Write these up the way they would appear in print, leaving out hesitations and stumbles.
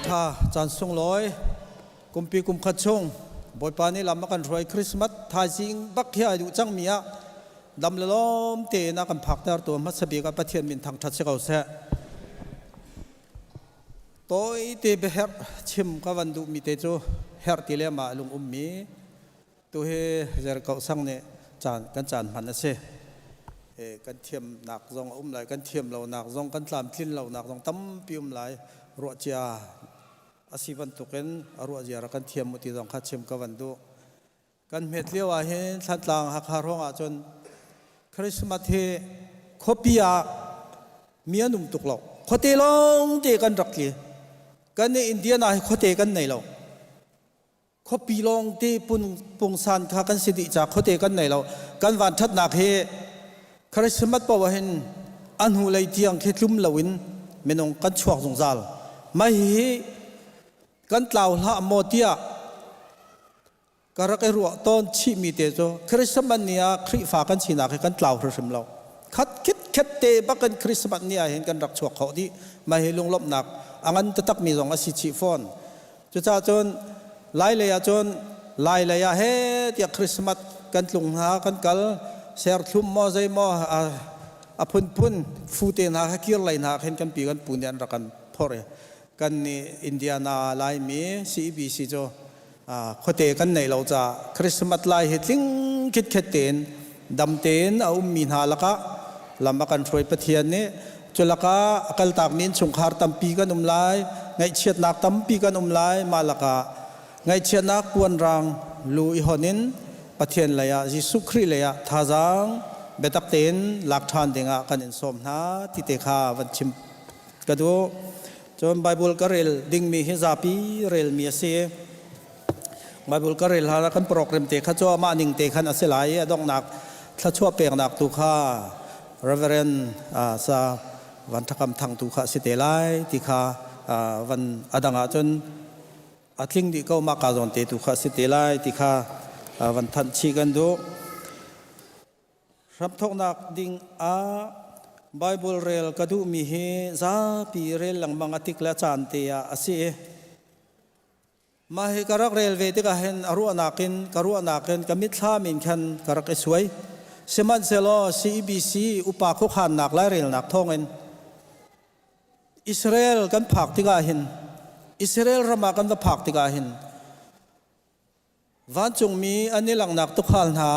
Caan ṭha, caan sunglawi, kumpi kum khat chung Bawipa nih lam a kan hruai. Christmas thaizing bak hi ai duh cangmi ah dam le lawm tein a kan phakter tu hmasa bik ah Pathian min thangṭhat si ko seh. Tawi te biaherh chim ka van duhmi te cu herh ti le mah lung ummi tu hi Zerkoh sang nih caan kan caan hman a si. Kan thiamnak zong a um lai, kan thiam lonak zong, kan tlamtlin lonak zong tampi um lai. Ruah cia a si bantukin a ruah ziara kan thiam mu ti zong kha chim ka van duh. Kan hmet lio ah hin Thlantlang Hakha ruang ah cun Christmas hi khuapi ah mi an um tuk lo. Khuate lawng te kan rak tli. Kan nih Indiana hi khuate kan nei lo. Khuapi lawng te pungsan kha kan si dih ca khuate kan nei lo. Kan van ṭhatnak hi Christmas paoh ah hin a hnu lei tiang khi tlum loin minung kan chuak zungzal. Mah hihi kan tlau hlah maw tiah ka rak i ruah tawn chihmi te cu Christmas ni ah Khrihfa kan sinak hi kan tlau hrimhrim lo. Khat khit khet te bakin Christmas ni ah hin kan rak chuak kho dih. Mah hi lunglawmhnak a ngan taktakmi zong a si chih fawn. Cucaah cun Lai lei ah cun Lai lei ah he tiah Christmas kan tlung hna, kan kal, serthlum maw zei maw a phunphun fu te hna kha kir lei hna khin kan pi kan pu nih an rak kan phorh i kan nih Indiana Laimi CEBC cu khuate kan neih lo caah Christmas lai hi tling khitkhet tein dam tein a ummi hna lakah lam a kan hruai Pathian nih. Cu lakah a kaltakmi innchungkhar tampi kan um lai, ngaihchiatnak tampi kan um lai. Mah lakah ngaihchiatnak puanrang lu i hon in Pathian lei ah, Jesuh Khrih lei ah thazaang biatak tein lak ṭhan dingah kan in sawm hna ti te kha van chim ka duh. Cun Bible ka rel dingmi hi zapi relmi a si. Bible ka rel hlan ah kan program te kha cu amah ning te khan a si lai i a donghnak thluachuah peknak tu kha Reverend sa Van Thakam Thang tu kha a si te lai ti kha van a dang ahcun a tling dih ko, mah ka zawn te tu kha a si te lai ti kha van thanh chih kan duh. Hramthawknak ding ah Bible rel ka duhmi hi zapi rel lengmang a tik le a caan te ah a si i mah hi ka rak rel ve tikah hin a ruahnak in ka ruahnak in ka mitthlam in khan ka rak i suai. Sihmanhsehlaw CEBC upa khuakhannak lairelnak thawngin Israel kan phak tikah hin, Israel ram ah kan va phak tikah hin, Vancungmi an i langhnak tuukhal hna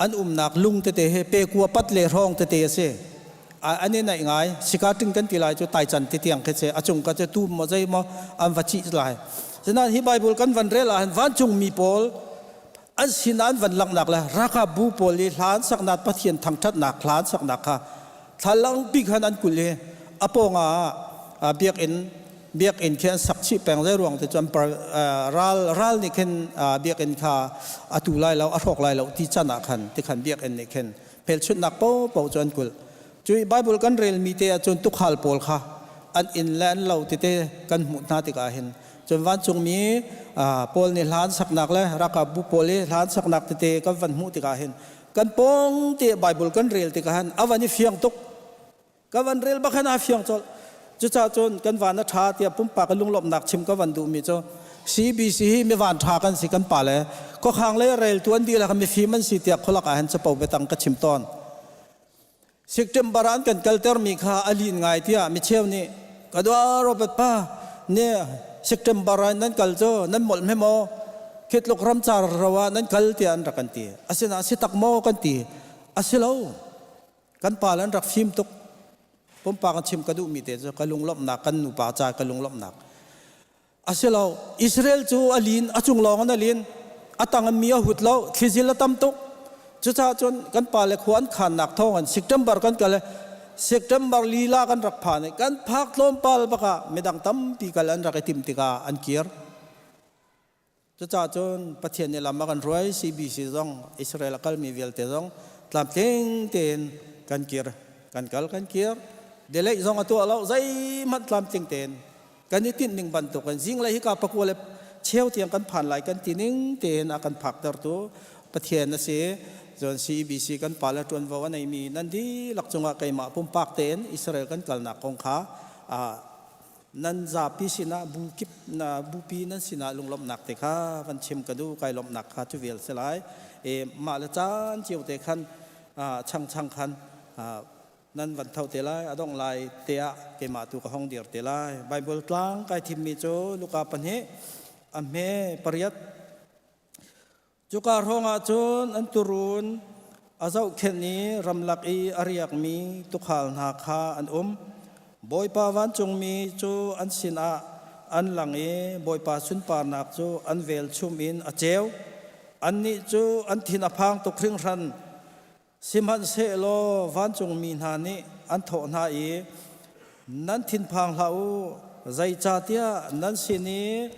an umnak lung tete he pe kua pat le hrawng tete a si. An i naih ngai. Sika ṭing kan ti lai cu taican ti tiang khi si. A cung ka cu tum maw zei maw an va cih lai. Sinain hi Bible kan van rel ahhin vancungmi pawl an sinah an van langhnak le ralkapbu pawl i hla an saknak, Pathian thangṭhatnak hla an saknak kha thlalangpi khan an kulh i a pawngah biakinn biakinn khi an sak chih peng. Zei ruang ti cun ral ral nih khin biakinn kha a tu lai lo, a hrawk lai lo ti can ah khan ti khan biakinn nih khin hmelchunhnak paohpaoh cu an kulh. Cu Bible kan relmi te ahcun tuukhal pawl kha an inn le an lo tete kan hmuh hna tikah hin, cun vancungmi pawl nih hla an saknak le ralkapbu pawl i hla an saknak tete kan van hmuh tikah hin, kan pawng te Bible kan rel tikah hin a van i fiang tuk. Ka van rel bak hin aa fiang colh. Cucaah cun kan van a ṭha tiah pumpak i lunglawmhnak chim ka van duhmi cu CBC hi mi van ṭha kan si. Kan pale khuakhang le reltu an dihlak mifim an si tiah khualak ah hin capo biatang ka chim tawn. September ah an kan kaltermi kha a lin ngai tiah micheu nih ka dua Robert pa nih September ah nan kal cu nan molh hme maw, khitluk ramcar ro ah nan kal tiah an rak kan ti. Asinain si tak maw kan ti. A si lo. Kan pa le an rak fim tuk. Pumpak an chim ka duhmi te cu ka lunglawmhnak, kan nupa ca ka lunglawmhnak a si lo. Israel cu a lin, a cung lawng in a lin, a tang in mi a hut lo, thlizil a tam tuk. Cucaah cun kan pa le khua an khannak thawng in September kan kal i September lila kan rak phan i kan phak tlawmpal bakah midang tampi kal an rak i tim tikah an kir. Cucaah cun Pathian nih lam a kan hruai. CBC zong, Israel a kalmi vialte zong tlamtling tein kan kir, kan kal, kan kir. Delay zong a tuah lo, zeihmanh tlamtling tein kan i tinh ning bantukin zinglei hika pakua le cheu tiang kan phan lai kan ti ning tein a kan phaktertu Pathian a si. Cun CBC kan pale ṭuanvo a neimi nan dihlak cungah keimah pumpak tein Israel kan kalnak kong kha. Nan zapi sinah bu kip na bupi nan sinah lunglawmhnak te kha van chim ka duh. Kai lawmhnak kha cu vial si lai. E mah le caan cio te khan changchang khan nan van tho te lai. A dongh lai te ah keimah tu ka hong dir te lai. Bible tlang kai thimmi cu Luka 2 a hme 8. Cuka hrawngah cun an tuurun a zohkhenh i ramlak i a riakmi tuukhal hna kha an um. Bawipa vancungmi cu an sinah an lang i Bawipa sunparnak cu an velchum in a ceu. Annih cu an thin a phang tuk hringhran. Sihmanhsehlaw vancungmi hna nih an thawh hna i, Nan thinphang hlah u, zeicahtiah nan sin i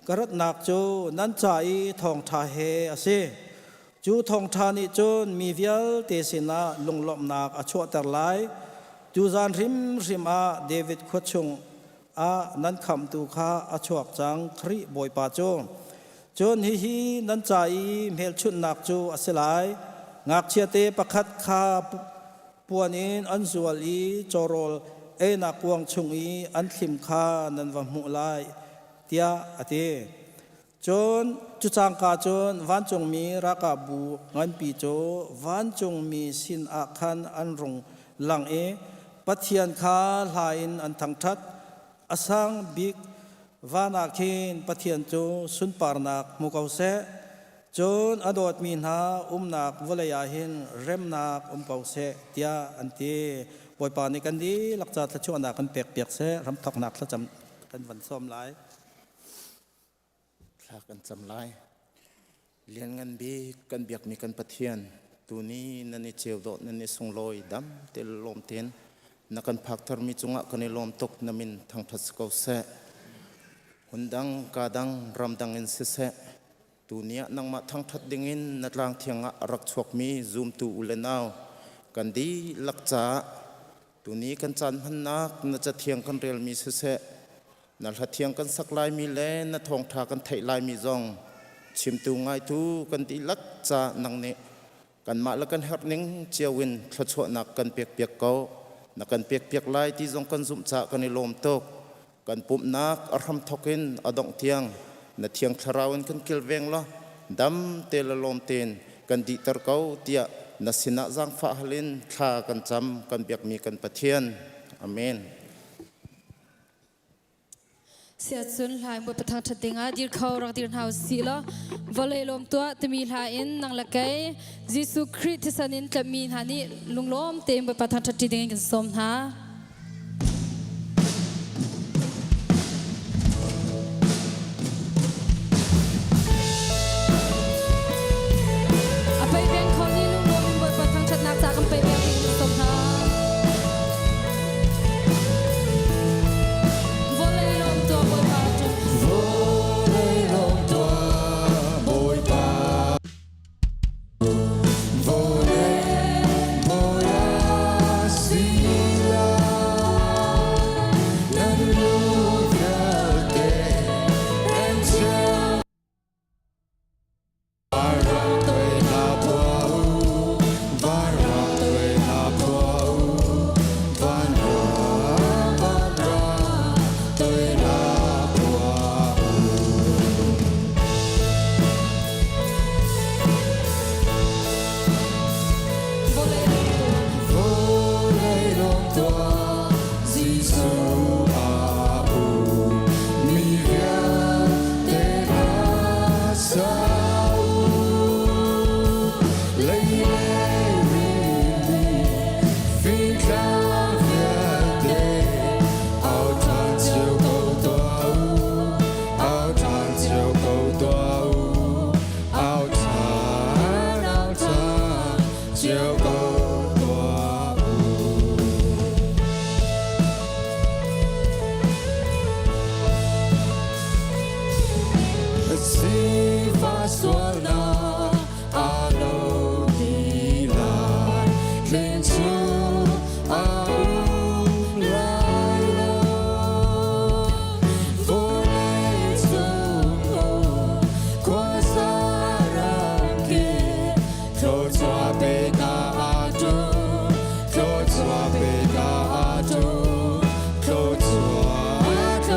ka ratnak cu nan ca i thawngṭha he a si. Cu thawngṭha nih cun mi vialte sinah lunglawmhnak a chuahter lai. Tuzan hrimhrim ah David khua chung ah nan khamhtu kha a chuak cang, Khrih Bawipa cu. Cun hihi nan ca i hmelchunhnak cu a si lai: Ngakchiate pakhat kha puan in an zual i cawrawl einak kuang chung i an thlim kha nan va hmuh lai, tiah a ti. Cun cu cangka cun vancungmi ralkapbu nganpi cu vancungmi sinah khan an rung lang i Pathian kha hla in an thangṭhat. A sang bik van ah khin Pathian cu sunparnak hmu ko seh. Cun a dawtmi hna umnak vawlei ah hin remnak um ko seh, tiah an ti. Bawipa nih kan dihlak ca thluachuahnak kan pekpiak seh. Ramthoknak thlacam kan van sawm lai. Thla kan cam lai. Lianngan bik kan biakmi kan Pathian, tuni nan i ceu dawh, nan i sunglawi, dam te lawm tein na kan phak tharmi cungah kan i lawm tuk. Na min thangṭhat si ko seh. Hmun dang, ka dang, ram dang in siseh, tuni ah nangmah thangṭhat dingin na tlang thiang ah a rak chuakmi zumtu u le nau kan dihlak caah tuni kan caan hmannak na cathiang kan relmi siseh, na hla thiang kan sak laimi le na thawngṭha kan theih laimi zong chimtu ngaitu kan dihlak ca nang nih kanmah le kan herh ning cio in thluachuahnak kan pekpiak ko. Na kan pekpiak lai ti zong kan zumh caah kan i lawm tuk. Kan pumhnak a hramthawk in a dongh tiang na Thiang Thlarau in kan kilveng law dam te le lawm tein kan dihter ko tiah na sinah zaangfah hal in thla kan cam, kan biakmi kan Pathian. Amen. Siacun hlai Bawipa thangṭhat dingah dir kho rak dir hna usih law vawlei lawm tuah timi hla in nang le kei Jesuh Khrih thisen in tlammi hna nih lunglawm tein Bawipa thangṭhat ṭi dingin kan sawm hna. A pei peng kho ni lunglawm in Bawipa thangṭhatnak ca kan pei peng ding kan sawm hna. Vawlei lawm tuah Bawipa cu. Vawlei lawm tuah Bawipa. Vawlei bawi a si lai. Nan lu vialte an chiah. Jesuh a um mi vialte hna sa u. Lei le rili fingtlang vialte au ṭhan cio ko tuah u, au ṭhan cio ko tuah u, au ṭhan, au ṭhan cio ko tuah u. Sifah sualnak aa lo ti lai, tling cu a um lai lo. Vawlei cung khuasa ramkip thluachuah pe hna tu, thluachuah pe hna tu, thluachuah.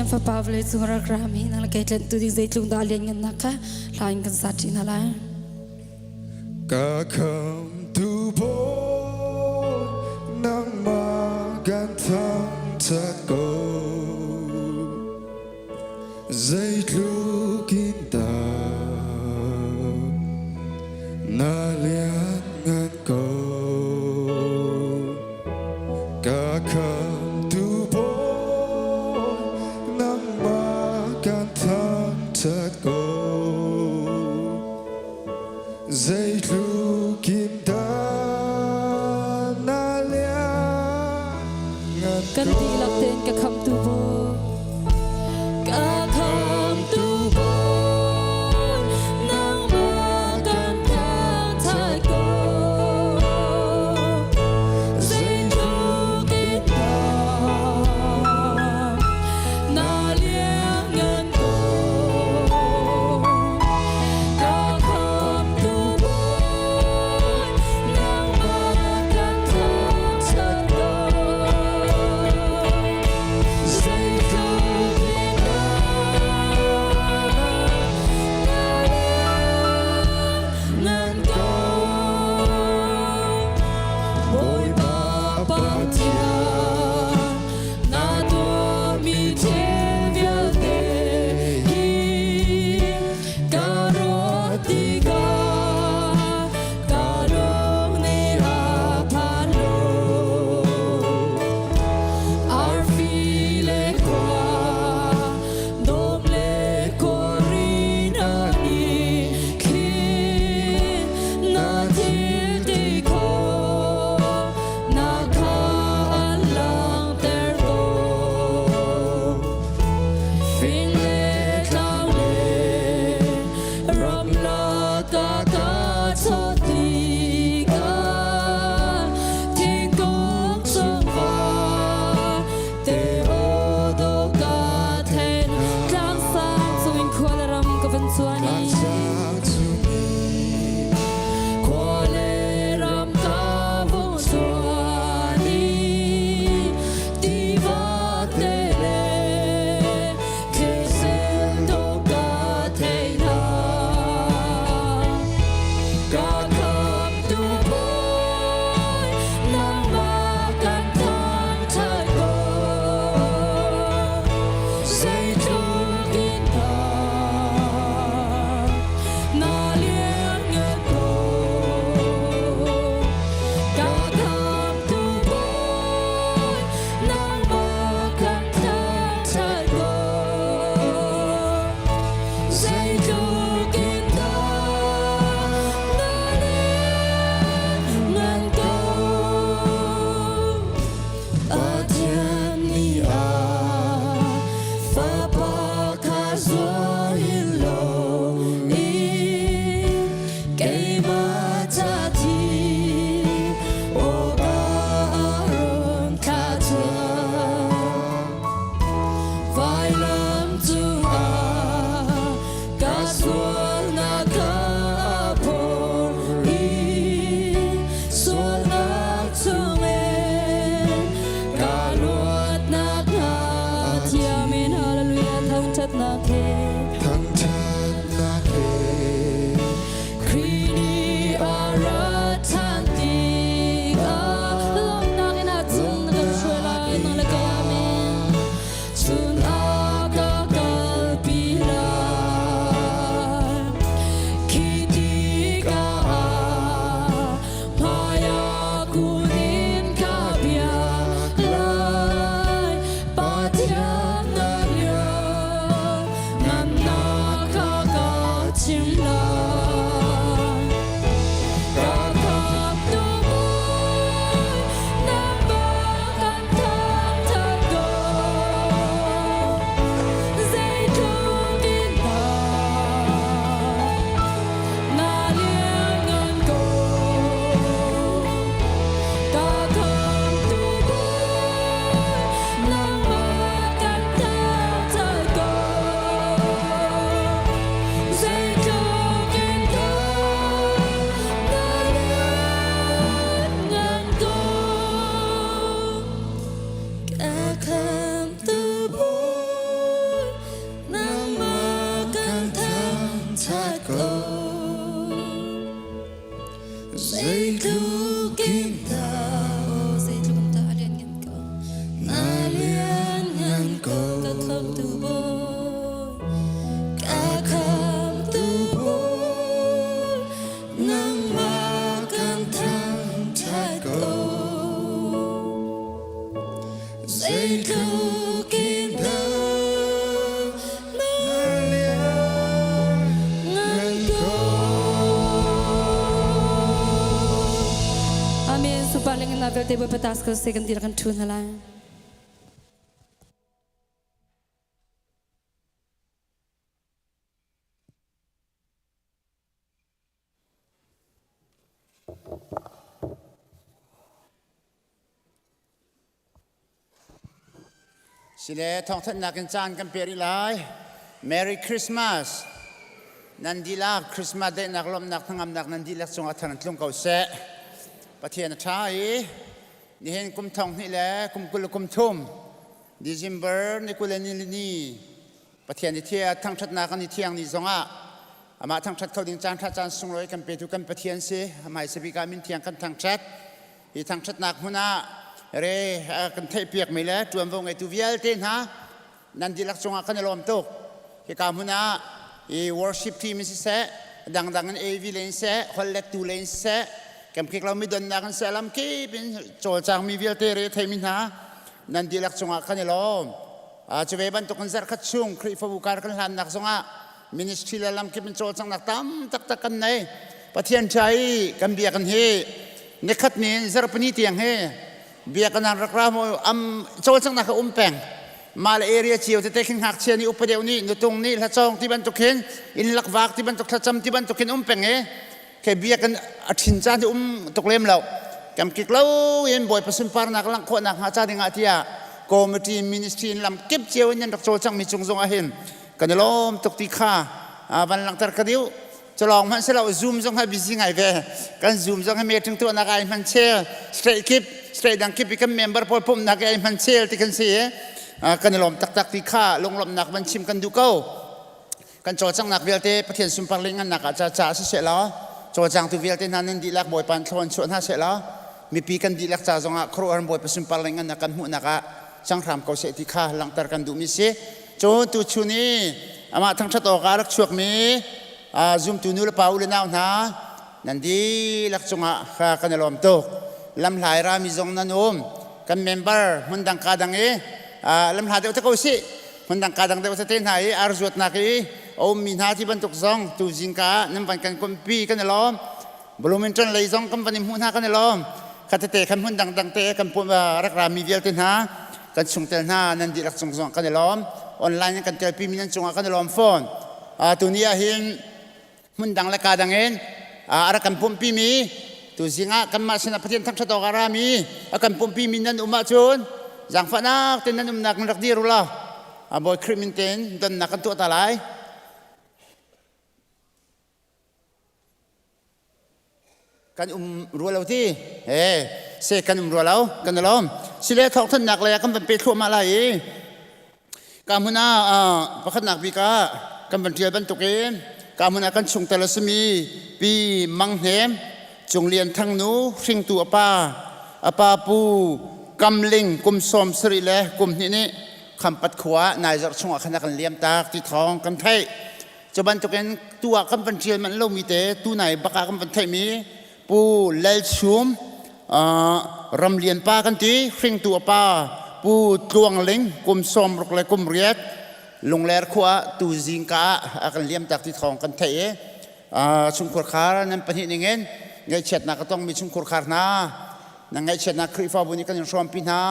Fapa vawlei cung rak rami nang le kei tlanhtu ding zeitlung dah lianngannak kha hla in kan sa ṭi hna lai. Ka khamtu Bawi nangmah kan thangṭhat ko. Zeitluk in dah na lianngan ko. Ka khamtu Bawi nangmah kan thangṭhat ko. Zeitluk in dah na lianngan Kan dihlak tein ka khamtu Bawi. Ka khamtu Bawi, nangmah kan thangṭhat ko. Zeitluk in dah na lianngan ko. Ka khamtu Bawi, nangmah kan thangṭhat ko. Zeitluk in dah na lianngan ko. Bawipa Pathian, na tuahmi thil vialte hi ka ruat tikah ka lung nih a phan lo. Arfi le khua, dawm le khuari na nih khin na thil ti khawh na kha an langhter tawn. Fing le tlang le ramlak ah ka chawt tikah thingkung cung va te aw dawh ka then tlang sang cungin khua le ram ka van cuan i khua le ram ka vung cuan i tiva te le thlisel dawh ka thei hna. Ka khamtu Bawi, nangmah kan thangṭhat ko. Zeitluk in dah na lianngan ko. Ka khamtu Bawi, nangmah kan thangṭhat ko. Zeitluk in dah na lianngan ko. Pathian nih a Fapa kha zuar hin lo in keimah ca thi awkah a run thlah tuah. Vailam cungah ka sualnak ka phor i sualnak chungin ka luatnak hnga thiam in hallelujah thangṭhatnak he Thangṭhatnak he Khrih nih a rat ṭhan tikah lawmhnak in a cung na kan hruai lai nang le kei amen cun a ka kalpi lai khi tikah ah hmaiah kun in ka biak lai Pathian na lianngannak. Zeitluk in dah Zeitluk in dah a lianngan ko Na lianngan ko Ka khamtu Bawi Ka khamtu Bawi Nangmah kan thangṭhat ko Zeitluk in dah na lianngan ko Amen. Super lengin na vialte Bawipa tas ko se kan dir kan thu hna lai. Sile thawngthanhnak in caan kan pe rih lai. Merry Christmas. Nan dihlak Christmas daihnak lawmhnak hnangamnak nan dihlak cungah thar an tlung ko seh. Pathian a ṭha i nihin kum thong hnih le kum 20 le kum thum December ni 20 le ni ni Pathian i thia thangṭhatnak an i thiang ni zongah amah thangṭhat kho ding caan ṭha caan sunglawi kan petu kan Pathian si hmaisa bik ah min thiang kan thangṭhat. Hi thangṭhatnak hmun ah re kan theihpiakmi le ṭuanvo ngeitu vialte hna nan dihlak cungah kan i lawm tuk. Hika hmun ah i worship team in siseh, dangdang in AV le in seh, holhlettu le in siseh, kemkik lomi donnak in seh, lamkip in cawlcangmi vialte re theimi hna nan dihlak cungah kan i lawm. Cu ve bantukin zarhkhat chung Khrihfabu kar kan hlannak zongah ministry le lamkip in cawlcanghnak tam taktak kan nei. Pathian ṭha i kan biakinn hi nikhat ni in zarhpini tiang hi biakinn an rak ra maw am cawlcanghnak a um peng. Mah le area cio tete khin ngakchia nih upa deuh nih nutung nih hlacawng ti bantuk hin inn lakvak ti bantuk thlacam ti bantuk hin um peng i ke biakinn a ṭhin caan hi um tuk lem lo. Kam kik lo in Bawipa sunparnak langh khawhnak hnga ca dingah tiah committee ministry in lam kip cio in nan rak cawlcangmi cung zongah hin kan i lawm tuk ti kha van langhter ka duh. Culawng hmanh si lo Zoom zong ha busy ngai ve. Kan Zoom zong hi meeting tuahnak ai hman chel straight kip straight dang kip i kan member pawl pumhnak ai hman chel ti kan si i kan i lawm taktak ti kha lunglawmhnak van chim kan duh ko. Kan cawlcanghnak vialte Pathian sunpar le ngannak ah ca ca si seh law cawlcangtu vialte hna nan dihlak Bawipa in thlawn chuah hna seh law mipi kan dihlak ca zongah khuaruahhar Bawipa sunpar le ngannak kan hmuhnak ah cang hram ko seh ti kha langhter kan duhmi si. Cun tuchun i amah thangṭhat awkah a rak chuakmi zumtu nu le pa u le nau hna nan dihlak cungah kan i lawm tuk. Lamhlai rami zong nan um. Kan member hmundang ka dang i lamhla deuh te ko sih. Hmundang ka dang deuh tete hna i ar zuatnak i a ummi hna ti bantuk zong tu zingka ah nan van kan kompi kan i lawm. Bloomington lei zong kan van i hmuh hna kan i lawm. Khatete khan hmun dangdang te kan rak rami vialte hna kan chungtel hna nan dihlak cung zong kan i lawm. Online in kan telpi mi nan cungah kan i lawm fawn. Tuni ah hin hmun dang le ka dang in a rak kan pumpi mi tu zing ah kanmah sinah Pathian thangṭhat awk a rami a kan pumpi mi nan um ahcun zaangfahnak tein nan umnak in rak dir u law Bawi Khrih min tein donnak kan tuah ta lai. Kan um rua lo ti he se kan um rua lo kan lawm sile thawngthanhnak lei ah kan van pe thluahmah lai i ka hmun ah pakhatnak bik ah kan van ṭial bantukin ka hmun ah kan chungtel a simi pi Mang Hnem Cung Lian Thang nu hringtu a pa a pa pu Kam Ling kum 70 le kum hnih nih Khampat khua nai zarh chungah khan a kan liam tak ti thawng kan theih. Cu bantukin tu ah kan van ṭial manh lomi te tunai bak ah kan van theihmi Pu Lal Chum Ramlian pa kan ti hringtu a pa Pu Tluang Ling kum 60 le kum riat Lungler khua tu zingka ah a kan liam tak ti thawng kan theih i chungkhur khar nan pahnih ningin ngaihchiatnak a tongmi chungkhur khar hna nan ngaihchiatnak Khrihfabu nih kan in hrawmpi hna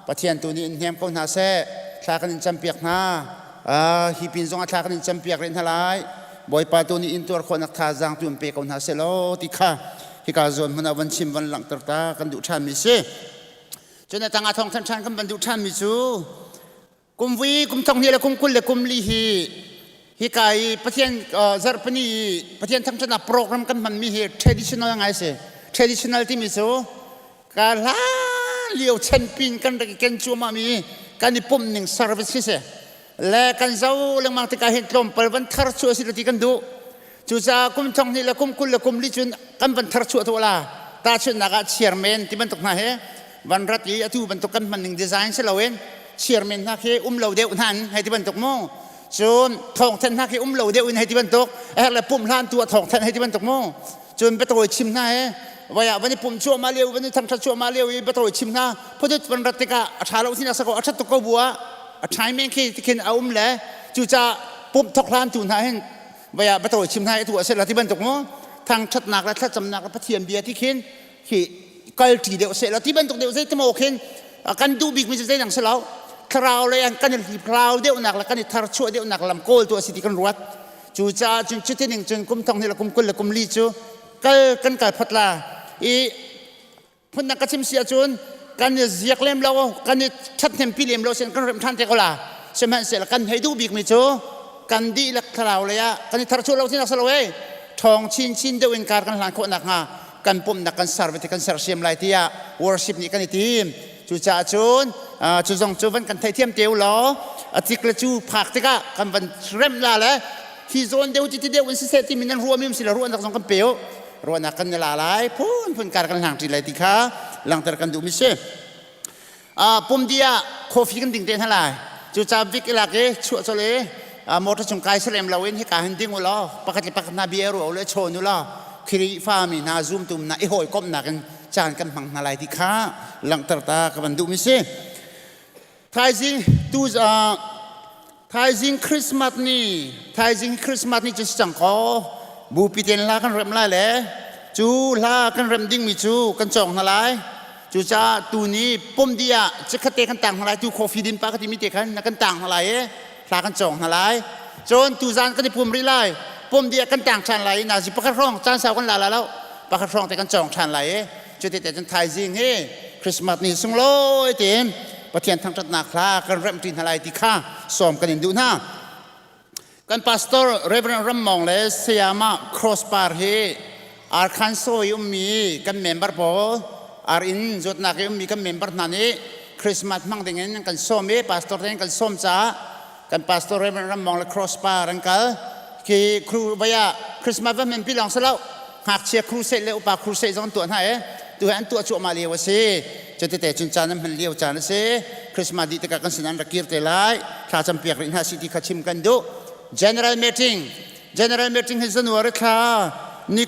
Pathian tu nih in hnem ko hna seh thla kan in campiak hna hi pin zongah thla kan in campiak rih hna lai Bawipa tu nih in tuar khawhnak thazaang tu in pe ko hna seh law ti kha hika zawn hmun ah van chim van langhter ta kan duh ṭhanmi si cun a tangah thawng than ṭhan kan van duh ṭhanmi cu Kum vui kum thong hnih le kum 20 le kum li hi hika i Pathian zarhpini i Pathian thangṭhatnak program kan hmanmi hi traditional ngai si. Traditional timi cu ka hlan lio chan pin kan rak i ken cuahmahmi kan i pumh ning service khi si. Le kan zo lengmang tikah hin tlawmpal van thar chuah si ti kan duh. Cucaah kum thong hnih le kum 20 le kum li cun kan van thar chuah tuah la. Tahchunhnak ah chairman ti bantuk hna he van rat i atu bantuk kan hman ning design si loin chairman hna khi um lo deuh hna in hei ti bantuk mu. Cun thawngthen hna khi um lo deuh in hei ti bantuk a herh le pumh hlan tu ah thawngthen hei ti bantuk mu. Cun biatawi chim hna he vaya van i pumh cuahmah lio van i thangṭhat cuahmah lio i biatawi chim hna phudut van rat tikah a ṭha lo sinak sako a ṭhat tuk ko bu ah a ṭhai men khi tikhin a um le cucaah pumh thok hlan tu hna hin vaya biatawi chim hna i tu a si la ti bantuk mu thangṭhatnak le thlacamnak le Pathian bia ti khin khi kalṭi deuh seh la ti bantuk deuh zei temaw khin kan duh bikmi cu zeidang si lo thlarau lei an kan i hliplau deuhnak le kan i tharchuah deuhnak lam kawl tu a si ti kan ruat. Cucaah cun cuti ning cun kum thong hnih le kum 20 le kum li cu kal kan kal phot la i phundang ka chim si ahcun kan i ziak lem lo, kan i ṭhathnempi lem lo sin kan remh ṭhan te ko la. Sihmanhsehlaw kan hei duh bikmi cu kan dihlak thlarau lei ah kan i tharchuah lo tinak si lo ei ṭhawng chinchin deuh in kar kan hlan khawh nakhnga kan pumhnak kan ser kan sersiam lai tiah worship nih kan i tim. Cucaah cun cu zong cu van kan theithiam te u law a cik le cu phak tikah kan van remh la le hi zawn deuh ti ti deuh in siseh timi nan ruahmi um si le ruahnak zong kan pe u, ruahnak kan la lai, phunphun kar kan hlang ṭi lai ti kha langhter kan duhmi si. Pumdi ah coffee kan ding te hna lai. Cucaah bik ilak i chuah colh i motor chung kai salem lo in hika hin ding u law pakhat le pakhat hna bia ruah u le chawn u law Khrihfa mi hna zumtu hna i hawikomhnak in caan kan hmang hna lai ti kha langhter ta ka van duhmi si. Thaizing tu thaizing Christmas ni, thaizing Christmas ni cu si cang kaw bupi ten hla kan rem lai le cu hla kan rem dingmi cu kan cawng hna lai. Cucaah tu ni pum di ah chikkhat te kan tang hna lai, tu coffee din pa ka timi te khan na kan tang hna lai i hla kan cawng hna lai. Cun tuzan kan i pum rih lai. Pum di ah kan tang ṭhan lai i nazi pakhat hrawng caan sau kan la la lo, pakhat hrawng te kan cawng ṭhan lai i cuti te cun thaizing hi Christmas ni sunglawi tein Pathian thangṭhatnak hla kan remh ṭi hna lai ti kha sawm kan in duh hna. Kan pastor Reverend Ram Mawng le Sayama Crossbar hi Arkansas i ummi kan member pawl, ar inn zawtnak i ummi kan member hna nih Christmas hmang ding in kan sawm i pastor te kan sawm caah kan pastor Reverend Ram Mawng le Crossbar an kal. Khi crew vai ah Christmas va hman pi lawng si lo, ngakchia crusade le upa crusade zong an tuah hna i tu hi an tuah cuahmah lio a si. Cutite cun caan an hman lio caan a si. Christmas dih tikah kan sin an rak kir te lai. Thla campiak rih hna si ti kha chim kan duh. General meeting. General meeting hi January thla ni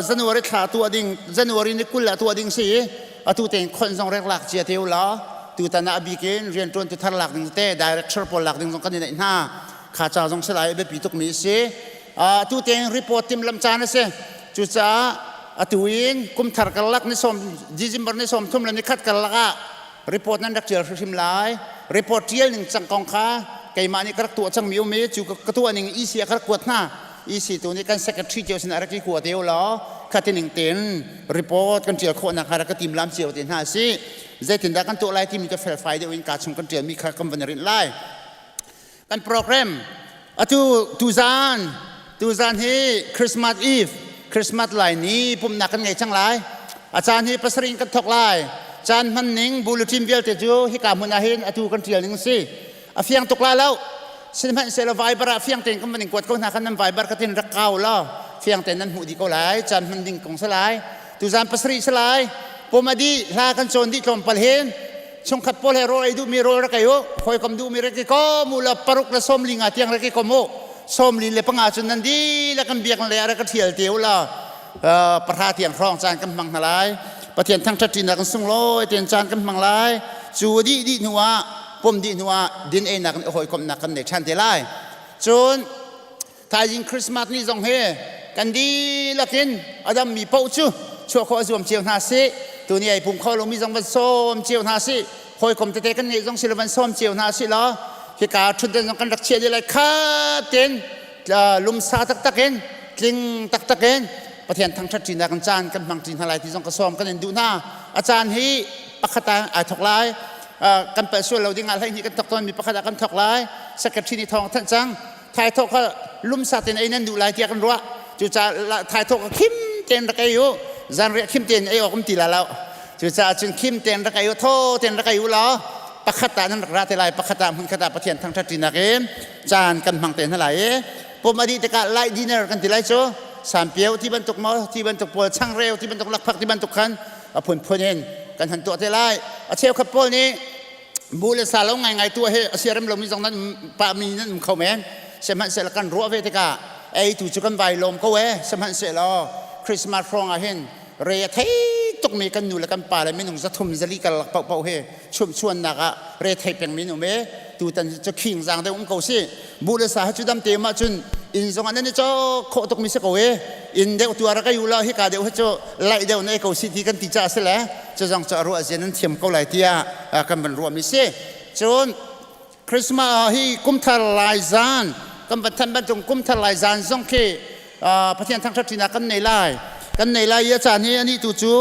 January thla tuah ding, January ni 20 ah tuah ding si. Atu tein khonh zong rek lak cia te u law tutan ah a bik in riantuan tu thar lak ding te director pawl lak ding zong kan i neih hna. Kha ca zong si lai, biapi tuk mi si. Atu tein report tim lam caan a si. Cucaah atu in kum thar karlak ni sawm December ni 30 le ni khat karlak ah report nan rak ṭial hrimhrim lai. Report ṭial ning cang kong kha keimah nih ka rak tuah cangmi um i cu ka tuah ning EC ah ka rak kuat hna. EC tu nih kan secretary cio sin ah rak i kua te u law khati ning tein report kan ṭial khawh nakhnga rak ka timlam cio te hna si. Zeitindah kan tuah lai timi ka felfai deuh in ka chung kan ṭialmi kha kan van rinh lai. Kan program atu tuzan hi Christmas Eve, Christmas lai ni pumnak kan ngei cang lai. A caan hi pasarih in kan thok lai. Caan hman ning bulletin vialte cu hika hmun ah hin atu kan ṭial ning si. A fiang tuk la lo. Sihmanhsehlaw Viber ah fiang tein kan van in kuat ko hna khan nan Viber ka tin rak kau law fiang tein nan hmuh dih ko lai. Caan hman ding kong si lai. Tuzan pasarih si lai. Pum a dih, hla kan cawn dih tlawmpal hin chungkhat pawl he rawl ei duhmi rawl rak ei u, hawikom duhmi rak i kom u la paruk le 45 tiang rak i kom u. 45 cun nan dihlak kan biak le rak ka ṭhial te u la 10 tiang hrawng caan kan hmang hna lai. Pathian thangṭhat ṭinak kan sunglawi tein caan kan hmang lai. Cu dih dih hnu ah pum dih hnu ah din einak in hawikomhnak kan nei ṭhan te lai. Cun thaizing Christmas ni zong hi kan dihlak in a dammi paoh cu chuah khawh a zuam cio hna sih. Tuni ai pum kho lomi zong van sawm cio hna sih. Hawikom tete kan ngeih zong si lo van sawm cio hna sih law hika ṭhutden zong kan rak chiah dih lai, khat tein lumsa taktak in, tling taktak in Pathian thangṭhat ṭinak in caan kan hmang ṭi hna lai ti zong ka sawm kan in duh hna. A caan hi pakhat ah ai thawk lai. Kan palh sual lo ding ah 12 kan thawk tawnmi pakhat ah kan thawk lai. Secretary nih thawng a thanh cang. Thaithawk kha lumsa tein ei nan duh lai tiah kan ruah. Cucaah thaithawk kha khim tein rak ei u. Zanriah khim tein ei awk um ti la lo. Cucaah cun khim tein rak ei u, thaw tein rak ei u law pakhat ah nan rak ra te lai, pakhat ah hmunkhat ah Pathian thangṭhat ṭinak in caan kan hmang te hna lai i. Pum a dih tikah light dinner kan ti lai cu. Sanpiau ti bantuk maw ti bantuk pawl changreu ti bantuk lakphak ti bantuk khan a phunphun in kan han tuah te lai. A cheukhat pawl nih bu le sa lo ngaingai tuah hi a siarem lomi zong nan pa mi nan um kho men. Sihmanhsehlaw kan ruah ve tikah ei tu cu kan vai lawm ko e. Sihmanhsehlaw Christmas hrawng ah hin re a thei tukmi kan nu le kan pa le minung 300 400 karlak paohpaoh hi chumhchuannak ah re thei pengmi an um e. Tutan cu khing zaang deuh um ko si. Bu le sa hi cu dam te um ahcun inn zong ah nan i cawk khawh tukmi si ko e. Inn deuh tu ah rak ei u law hika deuh hi cu laih deuh na ei ko si ti kan ti caah si le cu zong cu a ruah zia nan thiam ko lai tiah kan van ruahmi si. Cun Christmas hi kumthar lai zan kan van thanh bantuk kumthar lai zan zong khi Pathian thangṭhat ṭinak kan nei lai. Kan nei lai i a caan hi anih tu cu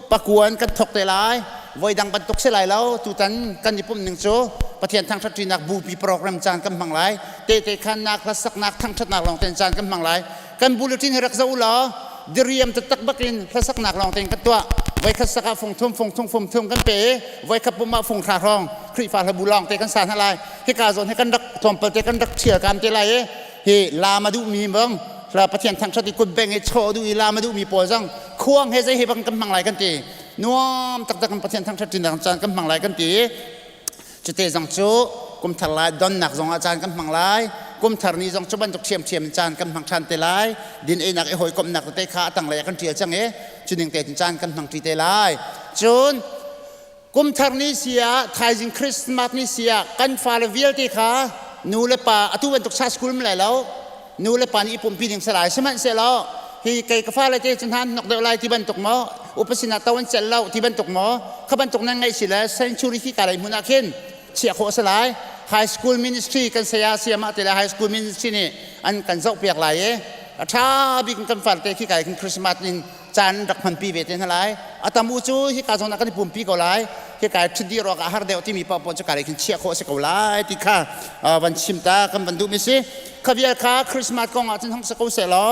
pakuan kan thawk te lai. Voidang bantuk si lai lo. Tutan kan i pumh ning cu Pathian thangṭhat ṭinak bupi program caan kan hmang lai. Tehte khannak, hlasaknak, thangṭhatnak lawng tein caan kan hmang lai. Kan bulletin hi rak zoh u law diriam taktak bakin hlasaknak lawng tein kan tuah. Voikhat sak ah fung thum, fung thum, fung thum kan pe i voikhat pum ah fung hra hrawng Khrihfa hlabu lawng te kan sa hna lai. Hika zawn hi kan rak tlawmpal te kan rak ṭhial kam te lai i hi laam a duhmi bang hla Pathian thangṭhat i kut beng i chaw a duh i laam a duhmi pawl zong khuang he zei he bang kan hmang lai kan ti. Nuam taktak in Pathian thangṭhat ṭinak caan kan hmang lai kan ti. Cute zong cu kumthar lai donnak zong ah caan kan hmang lai. Kumthar ni zong cu bantuk ṭhiamṭhiam in caan kan hmang ṭhan te lai. Din einak i hawikomhnak tete kha a tanglei ah kan ṭial cang i cuning te cun caan kan hmang ṭi te lai. Cun kumthar ni si ah thaizing Christmas ni si ah kan fale vialte kha nu le pa atu bantuk sa school lai lo nu le pa nih i pumpi ding si lai sihmanhsehlaw hi kei ka fale te cu hna hnok deuh lai ti bantuk maw upa sinah to an celh lo ti bantuk maw kha bantuk nan ngaih si le sanctuary khi ka lei hmun ah khin chiah khawh a si lai high school ministry kan saya sayamah te le high school ministry nih an kan zoh piak lai i a ṭha bik in kan far te khi kai khin Christmas in caan rak hmanpi ve te hna lai a tam u cu hika zawn ah kan i pumpi ko lai hika ṭhutdi ruak ah har deuh timi paoh paoh cu ka khin chiah khawh a si ko lai ti kha van chim ta kan van duhmi si kha vial kha Christmas kong ah cun hong si ko seh law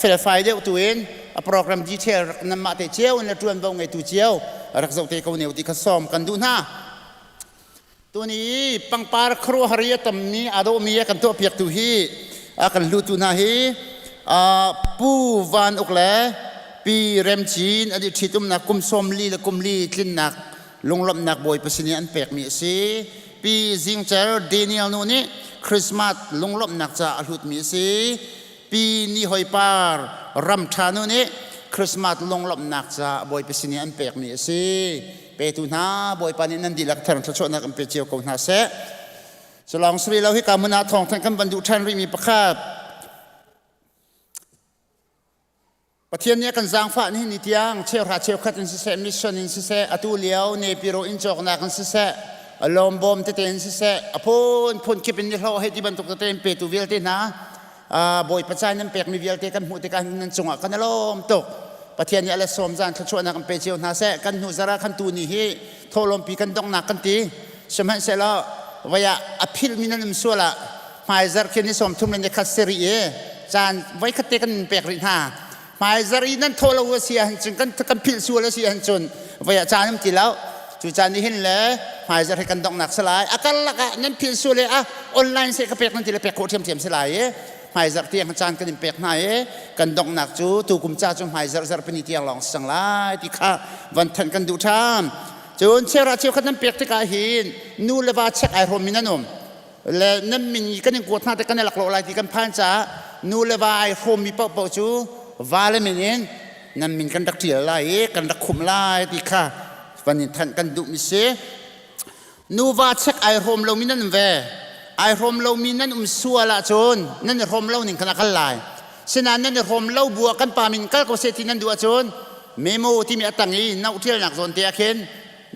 felfai deuh tu in a program detail rak nanmah te cio in le ṭuanvo ngeitu cio rak zoh te ko neu ti kha sawm kan duh hna. Tuni pangpar khuaruahhar i a tammi aa dawhmi a kan tuahpiaktu hi a kan hlutu hna hi Pu Van Uk le Pi Rem Cin an i ṭhitumnak kum 40 le kum li tlinnak lunglawmhnak Bawipa sin i an pekmi a si. Pi Zing Cer Daniel nu nih Christmas lunglawmhnak caah a hlutmi a si. Pi Ni Hoi Par Ram Ṭha nu nih Christmas lunglawmhnak caah Bawipa sin i an pekmi a si. Petu hna Bawipa nih nan dihlak thar thluachuahnak in pe cio ko hna seh. Culawng siri lo hika hmun ah thawngthanh kan van duh ṭhan rihmi pakhat. Pathian nih a kan zaangfah nihin ni tiang cheuhra cheukhat in siseh, mission in siseh, atu lio nepiro in cawknak in siseh, lawmbawm tete in siseh, a phunphun kip in nihlawh hei ti bantuk tete in petu vialte hna Bawipa caan nan pekmi vialte kan hmuh tikah nan cungah kan i lawm tuk. Pathian nih a let sawm zan thluachuahnak in pe cio hna seh. Kan hnu zara khan tu ni hi thawhlawmpi kan donghnak kan ti. Sihmanhsehlaw voi ah a philmi nan um sual ah hmaizarh khi ni 30 le ni khat si rih i caan voi khat te kan in pek rih hna. Hmaizarh i nan thawh lo a si ahcun kan kan philh sual a si ahcun voi ah caan um ti lo. Cu caan nih hin le hmaizarh hi kan donghnak si lai. A karlak ah nan philh sual i ah online seh ka pek nan ti le pek khawh ṭhiamṭhiam si lai i hmaizarh tiang caan kan in pek hna i kan donghnak cu tukum ca cu hmaizarh zarhpini tiang lawng si cang lai ti kha van thanh kan duh ṭhan. Cun cheuhra cheukhat nan pek tikah hin nu le va check ai hrawmmi nan um. Le nan min kan in kuat hna te kan i laklawh lai ti kan phan caah nu le va ai hrawmmi paohpaoh cu va le min in nan min kan rak ṭial lai i kan rak khumh lai ti kha van in thanh kan duhmi si. Nuva chek ai hrawm lomi nan um ve. Ai hrawm lomi nan um sual ahcun nan i hrawm lo ning khan a kal lai. Sinain nan i hrawm lo bu ah kan pa min kal ko seh ti nan duh ahcun memo timi a tang i noh ṭialnak zawn te ah khin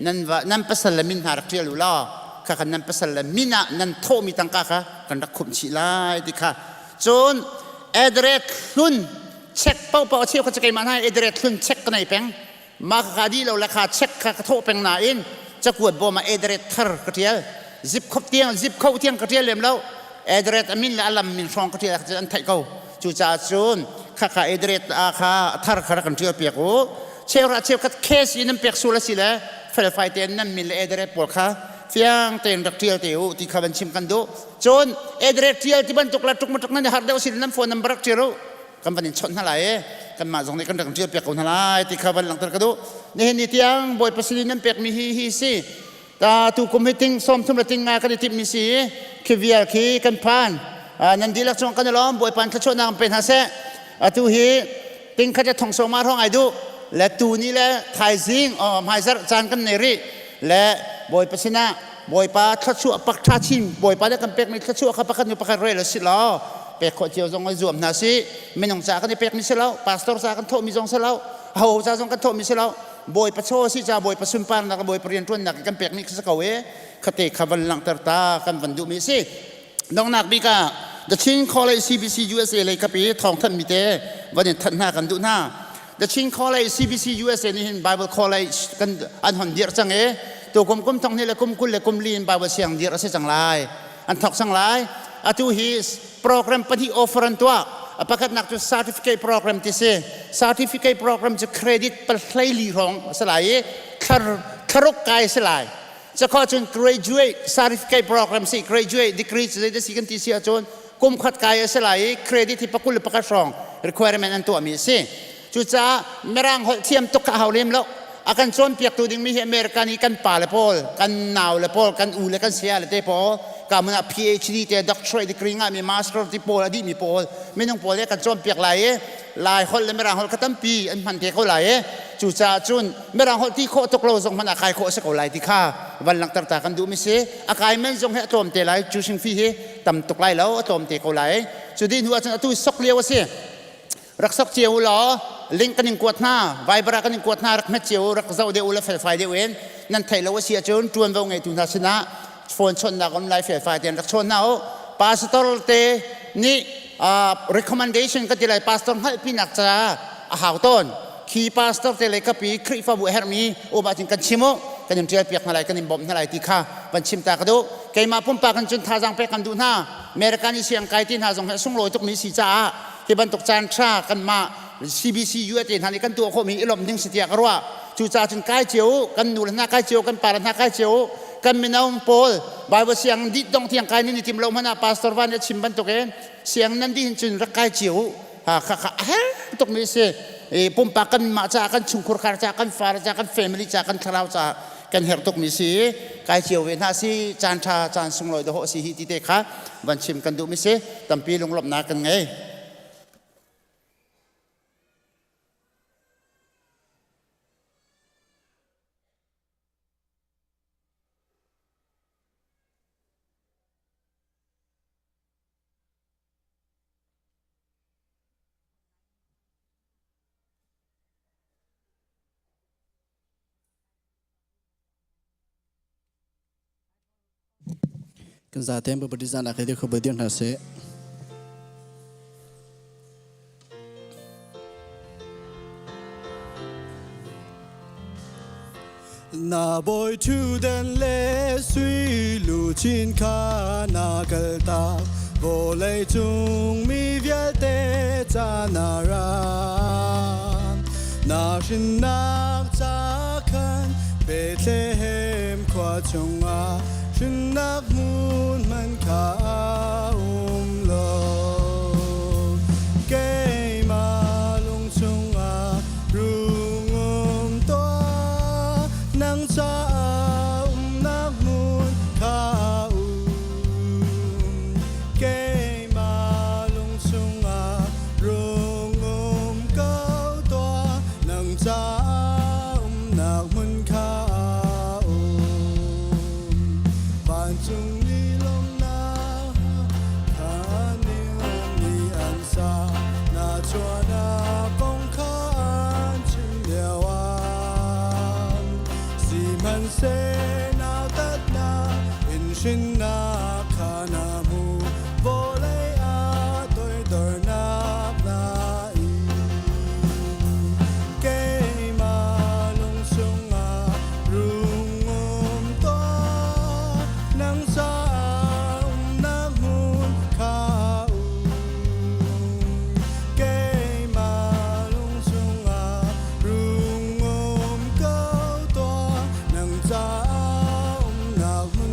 nan va nan pasal le min hna rak ṭial u law kha khan nan pasal le min ah nan thawhmi tangka kha kan rak khumh chih lai ti kha cun address hlun check paohpaoh a cheu kha cu keimah hna address hlun check ka nei peng mah kha dih lo le kha check kha ka thawh peng nain cakuat bawm ah address thar ka ṭial zip khop tiang zip kho tiang ka ṭial lem lo address a min le a lam min hrawng ka ṭial an theih ko cucaah cun khakha address kha thar kha rak kan ṭial piak u cheukhat cheukhat case in nan pek sual a si le felfai tein nan min le address pawl kha Fiang tein rak ṭial te u ti kha van chim kan duh. Cun address ṭial ti bantuk la ṭuk maṭuk nan i har deuh sin nan phone number rak ṭial u. Kan van in chawnh hna lai i kanmah zong nih kan rak ṭial piak ko hna lai ti kha van langhter ka duh. Nihin ni tiang Bawipa sinin nan pekmi hi hi si. Ta tu kum hi ting 30 le ting nga kan i timhmi si i khi vial khi kan phan. Nan dihlak cung kan i lawm. Bawipa in thluachuahnak in pe hna seh. Atu hi ting khat le thong sawma hrawng ai duh. Le tu ni le thaizing hmaizarh caan kan nei rih. Le Bawipa sinah Bawipa thluachuah pak ṭha chin Bawipa nih kan pekmi thluachuah kha pakhat nu pakhat rel si law pek khawh cio zong i zuam hna si. Minung ca kan i pekmi si lo, pastor ca kan thawhmi zong si lo, aho ca zong kan thawhmi si lo. Bawipa chaw si ca Bawipa sunparnak le Bawipa rianṭuannak kan pekmi khi si ko i khate kha van langhter ta kan van duhmi si. Donghnak bik ah The Chin College CBC USA lei kap i thawngthanhmi te van in thanh hna kan duh hna. The Chin College CBC USA nih hin Bible College kan an hon dirh cang i tu kum kum thong hnih le kum 20 le kum li in Bible siang dirh a si cang lai. An thawk cang lai. Atu hi program pahnih offer an tuah. A pakhatnak cu certificate program ti si. Certificate program cu credit 14 hrawng a si lai i thlaruk kai a si lai. Cakho cun graduate certificate program si graduate degree cu zei si kan ti si ahcun kum khat kai a si lai i credit hi 21 hrawng requirement an tuahmi a si. Cucaah Mirang holh thiam tuk kha a hau lem lo. A kan cawnpiaktu dingmi hi American i kan pa le pawl, kan nau le pawl, kan u le kan saya le te pawl, ka mun ah PhD te doctorate degree ngahmi master ti pawl a dihmi pawl minung pawl he kan cawnpiak lai i Lai holh le Mirang holh kha tampi an hman te ko lai i cucaah cun Mirang holh ti khawh tuk lo zong hmanh ah kai khawh a si ko lai ti kha van langhter ta kan duhmi si. A kai man zong hi a tlawm te lai, tuition fee hi tam tuk lai lo, a tlawm te ko lai. Cu dih hnu ahcun atu sok lio a si. Rak sok cio u law link kan in kuat hna, Viber ah kan in kuat hna, rak hmet cio u, rak zoh deuh u le felfai deuh in nan theih lo a si ahcun ṭuanvo ngeitu hna sinah phone chawnhnak um lai felfai tein rak chawn hna u. Pastor te nih recommendation ka ti lai pastor hngalhpinak ca a hau tawn. Khi pastor te le kapi Khrihfabu a herhmi um ahcun kan chim u, kan in ṭialpiak hna lai, kan in bawmh hna lai ti kha van chim ta ka duh. Keimah pumpak in cun thazaang pek kan duh hna. American i siang kai ti hna zong hi a sunglawi tukmi si caah hi bantuk caan ṭha kanmah CBC USA hna nih kan tuah khawhmi i lawmh ding si tiah ka ruah. Cucaah cun kai cio u, kan nu le hna kai cio, kan pa le hna kai cio u, kan mino pawl Bible siang dih dong tiang kai nan i tim lo hmanh ah Pastor Van nih a chim bantukin siang nan dih hin cun rak kai cio u. Ha kha kha a her tukmi a si. I pumpak kanmah caah, kan chungkhur khar caah, kan fale caah, kan family caah, kan thlarau caah kan herh tukmi si. Kai cio ve hna si, caan ṭha, caan sunglawi dawh si hi ti te kha van chim kan duhmi si. Tampi lunglawmhnak kan ngei. Kan zaten Baptist zan ah kai kho dir hna seh. Na bawi ṭhutdan le sui luchin kha na kaltak vawlei cung mi vialte ca na ra. Na hrinnak ca khan Bethlehem khua chungah hrinnak hmun hmanh kha um lo. Keimah lung chungah rungum tuah, nang caah umnak hmun kha um. Keimah lung chungah rungum ko tuah, nang caah umnak hmun kha um. Vancung ni lawmnak kha ni an sa, na chuahnak kong kha an chim lio ah. Sihmanhseh nautatnak in hrinnak kha na hmu, vawlei ah toidornak na in. Keimah lung chungah rungum tuah, nang caah umnak hmun kha um. Keimah lung chungah rungum ko tuah, nang caah umnak hmun.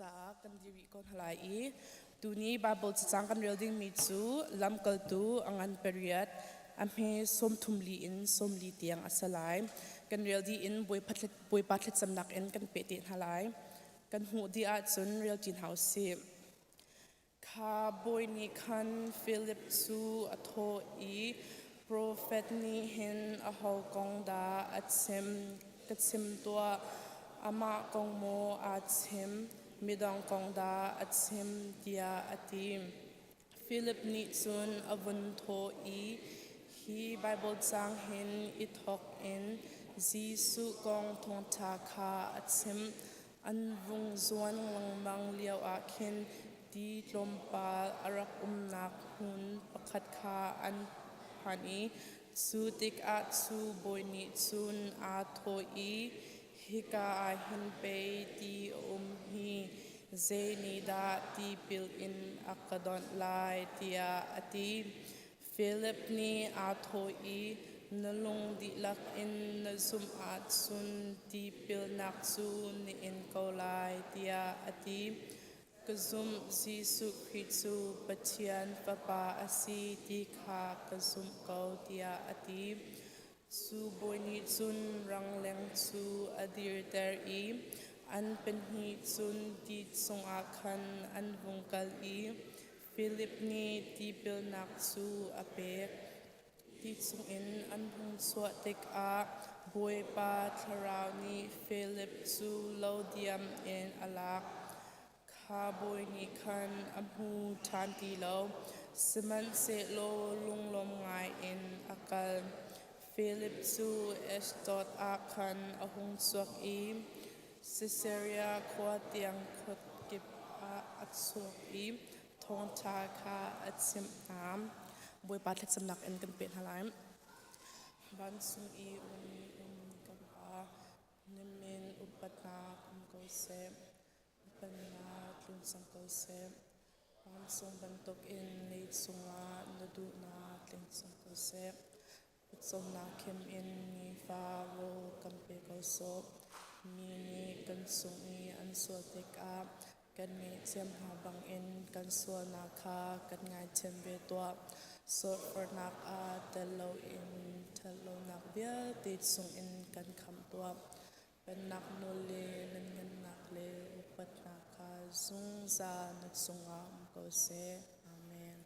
caah kan dir rih ko hna lai i tuni Baibal cacang kan rel dingmi cu lamkaltu a ngan pariat a hme 34 in 40 tiang a si lai. Kan rel dih in Bawipa thlacamnak in kan peh te hna lai. Kan hmuh dih ahcun rel ṭi hna u sih. Kha bawi nih khan Filip cu a thawh i, Profet nih hin aho kong dah a chim? Ka chim tuah. Amah kong maw aa chim, midang kong dah a chim? tiah a ti. Filip nih cun a vun thawh i, Hi Baibal caang hin i thawk in Jesuh kong thawngṭha kha a chim. An vung zuan lengmang lioah khin ti tlawmpal a rak umnak hmun pakhat kha an phan i cu tikah cu bawi nih cun aa thawh i, Hika ah hin pei ti a um hi, zei nih dah tipil in a ka donh lai, tiah a ti. Philip nih aa thawh i, Na lung dihlak in na zumh ahcun tipilnak cu na in ko lai, tiah a ti. Ka zumh Jesuh Khrih cu Pathian Fapa a si ti kha ka zumh ko, tiah a ti. Cu bawi nih cun rangleng cu a dirter i an pahnih cun ti chungah khan an vung kal i Filip nih tipilnak cu a pek. Ti chungin an hung chuah tikah Bawipa Thlarau nih Filip cu lo diam in a lak. Kha bawi nih khan a hmu ṭhan ti lo, sihmanhsehlaw lunglawm ngaiin a kal. Filip cu Ashdod ah khan a hung chuak i Sisaria khua tiang khuakip ah a chuak i thawngṭha kha a chimh hna. Bawipa thlacamnak in kan peh hna lai. Vancung i ummi um kan Pa, na min upatnak um ko seh. Na pennak tlung cang ko seh. Vancung bantukin leicung ah na duhnak tling cang ko seh. Pawcawmnak khim in nifa rawl kan pe ko sawh. Mi nih kan cung i an sual tikah kan ngaihthiam hna bangin kan sualnak kha kan ngaithiam ve tuah. Sualforhnak ah tel loin ṭhatlonak vialte chungin kan khamh tuah. Pennak nawl le lianhngannak le upatnak kha zungzal na cungah um ko seh. Amen.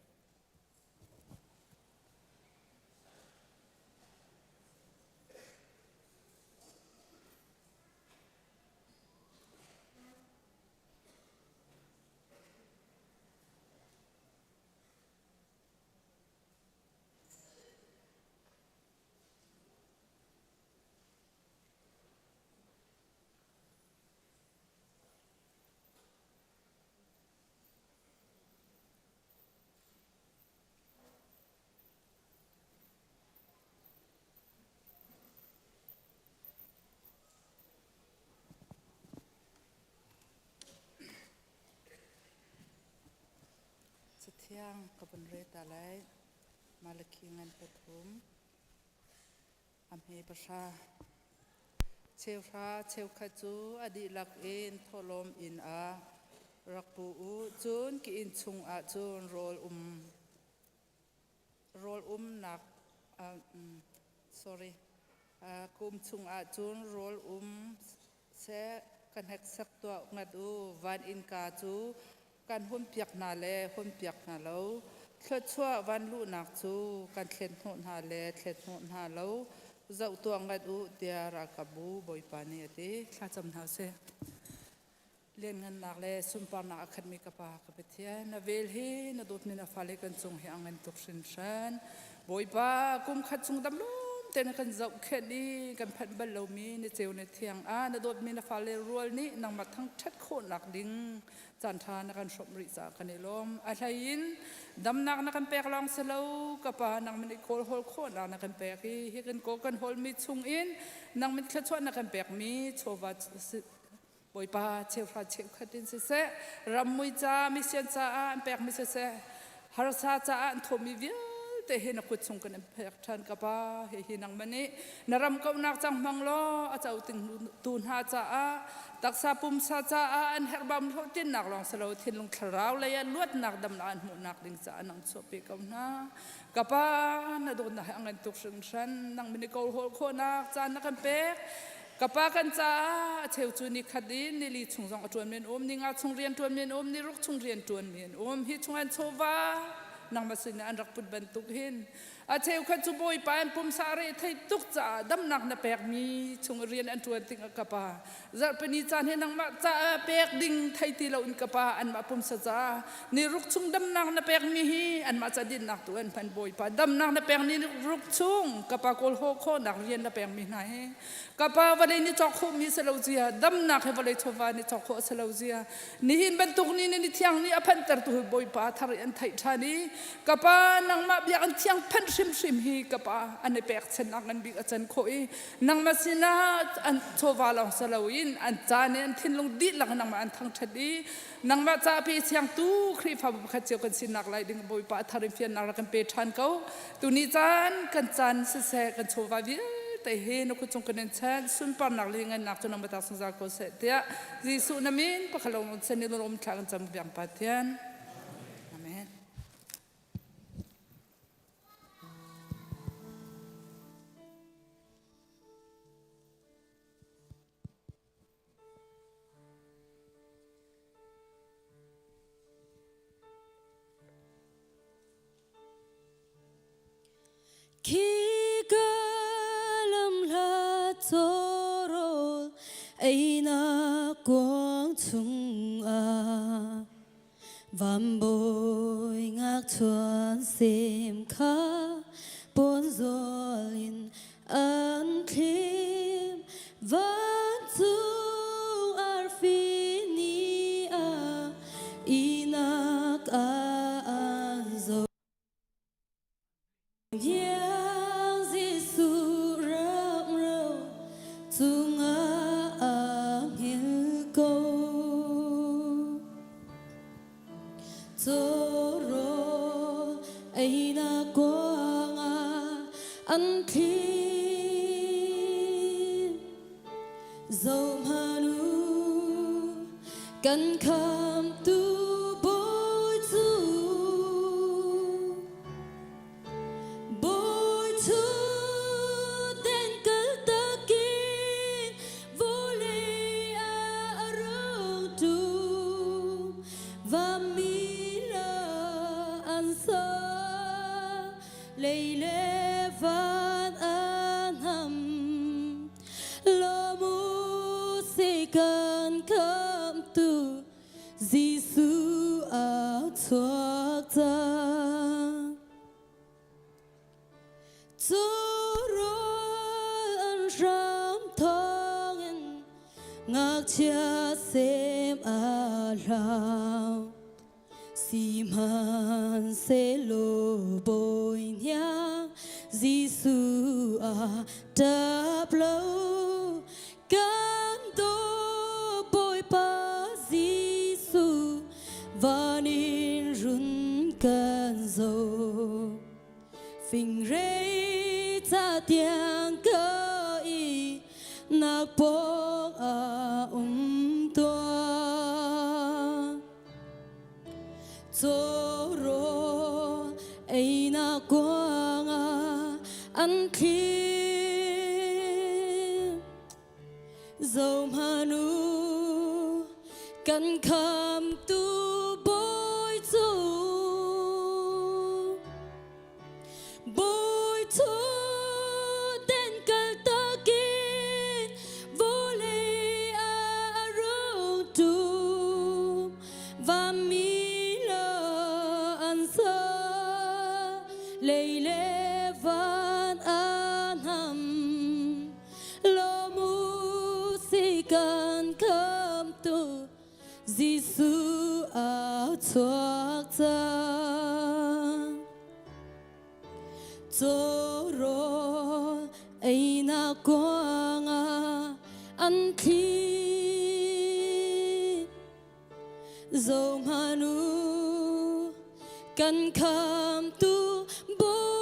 Cathiang ka vun re ta lai. Malakhi ngan pathum. A hme pahra. Cheuhra cheukhat cu a dihlak in thawhlawm inn ah rak pu u. Cun ki inn chungah cun rawl um rawl umnak sorry kum chungah cun rawl um seh ka hneksak tuah ngat u van innka cu kan hunpiak hna le hunpiak hna lo thluachuah van luhnak cu kan thlen hnawh hna le thlen hnawh hna lo zoh tuah ngat u tiah ralkapbu bawipa nih a ti thlacam hna usih Lianngannak le sunparnak a khatmi ka Pa ka Pathian, na vel hi na dawtmi na fale kan cung hi a ngan tuk hringhran. Bawipa, kum khat chung dam lawm te na kan zohkhenh i kan phanh bal lomi na ceu na thiang ah na dawtmi na fale rual nih nangmah thangṭhat khawhnak ding caanṭha na kan hrawmh rih caah kan i lawm. A hlei in damnak na kan pek lawng si lo, ka Pa nang min i kawlhawl khawhnak na kan pek i hi kan kawl kan hawlmi chung in nang min thluachuah na kan pekmi chawva Bawipa cheuhra cheukhat in siseh rammui ca mission caah an pekmi siseh harsa caah an thawhmi vialte. vialte hi na kut chung kan in pek ṭhan ka pa hihi nangmah nih na ram kauhnak cang hmang law a co tu hna caah taksa pumsa caah an herhbam hlawhtlinnak lawng si lo thinlung thlarau lei ah luatnak damnak an hmuhnak ding caah nang chuahpi ko hna ka pa na dawtnak hi a ngan tuk hringhran nang min i kawl khawhnak caan na kan pek ka pa kan caah a cheu cu ni khat in nili chung zong a ṭuan men um ni nga chung rian ṭuan men um ni ruk chung rian ṭuan men um hi chung an chawva nangmah sin an rak put bantuk hin a cheukhat cu bawipa an pumsa re thei tuk caah damnak na pekmi chung rian an ṭuan tik ah ka pa zarhpini caan hi nangmah caah pek ding thei ti loin ka pa anmah pumsa caah ni ruk chung damnak na pekmi hi anmah ca dinnak tu an hman bawipa damnak na pek ni ruk chung ka pa kawl haw khawhnak rian na pekmi hna hi Ka pa vawlei nih cawk khawhmi si lo zia, damnak hi vawlei chawva nih cawk khawh si lo zia. Nihin bantuk ni ni thiang nih a phanhtertu hi Bawipa thar i an theih ṭhan i ka pa nangmah biakinn thiang phanh hrimhrim hi ka pa an i pekchannak ngan bik a can khawh i nangmah sinah an chawva lawng si loin an caan i an thinlung dihlak in nangmah an thangṭhat i nangmah ca pe siangtu Khrihfabu pakhat cio kan sinak lai ding Bawipa a thar in fiannak rak kan pe ṭhan ko. Tuni caan kan caan siseh kan chawva vialte hi na kut cung kan in chan sunparnak le ngannak cu nang biatak zungzal ko seh tiah Jesuh na min pakhat lawng chan in um thla kan cam biang Pathian. Amen. Khi ka lam hla cawrawl einak kuang chungah Vanbawi ngakchuan sem kha pawnzawl in an thlim vancung arfi nih a ihnak ah an zoh. Hniang Jesuh rak ro cungah aa hngilh ko. Cawrawl einak kuangah an thlim. Zohhmanh u, kan khamtu Bawi cu Bawi cu den kaltak in vawlei ah a rung ṭum. Vanmi la an sa, lei le van an ham. Lawm u si kan khamtu Jesuh a chuak cang. Cu rawl an hram thawngin ngakchia sem a hlau. Sihmanhsehlaw bawi hniang Jesuh a ṭap lo. Kan daw Bawipa Jesuh van in run kan zoh. Fingrei ca tiang ka i nak pawng ah um tuah. Cawrawl einak kuangah an thlim. Zohhmanh u, kan khamtu Bawi cu Bawi cu den kaltak in vawlei ah a rung ṭum. Vanmi lo an sa, lei le van an ham. Lawm u si kan khamtu Jesuh a chuak cang. Cawrawl einak kuangah an thli. Zohhmanh u, kan khamtu Bawi.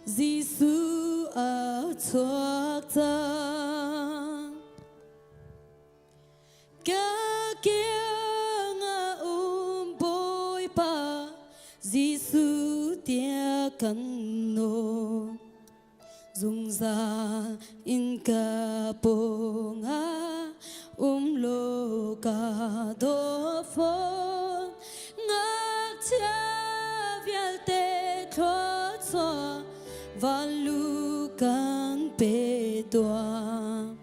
Jesuh a chuak cang. Ka kiang ah um Bawipa Jesuh tiah kan nawl. Zungzal in ka pawngah um law ka daw fawn. Ngakchia vialte thluachuah vanlu kan pe tuah.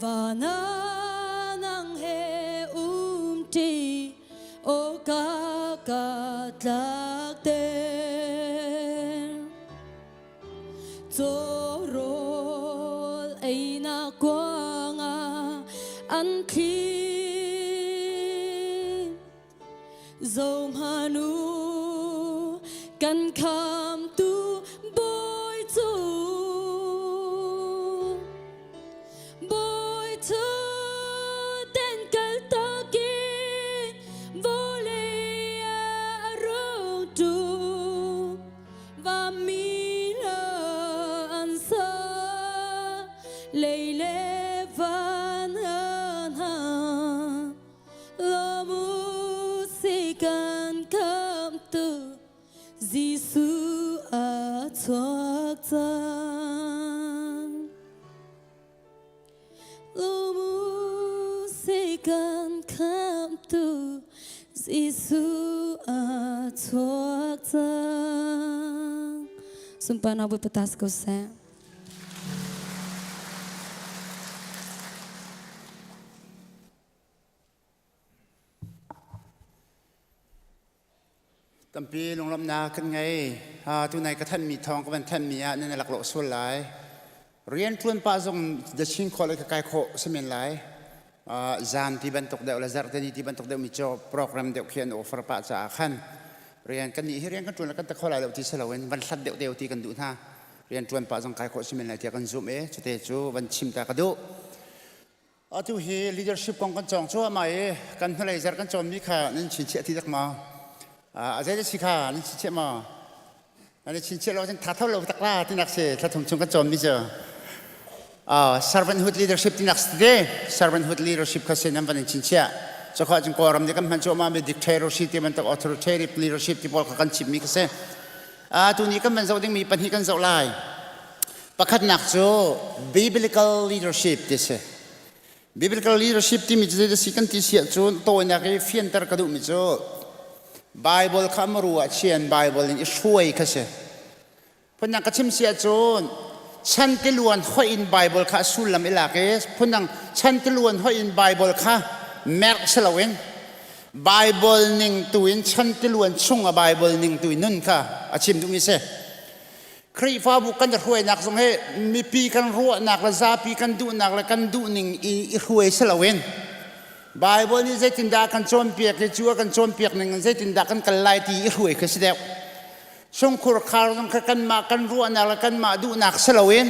Van ah nang he umṭi awka ka tlakter. Caw rawl einak kuangah an thli. Zohhmanh u, kan khamtu Bawi cu Bawi cu ten kaltak in vawlei ah a rung ṭum. Vanmi hla an sa, lei le van hna. Lawm u si kan khamtu Jesuh a chuak cang. Lawm u si kan khamtu Jesuh a chuak cang. Sunparnak Bawipa ta si ko seh. Tampi lunglawmhnak kan ngei. Tunai ka thanmi thawng ka van thanmi ah nan i laklawh sual lai. Rian ṭuan pah zong the Chin College ka kai khawh si men lai. Zan ti bantuk deuh le zarhte ni ti bantuk deuh mi cu program deuh khi an offer pah caah khan rian kan nih hi rian kan ṭuan le kan ta kho lai lo ti si loin van hlat deuh deuh ti kan duh hna. Rian ṭuan pah zong kai khawh si men lai tiah kan zumh i cute cu van chim ta ka duh. Atu hi leadership kong kan cawng cuahmah i kan hnulei zarh kan cawnmi kha nan chinchiah ti dak maw? A zei si kha nan chinchiah maw? Nan chinchiah lo cun tha tho lo tak la tinak si thla thum chung kan cawnmi cu. Servanthood leadership tinak si te servanthood leadership kha si nan van in chinchiah. Cukha cun Kawlram nih kan hman cuahmah mi dictatorship ti bantuk authoritarian leadership ti pawl kha kan chimmi kha si. Atu ni kan van zoh dingmi pahnih kan zoh lai. Pakhatnak cu biblical leadership ti si. Biblical leadership timi cu zei si kan ti si ahcun tawinak i fianter ka duhmi cu Bible kha maru ah chian Bible in i hruai kha si. Phundang ka chim si ahcun chan tiluan hoih in Bible kha a sullam i lak i phundang chan tiluan hoih in Bible kha merh si loin Bible ning tu in chan tiluan chung a Bible ning tu in nun kha a chim duhmi si. Khrihfabu kan i hruainak zong hi mipi kan ruahnak le zapi kan duhnak le kan duhning i i hruai si loin Bible nih zeitindah kan cawnpiak i cu a kan cawnpiak ning in zeitindah kan kal lai ti i hruai khi si deuh. Sungkhur khar zong kha kanmah kan ruahnak le kanmah duhnak si loin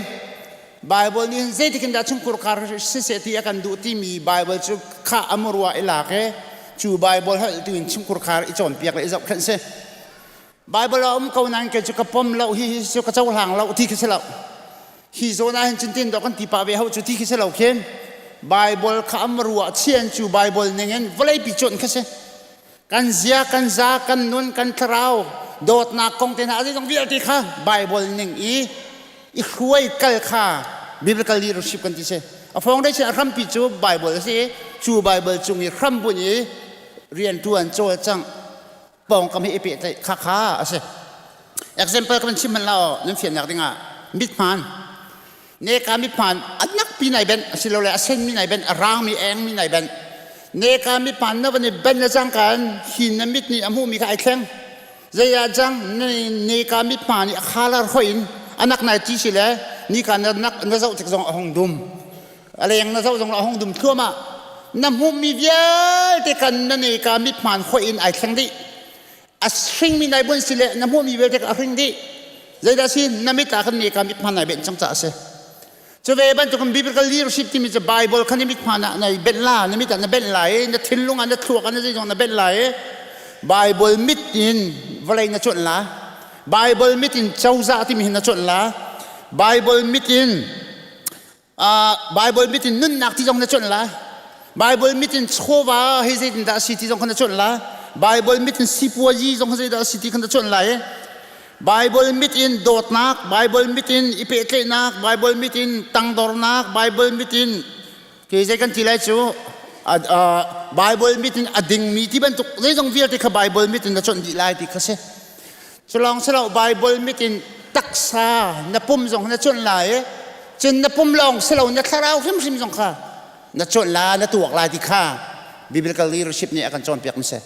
Bible nih zeitikin dah chungkhur khar siseh ti a kan duh timi Bible cu kha a murua i lak i cu Bible holh tu in chungkhur khar i cawnpiak le i zohkhenh si. Bible a um ko nain kei cu ka pom lo hi hi cu ka cohlang lo ti khi si lo. Hi zawn ah hin cun tin dawh kan ti pah ve ho cu ti khi si lo khin. Bible kha am ruah chian cu Bible ning in vawleipi cuanh khi si. Kan zia, kan za, kan nun, kan thlarau, dawtnak kong te hna zeizong vialte kha Bible ning i i hruai kal kha biblical leadership kan ti si. A fong dei a hrampi cu Bible a si i cu Bible cung i hrambunh i rianṭuan cawlcangh pawngkam hi i pehtlaih kha kha a si. Example ka van chim hmanh la aw nan fiannak dingah mithmaan neka mithmaan a nakpi nai benh asilole a senmi nai benh a rangmi engmi nai benh neka mithmaan na van i benh le cangka in hi na mit nih a hmuhmi kha ai thleng zei ah cang neka mithmaan i a khalar hoi in a nak nai ti si le nika na nak na zoh tik zong a hong dum a leng na zoh zong a hong dum thluahmah na hmuhmi vialte kan na ne ka mithmaan hoih in ai thleng dih a hringmi nai buan si le na hmuhmi vialte ka a hring dih zeidah si na mit ah kan ne ka mithmaan nai benh cang caah a si cu ve bantukin biblical leadership timi cu Bible kha na mithmaan ah nai benh la na mit ah na benh lai i na thinlung ah na thluak ah na zeizong na benh lai i Bible mit in vawlei na cuanh la. Bible mit in cozah timi hin na cuanh la. Bible mit in Bible mit in nunnak ti zong na cuanh la. Bible mit in chawva hei zeitindah a si ti zong kha na cuanh la. Bible mit in sipuazi zong kha zeidah a si ti kha na cuanh lai. Bible mit in dawtnak, Bible mit in i pehtlaihnak, Bible mit in tangdornak, Bible mit in ke zei kan ti lai cu Bible mit in a dingmi ti bantuk zeizong vialte kha Bible mit in na chawnh dih lai ti kha si. Culawng silo Bible mit in taksa na pum zong na chawnh lai i cun na pum lawng silo na thlarau hrimhrim zong kha na chawnh la na tuak lai ti kha biblical leadership nih a kan cawnpiak mi si.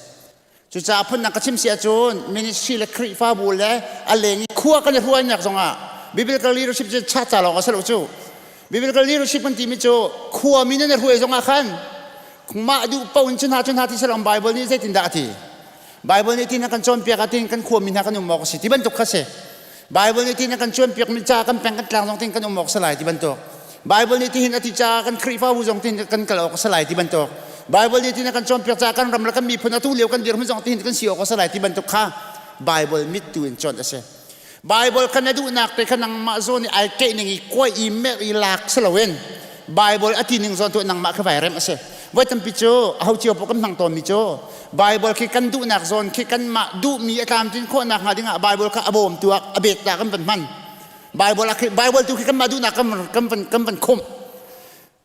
Cucaah phundang ka chim si ahcun ministry le Khrihfabu le a leng i khua kan i hruainak zongah biblical leadership cu cha lawng a si lo cu. Biblical leadership kan timi cu khua mi nan i hruai zongah khan mah duh paoh in cu hna cu hna ti si Bible nih zeitindah a ti? Bible nih tin a kan cawnpiak ah tin kan khua mi hna kan um awk a si ti bantuk kha si. Bible nih tin a kan cawnpiak mi ca kan peng kan tlang zong tin kan um awk si lai ti bantuk. Bible nih tihin a ti caah kan Khrihfabu zong tin kan kal awk a si lai ti bantuk. Bible nih tin a kan cawnpiak caah kan ram le kan miphun atu lio kan dirhmun zong tihin kan si awk a si lai ti bantuk kha Bible mit tu in cawnh a si. Bible kha na duhnak te kha nangmah zawn i ai keih ning i kuai i merh i lak si loin Bible a ti ning zawn tu nangmah kha vai rem a si. Voi tampi cu aho cio paoh kan hmang tawnmi cu Bible khi kan duhnak zawn khi kanmah duhmi a tlamtlin khawhnak hnga dingah Bible kha a bawmtu ah a bet ta kan van hman. Bible Bible tu khi kanmah duhnak kan kan van kan van khumh.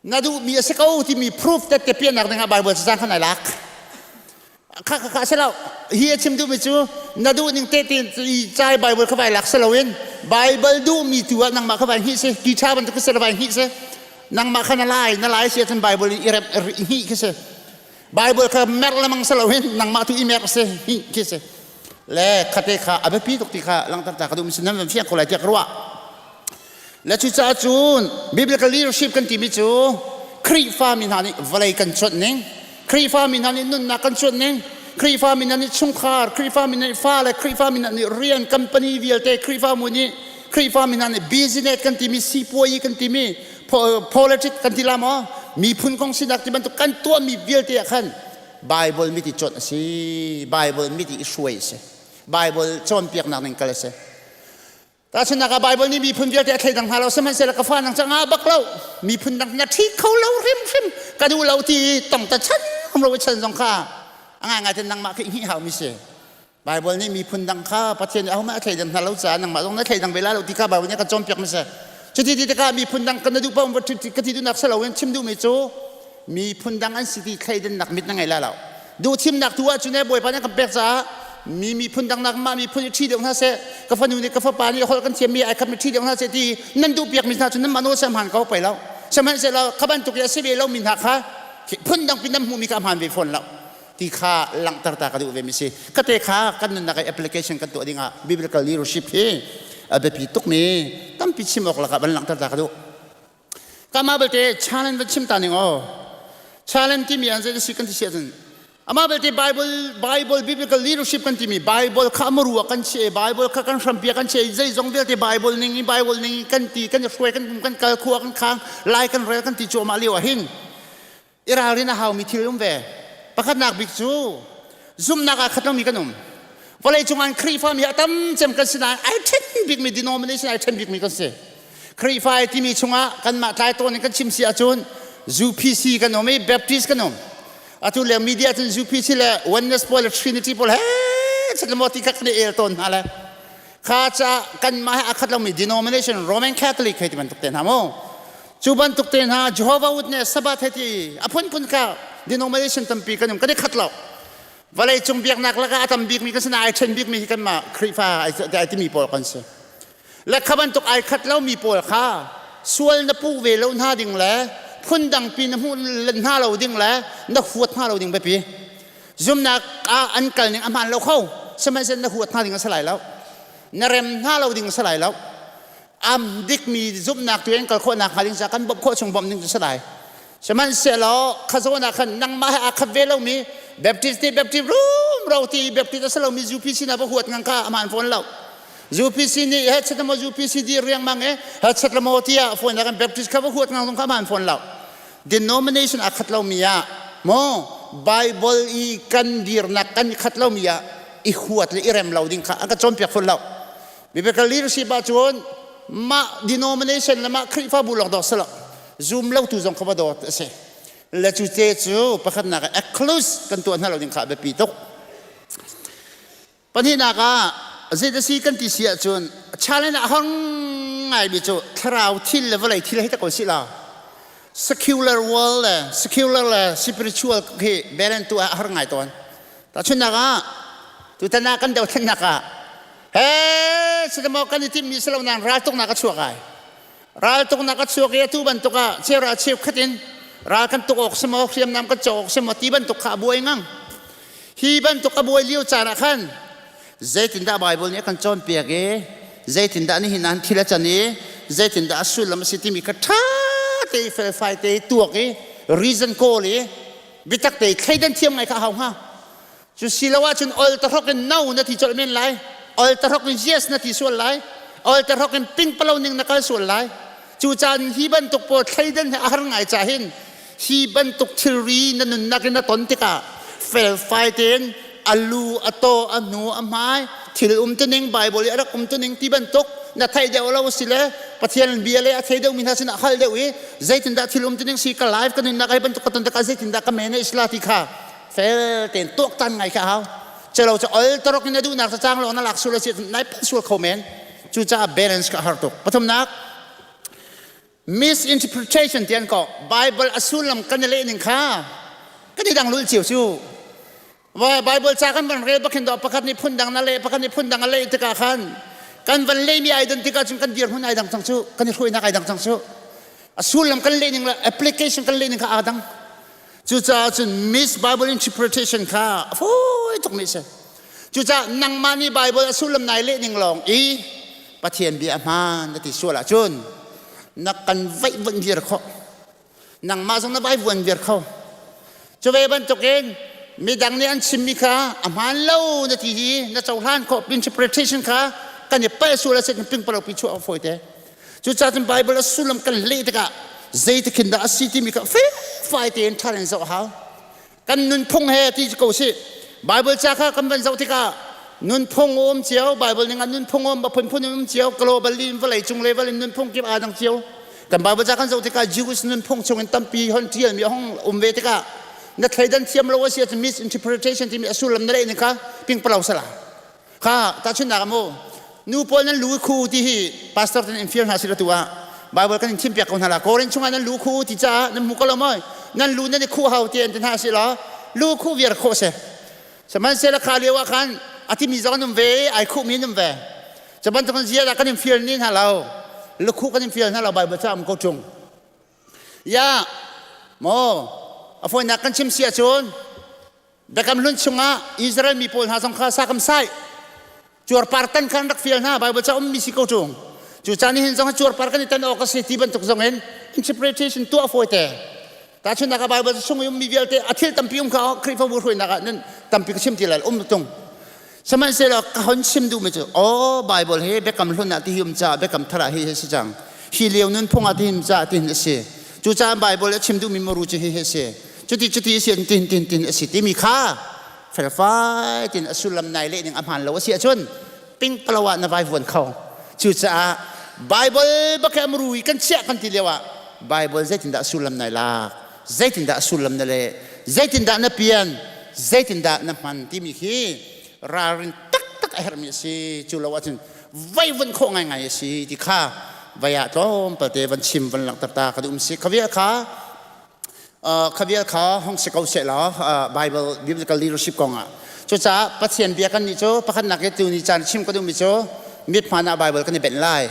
Na duhmi a si ko timi proof tette piahnak dingah Bible cacang khan ai lak. Kha kha kha si lo. Hi a chim duhmi cu na duh ning te te i cai Bible kha vai lak si loin Bible duhmi tu ah nangmah kha vai hngih si. Ti ṭha bantuk si vai hngih si. Nangmah kha na lai na lai si ahcun Bible i rem hngih khi si. Bible kha merh lemang si loin nangmah tu i merh si hngih khi si. Le khate kha a biapi tuk ti kha langhter ta ka duhmi si nan van fiang ko lai tiah ka ruah. Le cucaah cun biblical leadership kan timi cu Khrihfa mi hna nih vawlei kan cuanh ning, Khrihfa mi hna nih nunnak kan cuanh ning, Khrihfa mi hna nih chungkhar, Khrihfa mi hna nih fale, Khrihfa mi hna nih rian, company vialte, Khrihfamu nih Khrihfa mi hna nih business kan timi, sipuayi kan timi, politics kan ti la maw, miphun kong sinak ti bantuk kan tuahmi vialte ah khan Bible mit i cuanh a si, Bible mit i hruai a si, Bible cawnpiaknak ning kal a si. Tahchunhnak ah Baibal nih miphun vialte a thleidang hna lo sihmanhsehlaw ka fa nang cu ngah bak lo miphun dang na ṭhi kho lo hrimhrim ka duh lo ti tong ta chan um lo chan zong kha a ngaingai ten nangmah khi hngih hau mi si Baibal nih miphun dang kha Pathian nih ahohmanh a thleidang hna lo caah nangmah zong na thleidang ve lai lo ti kha Baibal nih a kan cawnpiak mi si cuti ti tikah miphun dang kan na duh paoh ka ti duhnak si loin chim duhmi cu miphun dang an si ti thleidannak mit na ngei lai lo duhthimnak tu ahcun eh bawipa nih kan pek caah mi miphun dang nak mah miphun i ṭhi deuh hna seh ka fanu nih ka fapa nih holh kan thiammi ai khat mi ṭhi deuh hna seh ti nan duh piak mi hna cu nan mah nawl sem han ko pei lo sihmanhsehlaw kha bantuk i a si ve lo mi hna kha phun dang pin nan hmuh mi kha hmaan ve fawn lo ti kha langhter ta ka duh ve mi si kate kha kan nunnak i application kan tuah dingah biblical leadership hi a biapi tuk mi tampi chim awk lakah van langhter ta ka duh Kamah belte challenge van chim ta ning aw. Challenge timi an zei si kan ti si ahcun amah belte Bible Bible biblical leadership kan timi Bible kha amaru ah kan chiah Bible kha kan hrampi ah kan chiah zeizong vialte Bible ning i Bible ning i kan ti kan i hruai kan kan kal khua kan khang lai kan rel kan ti cuahmah lio ah hin i ralrin a haumi thil um ve. Pakhatnak bik cu zumhnak ah khat lomi kan um. Vawlei cung an Khrihfa mi a tam cem kan si nain ai ṭhen bikmi denomination ai ṭhen bikmi kan si. Khrihfa ai timi chungah kanmah tlai tawn in kan chim si ahcun UPC kan um i Baptist kan um. Atu le media cun UPC le Oneness pawl le Trinity pawl he chat ti kha kan i el tawn hna le kha ca kanmah he a khat lomi denomination Roman Catholic hei ti bantuk te hna mu. Cu bantuk te hna Jehovah Witness Sabbath he ti a phunphun kha denomination tampi kan um kan i khat lo. Vawlei cung biaknak lakah a tam bikmi kan si ai ṭhen bikmi hi kanmah Khrihfa ai timi pawl kan si. Le kha bantuk ai khat lomi pawl kha sual na puh ve lo hna ding le phundang pi na hmuh hna lo ding le na huat hna lo ding biapi. Zumnak ah an kal ning a hmaan lo kho sihmanhsehlaw na huat hna ding a si lai lo. Na rem hna lo ding a si lai lo. Am dikmi zumhnak tu in kal khawhnak hnga ding caah kan bawmh khawh chung bawmh ding cu si lai. Sihmanhsehlaw kha zawn ah khan nangmah he aa khat ve lomi Baptist nih Baptist rumro ti Baptist a si lomi UPC na va huat ngang kha aman fawn lo. UPC nih he chet maw UPC di riangmang e he chet maw tiah fawn kan Baptist kha va huat ngang zong kha aman fawn lo. Denomination aa khat lomi ah maw Bible i kan dirnak kan i khat lomi ah i huat le i rem lo ding kha an ka cawnpiak fawn lo. Biblical leadership ahcun mah denomination le mah Khrihfabu lawng dawt si lo zum lo tu zong kha va dawt a si. Le cu te cu pakhatnak ah exclude kan tuah hna lo ding kha a biapi tuk. Pahnihnak ah zei si kan ti si ahcun challenge a hong ngaimi cu thlarau thil le vawlei thil hei ta ko si la secular world le secular le spiritual khi balance tu ah a har ngai tawn. Tahchunhnak ah tutan ah kan dothlennak ah he sidamaw kan i timhmi si lo nain raltuknak a chuak ai. Raltuknak a chuak i atu bantuk ah cheural cheukhat in ral kan tuk awk si maw hriamnam kan cawk awk si maw ti bantuk kha a buai ngang. Hi bantuk a buai lio caan ah khan zeitindah Bible nih a kan cawnpiak i zeitindah nihin ah thil a can i zeitindah a sullam a si timi kha ṭha te i felfai te i tuak i reason kawl i biatak te thleidan thiam ngai kha a hau hnga. Cu si lo ahcun ol tahrok in no na ti colh men lai. Ol tahrok in yes na ti sual lai. Ol tahrok in pingpalo ning na kal sual lai. Cu caan hi bantuk pawl thleidan he a har ngai ca hin hi bantuk thilri na nunnak in na ton tikah felfai tein a lu a taw a hnu a hmai thil umtuning Bible i a rak umtuning ti bantuk na theih deuh lo si le Pathian bia le a thei deuhmi hna sinah hal deuh i zeitindah thil umtuning si ka life ka nunnak ai bantuk ka ton tikah zeitindah ka manage la ti kha fel tein tuaktan ngai kha a hau. Celo cu ol tarok in na duhnak cacang lawng na lak sual a si nai phan sual kho men. Cucaah balance ka har tuk. Pathumnak misinterpretation ti an ko Bible a sullam kan i leh ning kha kan i dang lul cio cu. Bible ca kan van rel bakhin do pakhat nih phun dang na leh pakhat nih phun dang a leh tikah khan kan van lehmi ai dan tikah cun kan dirhmun ai dang cang cu kan i hruainak ai dang cang cu a sullam kan leh ning le application kan leh ning kha aa dang. Cucaah cun Miss Bible interpretation kha a fawi tuk mi a si. Cucaah nangmah nih Bible a sullam nai leh ning lawng i Pathian bia a hmaan na ti sual ahcun na kan vaih vuan viar khawh. Nangmah zong na vai vuan viar kho. Cu ve bantukin midang nih an chimmi kha a hmaan lo na ti hi na cohlan khawh interpretation kha kan i palh sual a si pingpalo pi chuah a fawi te. Cucaah cun Bible a sullam kan leh tikah zeitik hin dah a si timi kha felfai tein ṭha in zoh a hau. Kan nunphung he ti ko si. Bible ca kha kan van zoh tikah nunphung a um cio, Bible ning ah nunphung a um, a phunphun um cio, globally in vawlei cung level in nunphung kip aa dang cio. Kan Bible ca kan zoh tikah Jewish nunphung chung in tampi hon ṭialmi a hong um ve tikah na thleidan thiam lo a si ahcun misinterpretation timi a sullam na leh ning kha pingpalo sala. Kha tahchunhnak ah mu nu pawl nan lu khu ti hi pastor ten in fial hna sila tu ah Bible kan in thim piak ko hna la Korin chungah nan lu khu ti caah nan hmu ko lo maw nan lu nan i khuh hau ti an ti hna si law lu khuh viar khawh si sihmanhsehlaw kha lio ah khan a timi zong an um ve ai khuhmi an um ve cu bantukin zia dah kan in fial ni hna lo lukhuh kan in fial hna lo Bible ca um ko ṭung ya maw a fawinak kan chim si ahcun Biakam Hlun chungah Israel mi pawl hna zong kha sa kam sai cuarpar tan kha an rak fial hna Bible ca ummi si ko ṭung cu caan hin zong cuarpar kan i tan awk a si ti bantuk zong in interpretation tuah fawi te tahchunhnak ah Bible chung i ummi vialte a thil tampi um kha Khrihfabu hruainak ah nan tampi ka chim ti lai um tung sihmanhsehlaw ka hon chim duhmi cu aw Bible hi biakam hlun ah ti hi um caah biakam thar ah hi hi si cang hi lio nunphung ah ti hin caah ti hin a si cucaah Bible a chim duhmi muru cu hi hi a si cuti cuti si tin tin tin a si timi kha felfai tin a sullam nai leh ning a hmaan lo a si ahcun pingpalo ah na vai vuan kho cucaah Bible bak amru i kan chiah kan ti lio ah Bible zeitindah sullam nai lak zeitindah sullam na leh zeitindah na pian zeitindah na hman timi khi ralrin taktak a herhmi a si cu lo ahcun vai vun khawh ngaingai a si ti kha vai ah tlawmpal te van chim van langhter ta ka duh um si khavial kha Kha vial kha hong si ko seh law Bible biblical leadership kong ah cucaah Pathian bia kan nih cu pakhatnak i tuni caan chim ka duhmi cu mit hmaan ah Bible kan i benh lai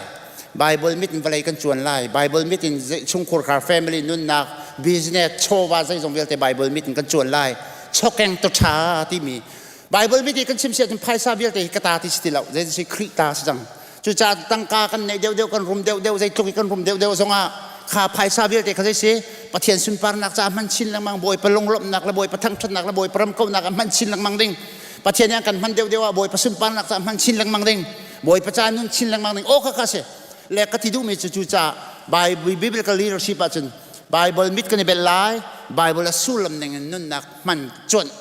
Bible mit in vawlei kan cuan lai Bible mit in chungkhur khar family nunnak business chawva zeizong vialte Bible mit in kan cuan lai chokeng to ṭha timi Bible mit i kan chim si ahcun phaisa vialte hi ka ta ti si ti lo zei si Khrih ta si cang Cucaah tangka kan neih deuhdeuh kan rum deuhdeuh zeitluk i kan rum deuhdeuh zongah kha phaisa vialte kha zei si Pathian sunparnak caah hman chin lengmang Bawipa lunglawmhnak le Bawipa thangṭhatnak le Bawipa ramkauhnak ah hman chin lengmang ding Pathian nih an kan hman deuhdeuh ah Bawipa sunparnak caah hman chin lengmang ding Bawipa caah nun chin lengmang ding aw kha kha si le ka ti duhmi cu cucaah Bible biblical leadership ahcun Bible mit kan i bel lai Bible a sullam ning in nunnak hman cuanh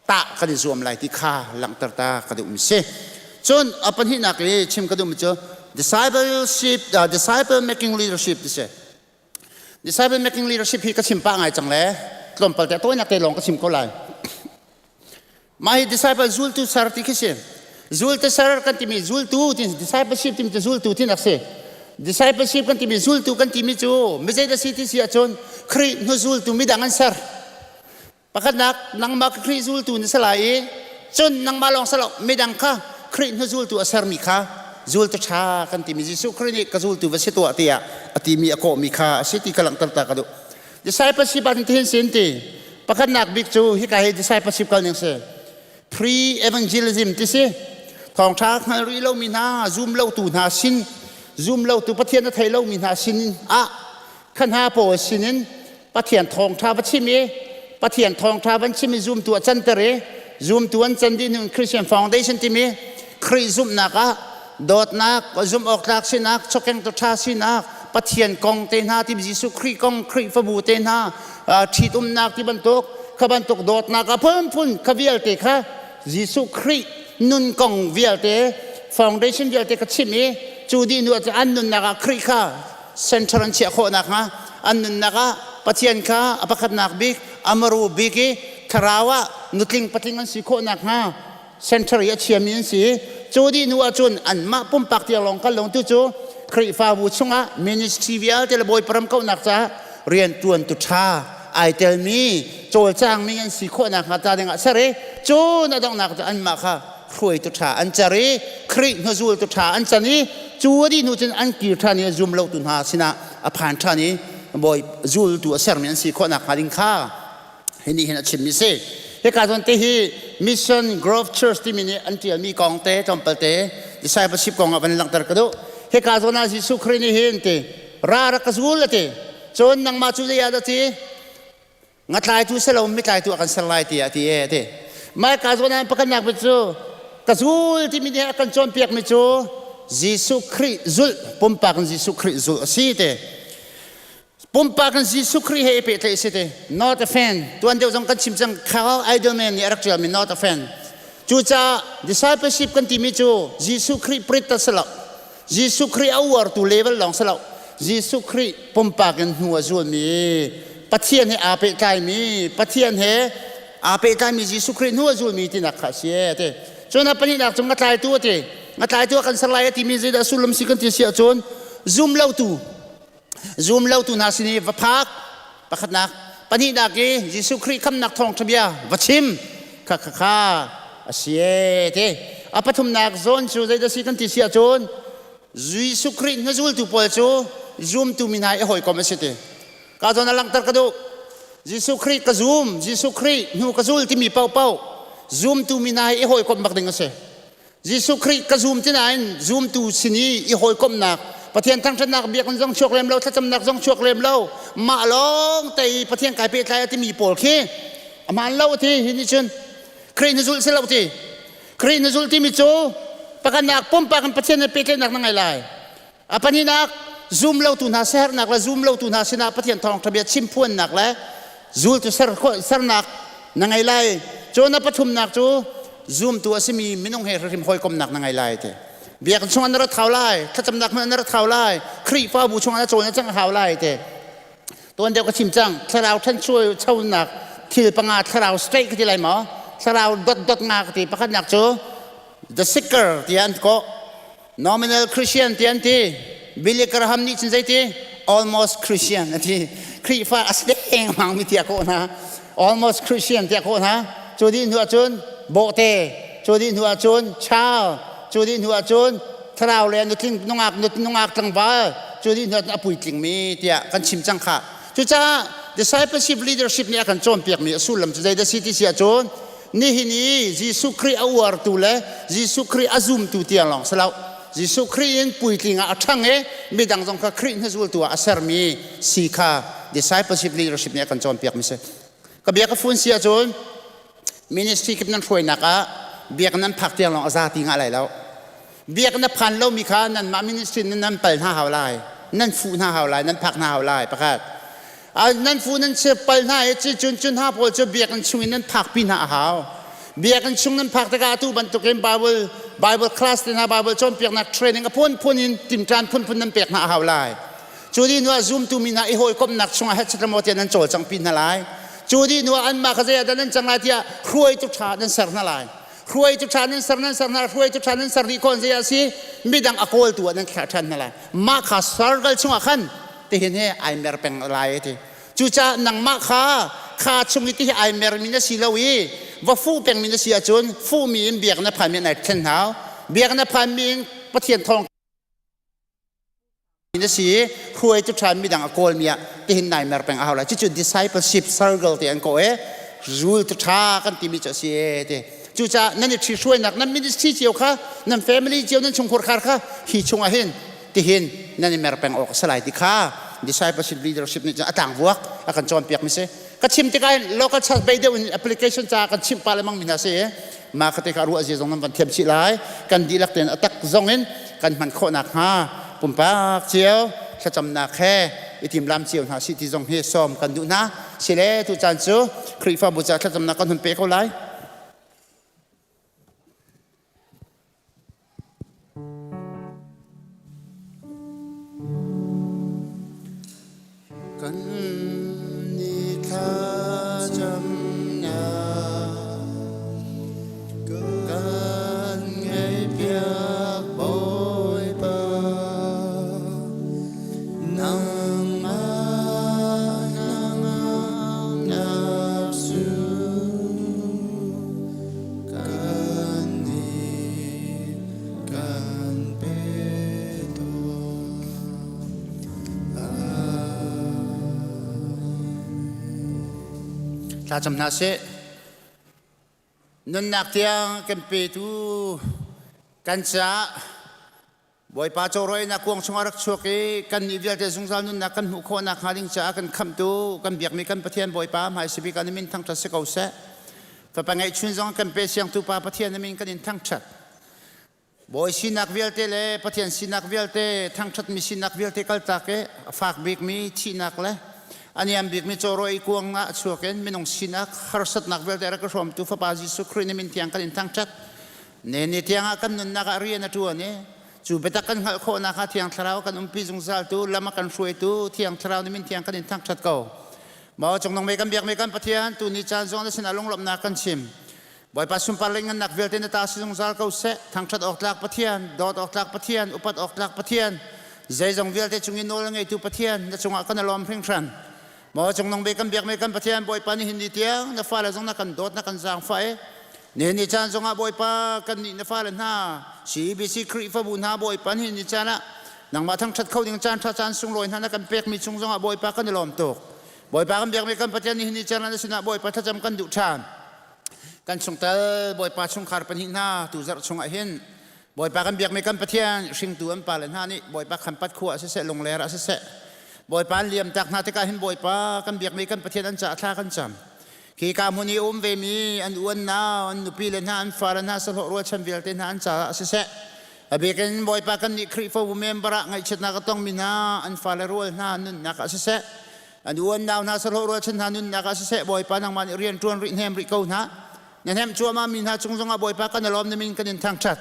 tah kan i zuam lai ti kha langhter ta ka duhmi si. Cun a pahnihnak i chim ka duhmi cu discipleship, disciple making leadership ti si. Disciple making leadership hi ka chim pah ngai cang le tlawmpal te tawinak te lawng ka chim ko lai. Mah hi disciple zultu ser ti khi si. Zultu ser kan timi zultu ti discipleship timi cu zultu ti nak si. Discipleship kan timi zultu kan timi cu mi zeidah si ti si ahcun Khrih hnu zultu midang an ser. Pakhatnak nangmah Khrih zultu na si lai i cun nangmah lawng si lo midang kha Khrih hnu zultu a sermi kha zultu ṭha kan timi Jesuh Khrih nih ka zultu va si tuah tiah a timi a kawhmi kha a si ti ka langhter ta ka duh. Discipleship ah tihin sin ti pakhatnak bik cu hika hi discipleship kal ning si pre-evangelism ti si thawngṭha hngal rih lomi hna zum lotu hna sin zum lotu Pathian a thei lomi hna sin ah kha hna pawl sinin Pathian thawngṭha va chim i Pathian thawngṭha van chim i zumtu a canter i zumtu an can dih hnu Christian Foundation timi Khrih zumhnak ah dawtnak zumh awk tlak sinak chawkengtu ṭha sinak Pathian kong te hna ti Jesuh Khrih kong Khrihfabu te hna ṭhitumnak ti bantuk kha bantuk dawtnak a phunphun kha vialte kha Jesuh Khrih nun kong vialte foundation vialte ka chim i cu dih hnu ah an nunnak ah Khrih kha center an chiah khawh nakhnga an nunnak ah Pathian kha a pakhatnak bik amaru bik i thlarau ah nutling patling an si khawh nakhnga center i a chiami an si cu dih hnu ahcun anmah pumpak tiang lawng kal lo tu cu Khrihfabu chungah ministry vialte le Bawipa ram kauhnak caah rianṭuan tu ṭha ai telmi cawlcangmi an si khawh nakhnga ca dingah ser i cun a donghnak cu anmah kha hruaitu ṭha an cer i Khrih hnuzultu ṭha an can i cu a dih hnu cun an kir ṭhan i zum lotu hna sinah a phan ṭhan i bawi zultu a sermi an si khawh nakhnga ding kha hi nih hin a chimmi si. Hika zawn te hi Mission Grove Church timi nih an ṭialmi kong te tlawmpal te discipleship kong ah van langhter ka duh. Hika zawn ah Jesuh Khrih nih hin ti ra rak ka zul a ti. Cun nangmah cu zei ah dah ti? Ngatlaitu si lo mitlaitu a kan ser lai tiah a ti e a ti. Mah ka zawn ah pakhatnak bik cu ka zul timi nih a kan cawnpiakmi cu Jesuh Khrih zulh pumpak in Jesuh Khrih zulh a si ti. Pumpak in Jesuh Khrih he i pehtlaih si ti. Not a fan. Tuan deuh zong kan chim cang Carl Eidelman nih a rak ṭialmi not a fan. Cucaah discipleship kan timi cu Jesuh Khrih prit ta si lo. Jesuh Khrih a uartu level lawng si lo. Jesuh Khrih pumpak in hnu a zulmi, Pathian he aa pehtlaimi, Pathian he aa pehtlaimi Jesuh Khrih hnu a zulmi tinak kha a si e ti. Cun a pahnihnak cu ngatlaitu a ti. Ngatlaitu a kan ser lai a timi zeidah sullam si kan ti si ahcun zum lotu zum lotu hna sin i va phak pakhatnak pahnihnak i Jesuh Khrih khamnak thawngṭha bia va chim kha kha kha a si e ti a pathumnak zawn cu zeidah si kan ti si ahcun Jesuh Khrih hnuzultu pawl cu zumtu mi hna i hawikom a si ti ka zawn a langhter ka duh Jesuh Khrih ka zum Jesuh Khrih hnu ka zul timi paohpaoh zumtu mi hna i hawikom bak ding a si Jesuh Khrih ka zum ti nain zumtu sin i i hawikomhnak Pathian thangṭhatnak biakinn zong chuak lem lo thlacamnak zong chuak lem lo mah lawng te i Pathian kai pehtlai a timi pawl khi a hmaan lo ti hi nih cun Khrih na zulh si lo ti Khrih na zulh timi cu pakhatnak pumpak in Pathian he pehtlaihnak na ngei lai A pahnihnak, zum lotu hna siaherhnak le zum lotu hna sinah Pathian thawngṭha bia chimphuannak le zultu ser sernak na ngei lai. Cun a pathumnak cu zumtu a simi minung he hrim hawikomnak na ngei lai ti. Biakinn chungah na rat hau lai, thlacamnak hmun ah na rat hau lai, Khrihfabu chungah na cawn na cang hau lai ti. Tuan deuh ka chim cang, thlarau ṭhanchonak thil panga thlarau straight ka ti lai maw? Thlarau dot dot nga ka ti. Pakhatnak cu the seeker tiah an kawh. Nominal Christian ti an ti. Billy Graham nih cun zeiti? Almost Christian a ti. Khrihfa a si dengmang mi tiah kawh hna. Almost Christian tiah kawh hna. Cu dih hnu ahcun bawhte, cu dih hnu ahcun child, cu dih hnu ahcun thlarau le nutling nungak nungak tlangval, cu dih hnu ahcun a puitlingmi tiah kan chim cang kha. Cucaah discipleship leadership nih a kan cawnpiakmi a sullam cu zeidah si ti si ahcun Nihin i Jesuh Khrih a uartu le Jesuh Khrih a zumtu tiang lawng si lo. Jesuh Khrih in puitling ah a ṭhang i midang zong kha Khrih hnuzultu ah a sermi si kha discipleship leadership nih a kan cawnpiakmi si. Ka bia ka fun si ahcun ministry kip nan hruainak ah biak nan phak tiang lawng a za ti ngah lai lo. Biak na phan lomi kha nanmah ministry nan nan pal hna hau lai. Nan fuh hna hau lai, nan phak hna hau lai pakhat. Nan fu nan si pal hna i ci cun cun hna pawl cu biakinn chung in nan phakpi hna a hau. Biakinn chung nan phak tikah atu bantukin Bible Bible class te hna Bible cawnpiaknak training a phunphun in timṭan phunphun nan pek hna a hau lai. Cu dih hnu ah zumtu mi hna i hawikomhnak chungah hetchet tiah nan cawlcang pi hna lai. Cu dih hnu ah anmah kha zei ah dah nan cang lai tiah hruaitu ṭha nan ser hna lai. Hruaitu ṭha nan ser nan ser hna hruaitu ṭha nan ser dih khawh zei ah si midang a kawltu ah nan thlah ṭhan hna lai. Mah kha circle chungah khan tihin he ai mer peng lai ti. Cucaah nangmah kha kha chung i ti hi ai mermi na si lo i va fuh pengmi na si ahcun fuhmi in biak na phanmi nai thlen hau. Biak na phanmi in Pathian thawng na si i hruaitu ṭha midang a kawlmi ah tihin nai mer peng a hau lai. Cucu discipleship circle ti an kawh i zultu ṭha kan timi cu a si e ti. Cucaah nan i ṭhihruainak nan ministry cio kha nan family cio nan chungkhur khar kha hi chungah hin tihin nan i mer peng awk a si lai ti kha discipleship leadership nih cun a tlangvuak a kan cawnpiak mi si. Ka chim tikah hin local church bei deuh in application ca kan chimh pah lengmang mi hna si i mah kha te kha ruah zia zong nan van thiam chih lai. Kan dihlak tein a tak zong in kan hman khawh nakhnga pumpak cio thlacamnak he i timlam cio hna si ti zong hi sawm kan duh hna. Sile tu caan cu Khrihfabu ca thlacamnak kan hun pe ko lai. Kan ni thlacamnak kan ngaihpiak Bawipa nangmah nangamnak cu kan nih kan pe tuah. Thlacam hna sih. Nunnak tiang kan petu kan caah Bawipa cawrawinak kuang chungah rak chuak i kannih vialte zungzal nunnak kan hmuh khawh nakhnga ding caah kan khamhtu kan biakmi kan Pathian Bawipa hmai bik ah na min thangṭhat si ko seh. Fapa ngeihchun zong kan pe siangtu Pa Pathian na min kan in thangṭhat. Bawi sinak vialte le Pathian sinak vialte thangṭhatmi sinak vialte kaltak i a fak bikmi thihnak le a niam bikmi cawrawi kuang ah chuak in minung sinak harsatnak vialte a rak ka hrawmtu Fapa Jesuh Khrih na min tiang kan in thangṭhat. Ne ni tiangah kan nunnak ah rian a ṭuan i cu biatak kan hngalh khawhnak hnga Thiang Thlarau kan umpi zungzal tu lam a kan hruaitu Thiang Thlarau na min thiang kan in thangṭhat ko. Maw cungnung mei kan biakmi kan Pathian tu ni caan zong na sinah lunglawmhnak kan chim. Bawipa sunpar le ngannak vialte na ta si zungzal ko seh. Thangṭhat awk tlak Pathian, dawt awk tlak Pathian, upat awk tlak Pathian, zeizong vialte cung i nawl a ngeitu Pathian na cungah kan i lawm hringhran. Maw cungnung bik kan biakmi kan Pathian Bawipa nihin ni tiang na fale zong na kan dawt na kan zaangfah i nihin ni caan zongah Bawipa kan nih na fale hna CBC Khrihfabu hna Bawipa nihin ni caan ah nangmah thangṭhat kho ding caan ṭha caan sunglawi hna na kan pekmi chung zongah Bawipa kan i lawm tuk. Bawipa kan biakmi kan Pathian nihin ni caan ah na sinah Bawipa thlacam kan duh ṭhan. Kan chungtel Bawipa chungkhar pahnih hna tu zarh chungah hin Bawipa kan biakmi kan Pathian hringtu an pale hna nih Bawipa khampat khua ah siseh lungler ah siseh Bawipa an liamtak hna tikah hin Bawipa kan biakmi kan Pathian an caah thla kan cam. Khi ka hmun i um vemi an u an nau an nupi le hna an fale hna sahlawh rualchan vialte hna an caah siseh a bikin Bawipa kan nih Khrihfabu member ah ngaihchiatnak a tongmi hna an fale rual hna nunnak ah siseh an u an nau hna sahlawh rualchan hna nunnak ah siseh Bawipa nangmah nih rian ṭuan rih hnem rih ko hna. Na hnemh cuahmah mi hna cung zongah Bawipa kan i lawm na min kan in thangṭhat.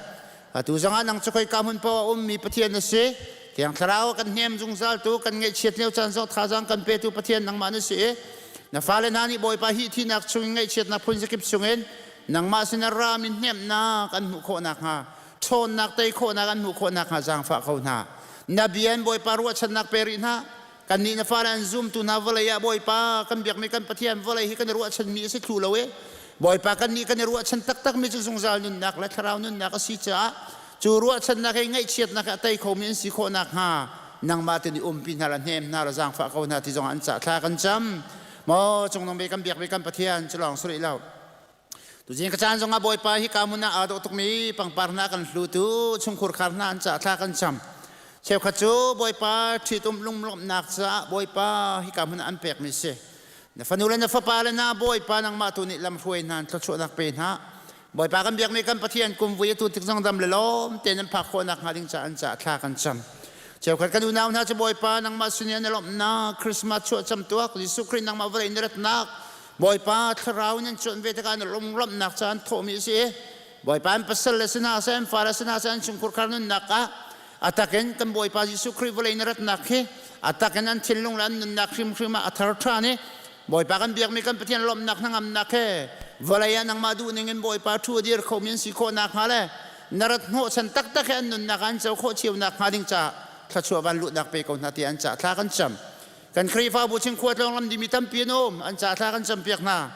Atu zongah nang cu khoika hmun paoh a ummi Pathian na si. Thiang Thlarau kan hnem zungzaltu, kan ngaihchiat lio caan zong thazaang kan petu Pathian nangmah na si i na fale hna nih Bawipa hi thihnak chungin ngaihchiatnak phun zakip chungin nangmah sin a rami hnemhnak an hmuh khawh nakhnga ṭhawnnak tei khawhnak an hmuh khawh nakhnga zaangfah ko hna. Na bia in Bawipa ruahchannak pe rih hna. Kannih na fale an zumtu hna vawlei ah Bawipa kan biakmi kan Pathian vawlei hi kan i ruahchanmi a si thlu lo i Bawipa kannih kan i ruahchan taktakmi cu zungzal nunnak le thlarau nunnak a si caah cu ruahchannak hi ngaihchiatnak hi a tei khomi an si khawh nakhnga nangmah te nih umpi hna la hnem hna la zaangfah ko hna ti zongah an cah thla kan cam maw cungnung bik kan biakmi kan Pathian cu lawng si rih lo Tuzing ka caan zongah Bawipa hi ka hmun ah aa dawh tukmi pangpar hna kan hlutu chungkhur khar hna an caah thla kan cam. Cheukhat cu Bawipa ṭhitum lunglawmhnak caah Bawipa hi ka hmun ah an pekmi si. Na fanu le na fapa le na Bawipa nangmah tu nih lamhruai hna thluachuahnak pe hna. Bawipa kan biakmi kan Pathian kum vui atu tik zong dam le lawm tein an phak khawh nakhnga ding caah an caah thla kan cam. Cheukhat kan unau hna cu Bawipa nangmah sin i an i lawmhnak Christmas chuah cam tuak Jesuh Khrih nangmah vawlei na ratnak Bawipa thlarau nan cuanh ve tikah na lunglawmhnak caan thawhmi a si. Bawipa an pasal le si hna seh, an fale si hna seh, an chungkhur khar nunnak ah a takin kan Bawipa Jesuh Khrih vawlei na ratnak hi a takin an thinlung le an nunnak hrimhrim ah a thar ṭhan i Bawipa kan biakmi kan Pathian lawmhnak hnangamnak he vawlei ah nangmah duh ning in Bawipa ṭhu a dir khomi an si khawh nakhnga le na rat hnawhchan taktak he an nunnak ah an co khawh cio nakhnga ding caah thluachuah van luhnak pe ko hna tiah an cah thla kan cam. Kan Khrihfabu chingkhua tlawng lam dimi tampi an um an cah thla kan campiak hna.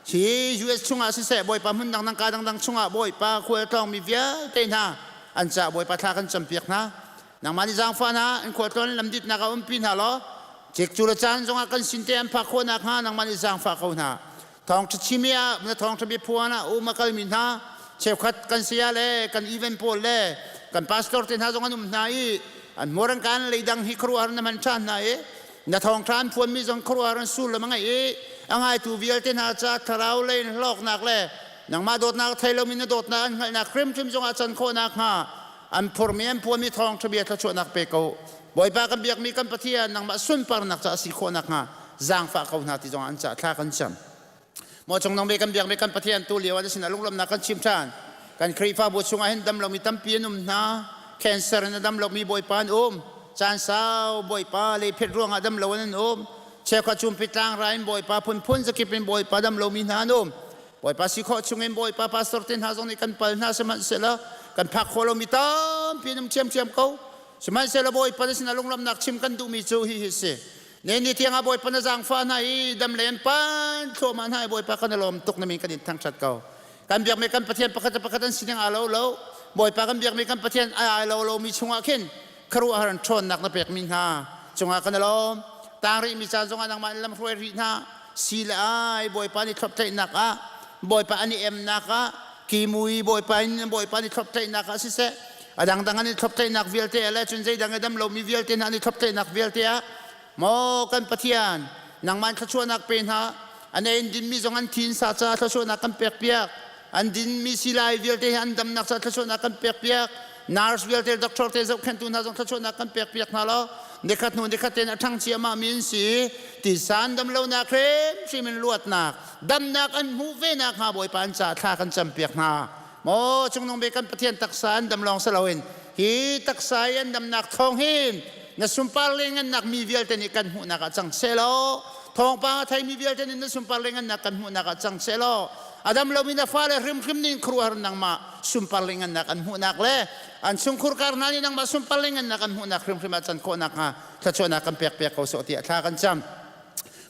Hi US chungah siseh Bawipa hmun dangdang ka dangdang chungah Bawipa khual tlawngmi vialte hna an cah Bawipa thla kan campiak hna. Nangmah nih zaangfah hna in khualtlawn lamditnak ah umpi hna law cik cu le caan zongah kan sin te an phak khawh nakhnga nangmah nih zaangfah ko hna. Thawngṭha chimi ah na thawngṭha biaphuan ah um a kalmi hna cheukhat kan saya le kan event pawl le kan pastor te hna zong an um hna i an hmur an kaan leidang hi khuaruahhar na hman ṭhan hna i na thawngṭha an phuanmi zong khuaruahhar an sullam a ngeih i a ngaitu vialte hna ca thlarau lei in hlawknak le nangmah dawtnak thei lomi na dawtnak an hngalhnak hrimhrim zongah can khawh nakhnga an phurmi an phuanmi thawngṭha bia thluachuahnak pe ko Bawipa kan biakmi kan Pathian nangmah sunparnak ca a si khawh nakhnga zaangfah ko hna ti zongah an cah thla kan cam Maw cung nong kan biakmi kan Pathian tu lio ah na sinah lunglawmhnak kan chim ṭhan. Kan Khrihfabu chungah hin dam lomi tampi an um hna. Cancer in a dam lomi Bawipa an um. Caan sau Bawipa leiphet ruangah dam lo an um. Cheukhat cumpi tlangrai in Bawipa phunphun zakip in Bawipa dam lomi hna an um. Bawipa si khawh chungin Bawipa pastor te hna zong nih kan pal hna sihmanhsehlaw kan phak khawh lomi tampi an um ṭhiamṭhiam ko. Sihmanhsehlaw Bawipa na sinah lunglawmhnak chim kan duhmi cu hihi si. Ne ni tiang ah Bawipa na zaangfah hna i dam le an pan thluahmah hna i Bawipa kan i lawm tuk na min kan in thangṭhat ko. Kan biakmi kan Pathian pakhat le pakhat an sining aa lo lo. Bawipa kan biakmi kan Pathian ai lo lomi chungah khin khuaruahhar in ṭhawnnak na pekmi hna cungah kan i lawm. Tang rihmi caan zongah nangmah in lamhruai rih hna. Si le ai Bawipa nih thloptlaihnak ah Bawipa an i emnak ah kimui Bawipa in Bawipa nih thloptlaihnak ah siseh a dangdang an i thloptlaihnak vialte le cun zeidang i dam lomi vialte hna an i thloptlaihnak vialte ah maw kan Pathian nangmah thluachuahnak pe hna an ein dinmi zong an thin sa ca thluachuahnak kan pek piak an dinmi silai vialte hi an damnak ca thluachuahnak kan pek piak nurse vialte doctor te zohkhenhtu hna zong thluachuahnak kan pek piak hna law nikhat hnu nikhat tein a ṭhang ciahmah mi an si tisan dam lonak hrimhrim in luatnak damnak an hmuh ve nakhnga Bawipa an ca thla kan cam piak hna Maw cungnung bik kan Pathian taksa an dam lawng si loin hi taksa i an damnak thawng hin na sunpar le ngannak mi vialte nih kan hmuhnak ah cang sehlaw thawngpang a theimi vialte nih na sunpar le ngannak kan hmuhnak ah cang sehlaw a dam lomi na fale hrimhrim nih khuaruahhar nangmah sunpar le ngannak an hmuhnak le an chungkhur kar hna nih nangmah sunpar le ngannak an hmuhnak hrimhrim ah can khawh nakhnga thluachuahnak kan pek piak ko sawh tiah thla kan cam.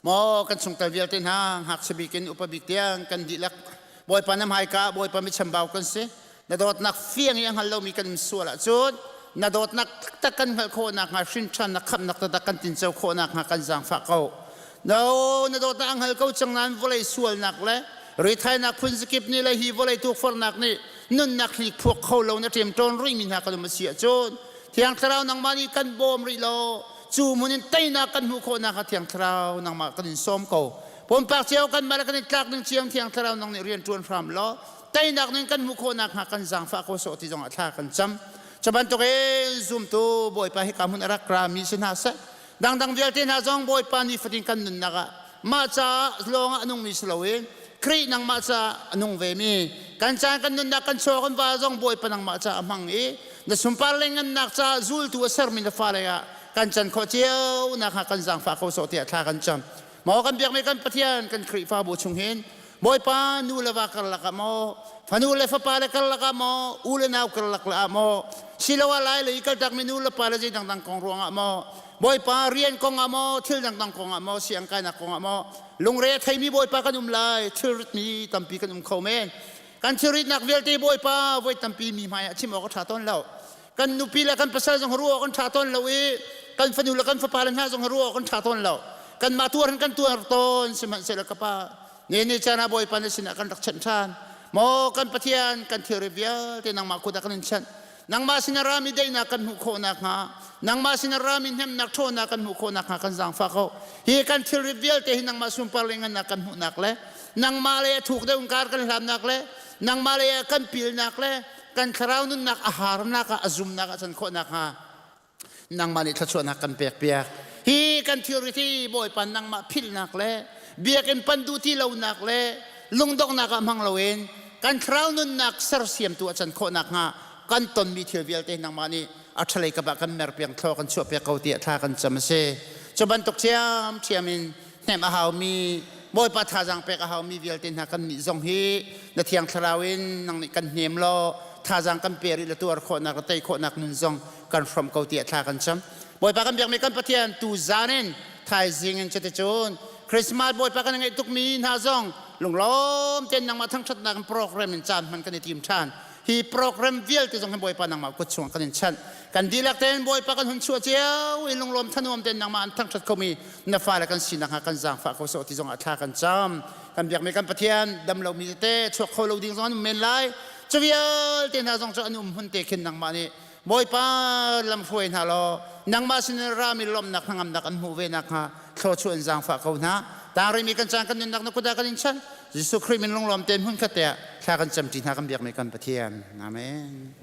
Maw kan chungtel vialte hna ngakchia bik in upa bik tiang kan dihlak Bawipa na hmaika Bawipa mi chambau kan si. Na dawtnak fiang i a hngal lomi kan sual ahcun na dawtnak taktak kan hngalh khawh nakhnga hrinṭhan na khamhnak taktak kan tinco khawh nakhnga kan zaangfah ko. No, na dawtnak a hngal ko cang nain vawlei sualnak le rithainak phunzakip nih le hi vawlei tukforhnak nih nunnak hlik phuak kho lo na ṭemṭawn rihmi hna kan um a si ahcun Thiang Thlarau nangmah nih kan bawm rih lo. Cu hmun in teinak kan hmuh khawh nakhnga Thiang Thlarau nangmah kan in sawm ko. Pumpak cio kan mah le kan i tlak ding cio Thiang Thlarau nang nih rian ṭuan hram law teinak ning kan hmuh khawh nakhnga kan zaangfah ko sawh ti zongah thla kan cam. Cu bantuk in zumtu Bawipa hika hmun a rak rami si hna seh. Dangdang vialte hna zong Bawipa nifatin kan nunnak ah mah caah lawngah a nungmi si loin Khrih nangmah caah a nung vemi kan caan kan nunnak kan chaw kan va zong Bawipa nangmah caah a hmang i na sunpar le ngannak caah zultu a sermi na fale ah kan can khawh cio nakhnga kan zaangfah ko sawh tiah thla kan cam. Maw kan biakmi kan Pathian kan Khrihfabu chung hin Bawipa nu le va karlak ah maw fanu le fapa le karlak ah maw u le nau karlak ah maw siloah lai lei kaltakmi nu le pa le zei dangdang kong ruangah maw Bawipa rian kong ah maw thil dangdang kong ah maw siang kainak kong ah maw lungre a theimi Bawipa kan um lai thilritmi tampi kan um kho men kan thilritnak vialte Bawipa voi tampi mi hmai ah chim awk a ṭha tawn lo kan nupi le kan pasal zong ruah kan ṭha tawn lo i kan fanu le kan fapa le hna zong ruah kan ṭha tawn lo kanmah tuar hin kan tuar tawn sihmanhsehlaw ka pa ne ni caan ah Bawipa na sinah kan rak chanh ṭhan maw kan Pathian kan thilri vialte nangmah kut ah kan in chanh nangmah sinah rami daihnak kan hmuh khawh nakhnga nangmah sinah rami hnemhnak ṭhawnnak kan hmuh khawh nakhnga kan zaangfah ko hi kan thilri vialte hi nangmah sunpar le ngannak kan hmuhnak le nangmah le a thuk deuh in kar kan hlannak le nangmah le kan pilnak le kan thlarau nunnak a harnak ah a zumnak ah can khawh nakhnga nangmah nih thluachuahnak kan pek piak hi kan thilri hi bawipa nangmah philhnak le biakinn pan duh ti lonak le lungdonghnak ah hmang loin. kan thlarau nunnak sersiamtu a can khawh nakhnga kan tonmi thil vialte nangmah nih a ṭhalei kap ah kan merpiang thlaw kan chuahpiak ko tiah thla kan cam a si. Cu bantuk ṭhiamṭhiam in hnemh a haumi Bawipa thazaang pek a haumi vialte hna kan nih zong hi na thiang thlarau in nang nih kan hnem law thazaang kan pe rih le tuar khawhnak le tei khawhnak nun zong kan hrawm ko tiah thla kan cam. Bawipa kan biakmi kan Pathian tu zan in thaizing in cuticun Christmas Bawipa kan ngeih tukmi hna zong lunglawm tein nangmah thangṭhatnak in program in caan hman kan i tim ṭhan. Hi program vialte zong hi Bawipa nangmah kut chungah kan in chanh. Kan dihlak tein Bawipa kan hun chuah cio i lunglawm thanuam tein nangmah an thangṭhat khomi na fale kan sinak hnga kan zaangfah ko sawh ti zongah thla kan cam. Kan biakmi kan Pathian dam lomi tete chuak kho lo ding zong an um men lai. Cu vialte hna zong cu an um hun te khin nangmah nih Bawipa lam hruai hna law nangmah sinin rami lawmhnak hnangamnak an hmuh ve nakhnga thluachuah in zaangfah ko hna. Tang kan caan kan nunnak na kut ah kan in chan. Jesuh Khrih min lunglawm tein hmun khat te ah thla kan camṭi hna kan biakmi kan Pathian. Amen.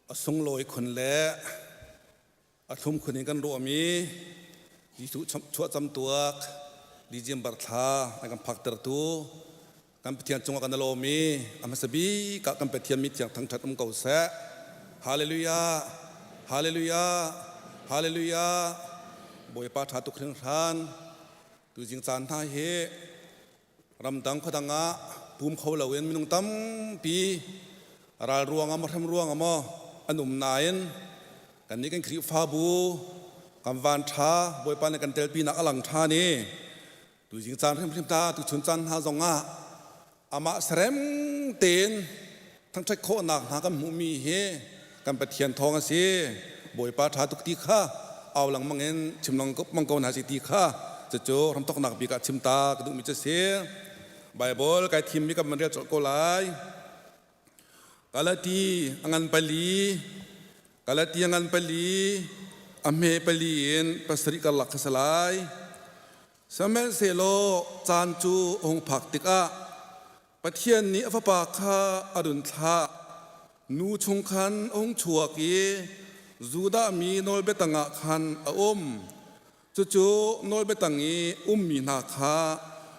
A sunglawi khun le a thlum khun in kan ruahmi Jesuh chuahcam tuak December thla an kan phaktertu kan Pathian cungah kan i lawm i a hmasa bik ah kan Pathian mi thiang thangṭhat um ko seh. Hallelujah! Hallelujah! Hallelujah! Bawipa ṭha tuk hringhran. Tuzing caan hna hi ramdang khuadang ah pum kho loin minung tampi ral ruangah maw hrem ruangah maw an um nain kannih kan Khrihfabu kan van ṭha Bawipa nih kan telpinak a lang ṭhan i tuzing caan hrimhrim ta tuchun caan hna zongah amah serem tein thangṭhat khawhnak hna kan hmuhmi hi kan Pathian thawng a si. Bawipa ṭha tuk ti kha au lengmang in chim lengmang ko hna si ti kha cucu hramthawknak bik ah chim ta ka duhmi cu a si. Baibal kai thimmi kan van rel colh ko lai. Galati a ngan pali, Galati a ngan pali, a hme pali in pasarih karlak kha si lai. Sihmanhsehlaw caan cu a hung phak tikah Pathian nih a fapa kha a run thlah. Nu chung khan a hung chuak i Judah mi nawlbia tangah khan a um. Cucu nawlbia tang i ummi hna kha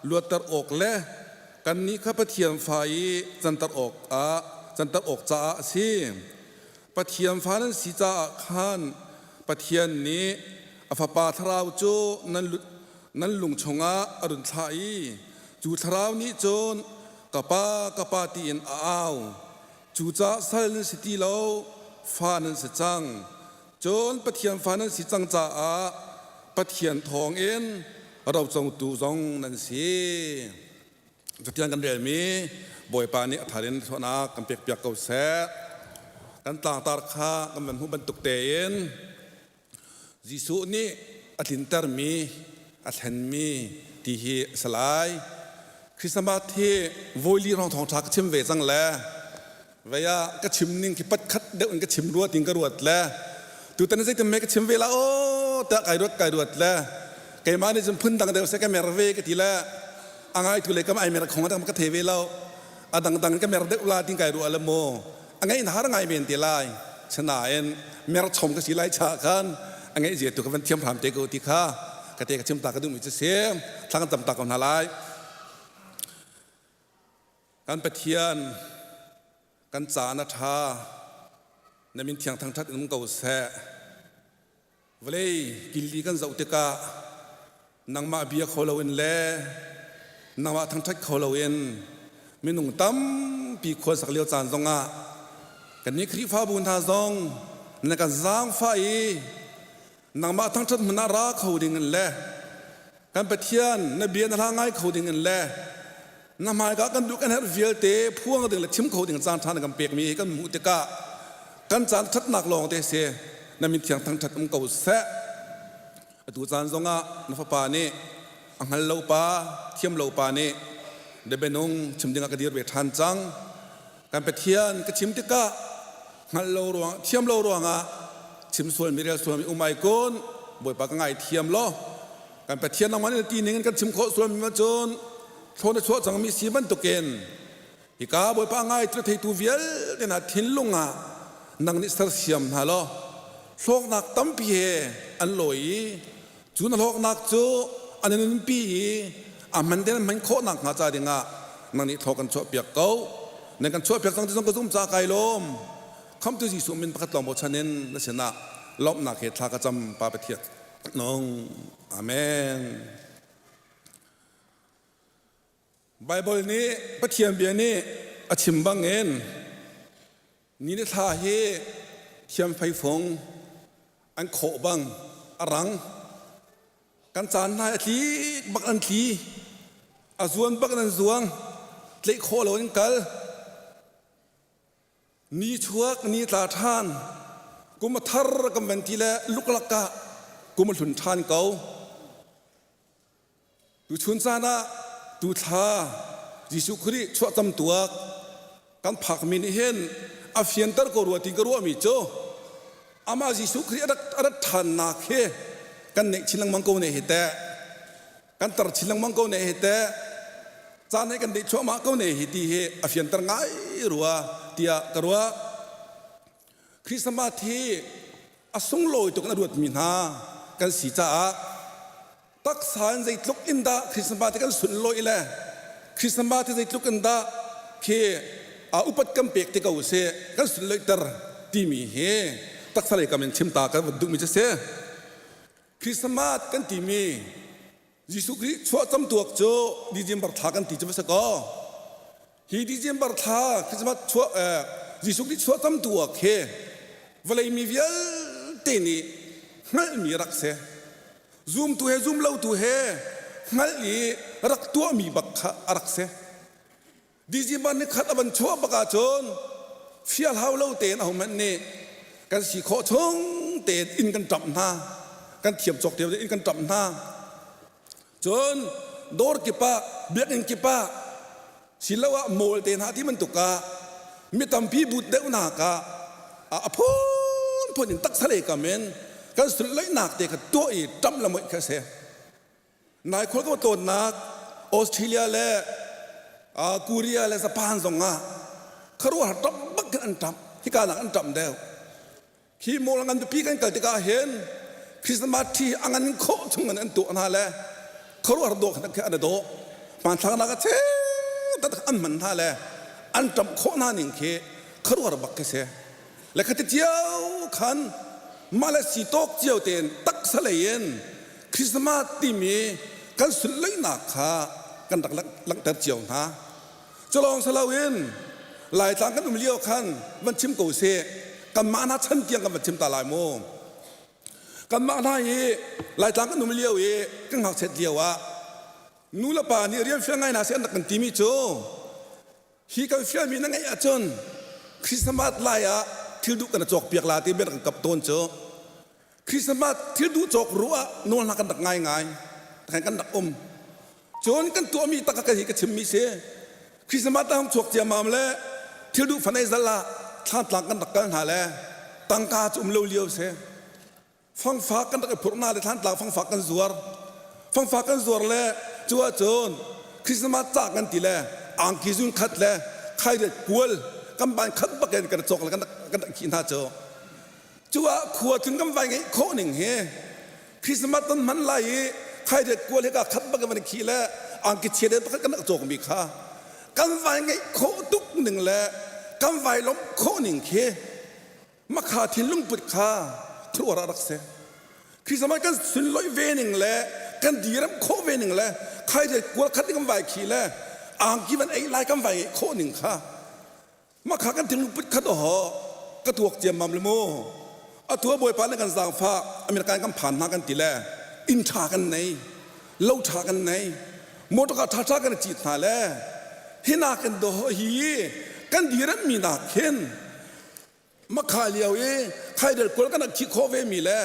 luatter awk le kannih kha Pathian fa i canter awkah canter awk caah a si. Pathian fa nan si caah khan Pathian nih a Fapa Thlarau cu nan nan lung chungah a run thlah i cu thlarau nih cun ka pa ka pa tiin a au cucaah sal nan si ti lo fa nan si cang cun Pathian fa nan si cang caah Pathian thawngin rocotu zong nan si Cutiang kan relmi Bawipa nih a thar in thluanak kan pekpiak ko seh. Kan tlangtar kha kan van hmuh bantuk tein Jesuh nih a tlintermi, a thlenmi ti hi a si lai. Christmas hi voili hrawng thawngṭha ka chim ve cang le vei ah ka chim ning khi patkhat deuh in ka chim rua tin ka ruat le tutan zeitin me ka chim ve la aw tiah kai ruat kai ruat le keimah nih cun phun dang deuh seh ka mer ve ka ti le a ngai tu le kam ai mer khong a ka the ve lo a dangdang ka mer deuh la tin kai ruah le mu a ngeih na har ngai men te lai chanain mer chom ka si lai cha khan a ngeih zia tu ka van thiam hram te ko ti kha ka te ka chim ta ka duh mi cu si thla kan tam ta ko hna lai kan Pathian kan caan a ṭha na min thiang thangṭhat in um ko seh Vawlei killi kan zoh tikah nangmah bia kho loin le nangmah thangṭhat kho loin minung tampi khua sak lio caan zongah kannih Khrihfabu hna zong na kan zaangfah i nangmah thangṭhat hmun ah ra kho ding in le kan Pathian na bia na hla ngai kho ding in le na hmaika kan duh kan herh vialte phuang ding le chim kho ding caan ṭha na kan pekmi hi kan hmuh tikah kan caan ṭhatnak lawng te si na min thiang thangṭhat um ko seh atu caan zongah na fapa nih a hngal lo pa thiam lo pa nih na bianung chim dingah ka dir ve ṭhan cang kan Pathian ka chim tikah hngalh lo ruang thiam lo ruangah chim sual mi rel sual mi um ai kun Bawipa ka ngai thiam law kan Pathian nangmah nih ti ning in kan chim khawh sual mi cun thlawn a chuah cangmi si bantukin hika Bawipa ngai tu theitu vialte hna thinlung ah nang nih sersiam hna law hlawknak tampi he an lawi i cu na hlawknak cu an nunpi i a hman tein an hman khawh nakhnga ca dingah nang nih thlaw kan chuahpiak ko nan kan chuahpiak cang ti zong ka zum ca kai lawm khamtu Jesuh min pakhat lawng bochan in na sinah lawmhnak he thla ka cam Pa Pathian nung amen Bible nih Pathian bia nih a chim bangin ni le thla hi thiam feifung an khawh bang a rang kan caan hna a tli bak an tli a zuan bak an zuang tleih khawh lo in kal Ni chuak ni tla ṭhan kum a thar kan van ti le luklak ah kum a hlun ṭhan ko. Tuchun caan ah tuthla Jesuh Khrih chuahcam tuak kan phakmi nih hin a fianter ko rua ti ka ruahmi cu amah Jesuh Khrih a rat ṭhannak hi kan neih chin lengmang ko ne hi teh kan tar chin lengmang ko ne hi teh caan he kan deih thluahmah ko ne hi ti hi a fianter ngai rua tiah ka ruah. Christmas hi a sunglawi tuk in a ruatmi hna kan si caah taksa in zeitluk in dah Christmas hi kan sunlawih le Christmas hi zeitluk in dah khi a upat kan pek ti ko sih kan sunlawihter timi hi taksa lei kam in chim ta kan van duhmi cu si. Christmas kan timi Jesuh Khrih chuah camtuak cu December thla kan ti cu va si kaw hi December thla Christmas chuah Jesuh Khrih chuah camtuak hi vawlei mi vialte nih hngalhmi rak si. Zumtu he zumlotu he hngalh i rak tuahmi bak kha a rak si. December ni khat a van chuah bak ahcun fial hau lo tein ahohmanh nih kan si khawh chung tein inn kan ṭamh hna. Kan thiam cawk te inn kan ṭamh hna. Cun dawr kip ah, biakinn kip ah, siloah mall te hna ti bantuk ah mi tampi but deuhnak ah a phunphun in taksa lei kam in kan sunlaihnak te kha tuah i ṭamh le moih kha a si. Nai khual ka tlawnnak Australia le Korea le Japan zong ah khuaruahhar ṭap bak khin an ṭap. Hika nak an ṭap deuh. Hi mall ngan pipi kan kal tikah hin Christmas tree a ngan khawh chung in an tuah hna le khuaruahhar dawh khan an dawh. Hmanthlak nak a cheu an hman hna le an ṭamh khawh hna ning khi khuaruahhar bak khi si. Le khati cio khan mah le si tawk cio tein taksa lei in Christmas timi kan sunlaihnak kha kan rak langhter cio hna. Culawng si loin Laitlang kan um lio khan van chim ko sih kanmah hna chan tiang kan van chim ta lai mu. Kanmah hna hi Laitlang kan um lio i kan ngakchiat lio ah nu le pa nih rian fial ngai hna seh an rak kan timi cu Hi kan fialmi na ngeih ahcun Christmas lai ah thil duh kan cawk piak la ti bia kan kap tawn cu. Christmas thil duh cawk ruah ah nawl hna kan rak ngai ngai. Kan kan rak um. Cun kan tuahmi tak ka hi ka chimmi si. Christmas ta hong chuak ciammam le thil duh fanai zal ah thlantlang kan rak kal hna le tangka cu um lo lio si. Fangfak kan rak i phurh hna le thlantlang fangfak kan zuar. Fangfak kan zuar le cu ahcun Christmas ca kan ti le angki zun khat le khairiat kual kan ban khat bak in kan cawk le kan kan rak khih hna cu. Cu ah khua cun kan vai ngeih khawh ning hi Christmas kan hman lai i khairiat kual he ka khat bak in van khih le angki chia de pakhat kan rak cawk mi kha kan vai ngeih khawh tuk ning le kan vai lawmh khawh ning khi Makha thinlung put kha khuaruahar a rak si. Christmas kan sunlawih ve ning le kan diram khawh ve ning le khaidai kual khat kan vai khi le angki van ei lai kan vai ngeih khawh ning kha makha kan thinlung put khat oho ka tuak ciammam le mu atu a bawipa nih kan zaangfah American kan phan hna kan ti le inn ṭha kan nei lo ṭha kan nei motor ṭha ṭha kan cit hna le hinak kan do hi kan dirammi nak khin Makha lio i khaidel kual kan rak thih khawh ve mi le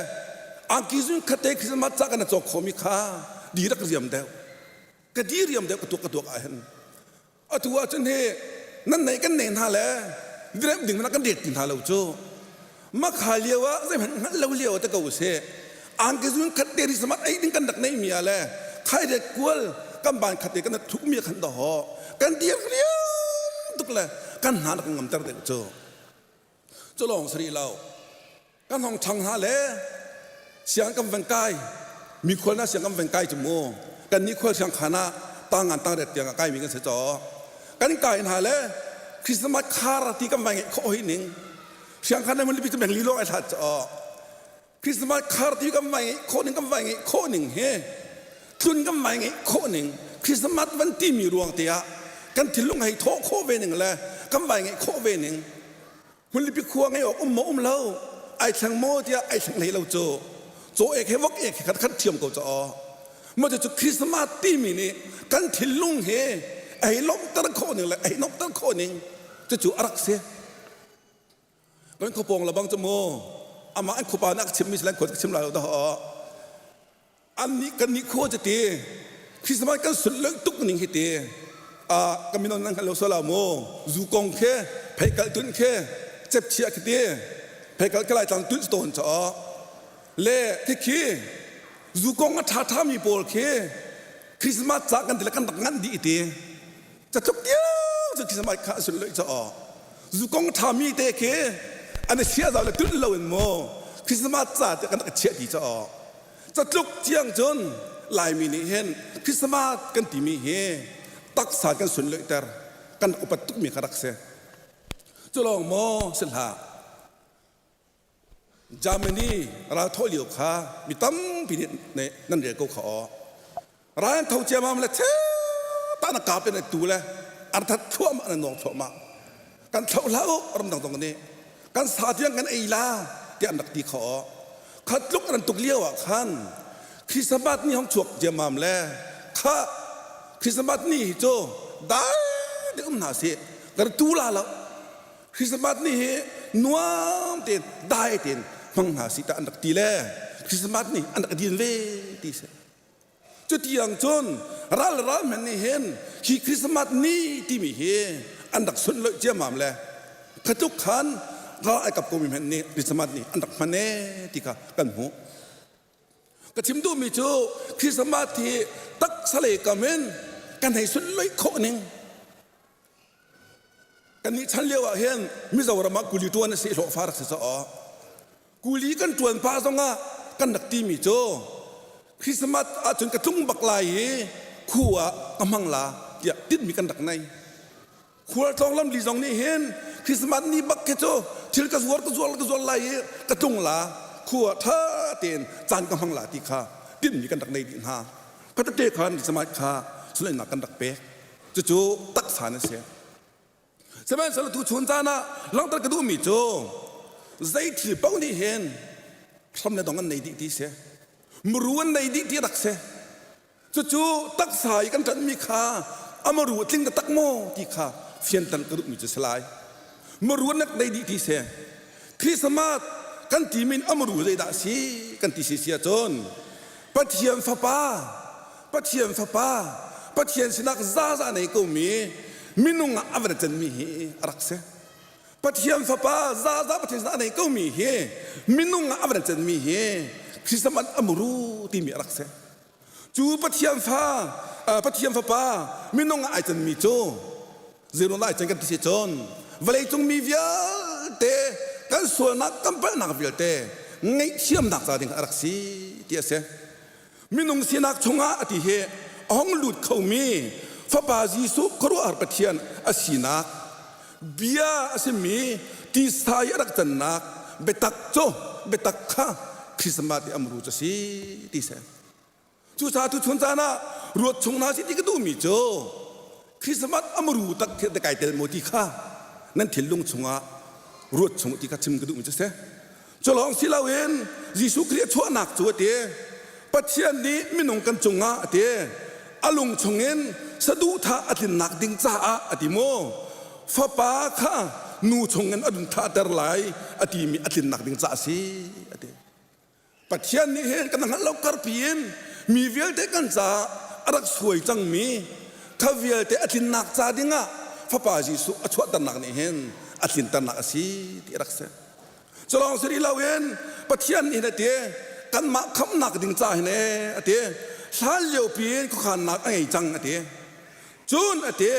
angki zun khate Christmas ca kan cawk khawh mi kha di rak riam deuh ka di riam deuh ka tuak ka tuak ah hin atu ah cun hi nan nei kan nei hna le direm ding na kan det ti hna lo cu makha lio ah zeihmanh hngalh lo lio te ko si angki zun khat te Christmas ei ding kan rak nei mi ah le khaidel kual kan ban khat te kan thuk mi khan da ho kan dir riam tuk le kan hna nak ngam ter deuh cu Cu lawng si rih lo. Kan hong ṭhang hna le siang kan van kai. Mi khual na siang kan van kai cu mu. Kan nih khual siang khan ah tangan tangret tiang a kaimi kan si caw. Kan kai hna le Christmas khar ti kan vai ngeih khawh hoi ning. Siang khan le mun lipi cu meng li lawng ai hlat caw. Christmas khar ti kan vai ngeih khawh ning kan vai ngeih khawh ning hi tlun kan vai ngeih khawh ning Christmas van timi ruang te ah kan thinlung hei thawh khawh ve ning le kan vai ngeih khawh ve ning hmunlipi khua ngei awk um maw um lo ai thleng maw tiah ai thleng hlei lo cu caw ek he vok ek he khat khat thiam ko ca aw ma cu Christmas timi nih kan thinlung hi ei lawmhter khawh ning le ei nomhter khawh ning cucu a rak si Kan khuapawng lebang cu mu amah an khuapa nih a ka chimmi si lai khua ka chim lai lo dah an nih kan nih khua cu ti Christmas kan sunlawih tuk ning hi ti a ka minon nan hngal lo sual mu zu kong khi pheikal tun khi cep chia khi ti pheikal ka lai tlang tun tawn cha le khi khi zu kong a ṭha ṭha mi pawl khi Christmas ca kan ti le kan rak nganh dih ti Catluk tiang cu khi samai kha a sunlawih caah zukong ṭhami te khi An i chiah zau le tulh loin maw Christmas ca te kan rak chiah ti caw. Catluk tiang cun Laimi nih hin Christmas kan timi hi taksa kan sunloihter kan upat tukmi kha rak si. Cu lawng maw si hlah. Germany ral thawh lio kha mi tampi nih nan rel ko kha aw. Ral an tho ciamam le ta na kap in tu le an that thluahmah na nawng thluahmah. Kan thloh hlah u ramdang zong nih kan sa tiang kan ei la tiah an rak ti kha aw. Kha tluk an tuk lio ah khan Christmas ni hong chuak ciamam le kha Christmas ni hi cu dai te um hna sih kan tu la lo Christmas ni hi nuam tein dai tein hmang hna sih ta an rak ti le Christmas ni an rak din ve ti si. Cutiang cun ral ral men nih hin hi Christmas ni timi hi an rak sunloih ciammam le khatluk khan ral ai kap komi hmanh nih Christmas ni an rak hman e ti kha kan hmuh. Ka chim duhmi cu Christmas hi taksa lei kam in kan hei sunloih khawh ning Kannih chan lio ah hin Mizoram ah kuli ṭuan a si hlawhfa rak si caah kuli kan ṭuan pah zongah kan rak timi cu Christmas ahcun ka tlung bak lai i khu ah ka hmang la tiah tinhmi kan rak nei. Khualtlawng lamli zong nih hin Christmas ni bak khi cu thil ka zuar ka zuar ka zuar lai i ka tlung la khu ah ṭha tein caan ka hmang la ti kha tinhmi kan rak nei dih hna. Khatate khan Christmas kha sunlaihnak kan rak pek. Cucu taksa na si. Sihmanhsehlaw tu chun caan ah langhter ka duhmi cu zei thil paoh nih hin hram le dong an nei dih ti si. Muru an nei dih ti rak si. Cucu taksa i kan ṭanhmi kha a maru a tling taktak maw ti kha fianter ka duhmi cu si lai. Maru an nei dih ti si. Christmas kan ti min a maru zeidah a si kan ti si si ahcun Pathian Fapa Pathian Fapa Pathian sinak zaza nei komi minung ah a van canmi hi a rak si. Pathian Fapa zaza Pathian sinak a nei komi hi minung ah a van canmi hi Christmas a muru timi a rak si. Cu Pathian fa Pathian Fapa minung ah ai canmi cu zeiruang dah ai can kan ti si cun vawleicung mi vialte kan sualnak kan palhnak vialte ngaihthiamnak ca ding a rak si ti a si. Minung sinak chungah a ti hi a hong lut khomi Fapa Jesuh khuaruahhar Pathian a sinak bia a simi tisa i a rak cannak biatak cu biatak kha Christmas i amru cu a si ti si. Cucaah tuchun caan ah ruat chung hna si ti ka duhmi cu Christmas amru tak khi kai tel maw ti kha nan thinlung chungah ruat chung ti kha chim ka duhmi cu si. Cu lawng si loin Jesuh Khrih a chuahnak cu a ti. Pathian nih minung kan cungah a ti. A lung chungin saduhthah a tlinnak ding caah a ti mu. Fapa kha nu chungin a run thahter lai a timi a tlinnak ding caah a si a ti. Pathian nih hin kan hngalh lo karpi in mi vialte kan caah a rak suai cangmi kha vialte a tlinnak ca dingah Fapa Jesuh a chuahternak nih hin a tlinternak a si ti a rak si. Culawng si rih loin Pathian nih hin a ti kanmah khamhnak ding ca hin ee a ti hlan lio piin khuakhannak a ngei cang a ti cun a ti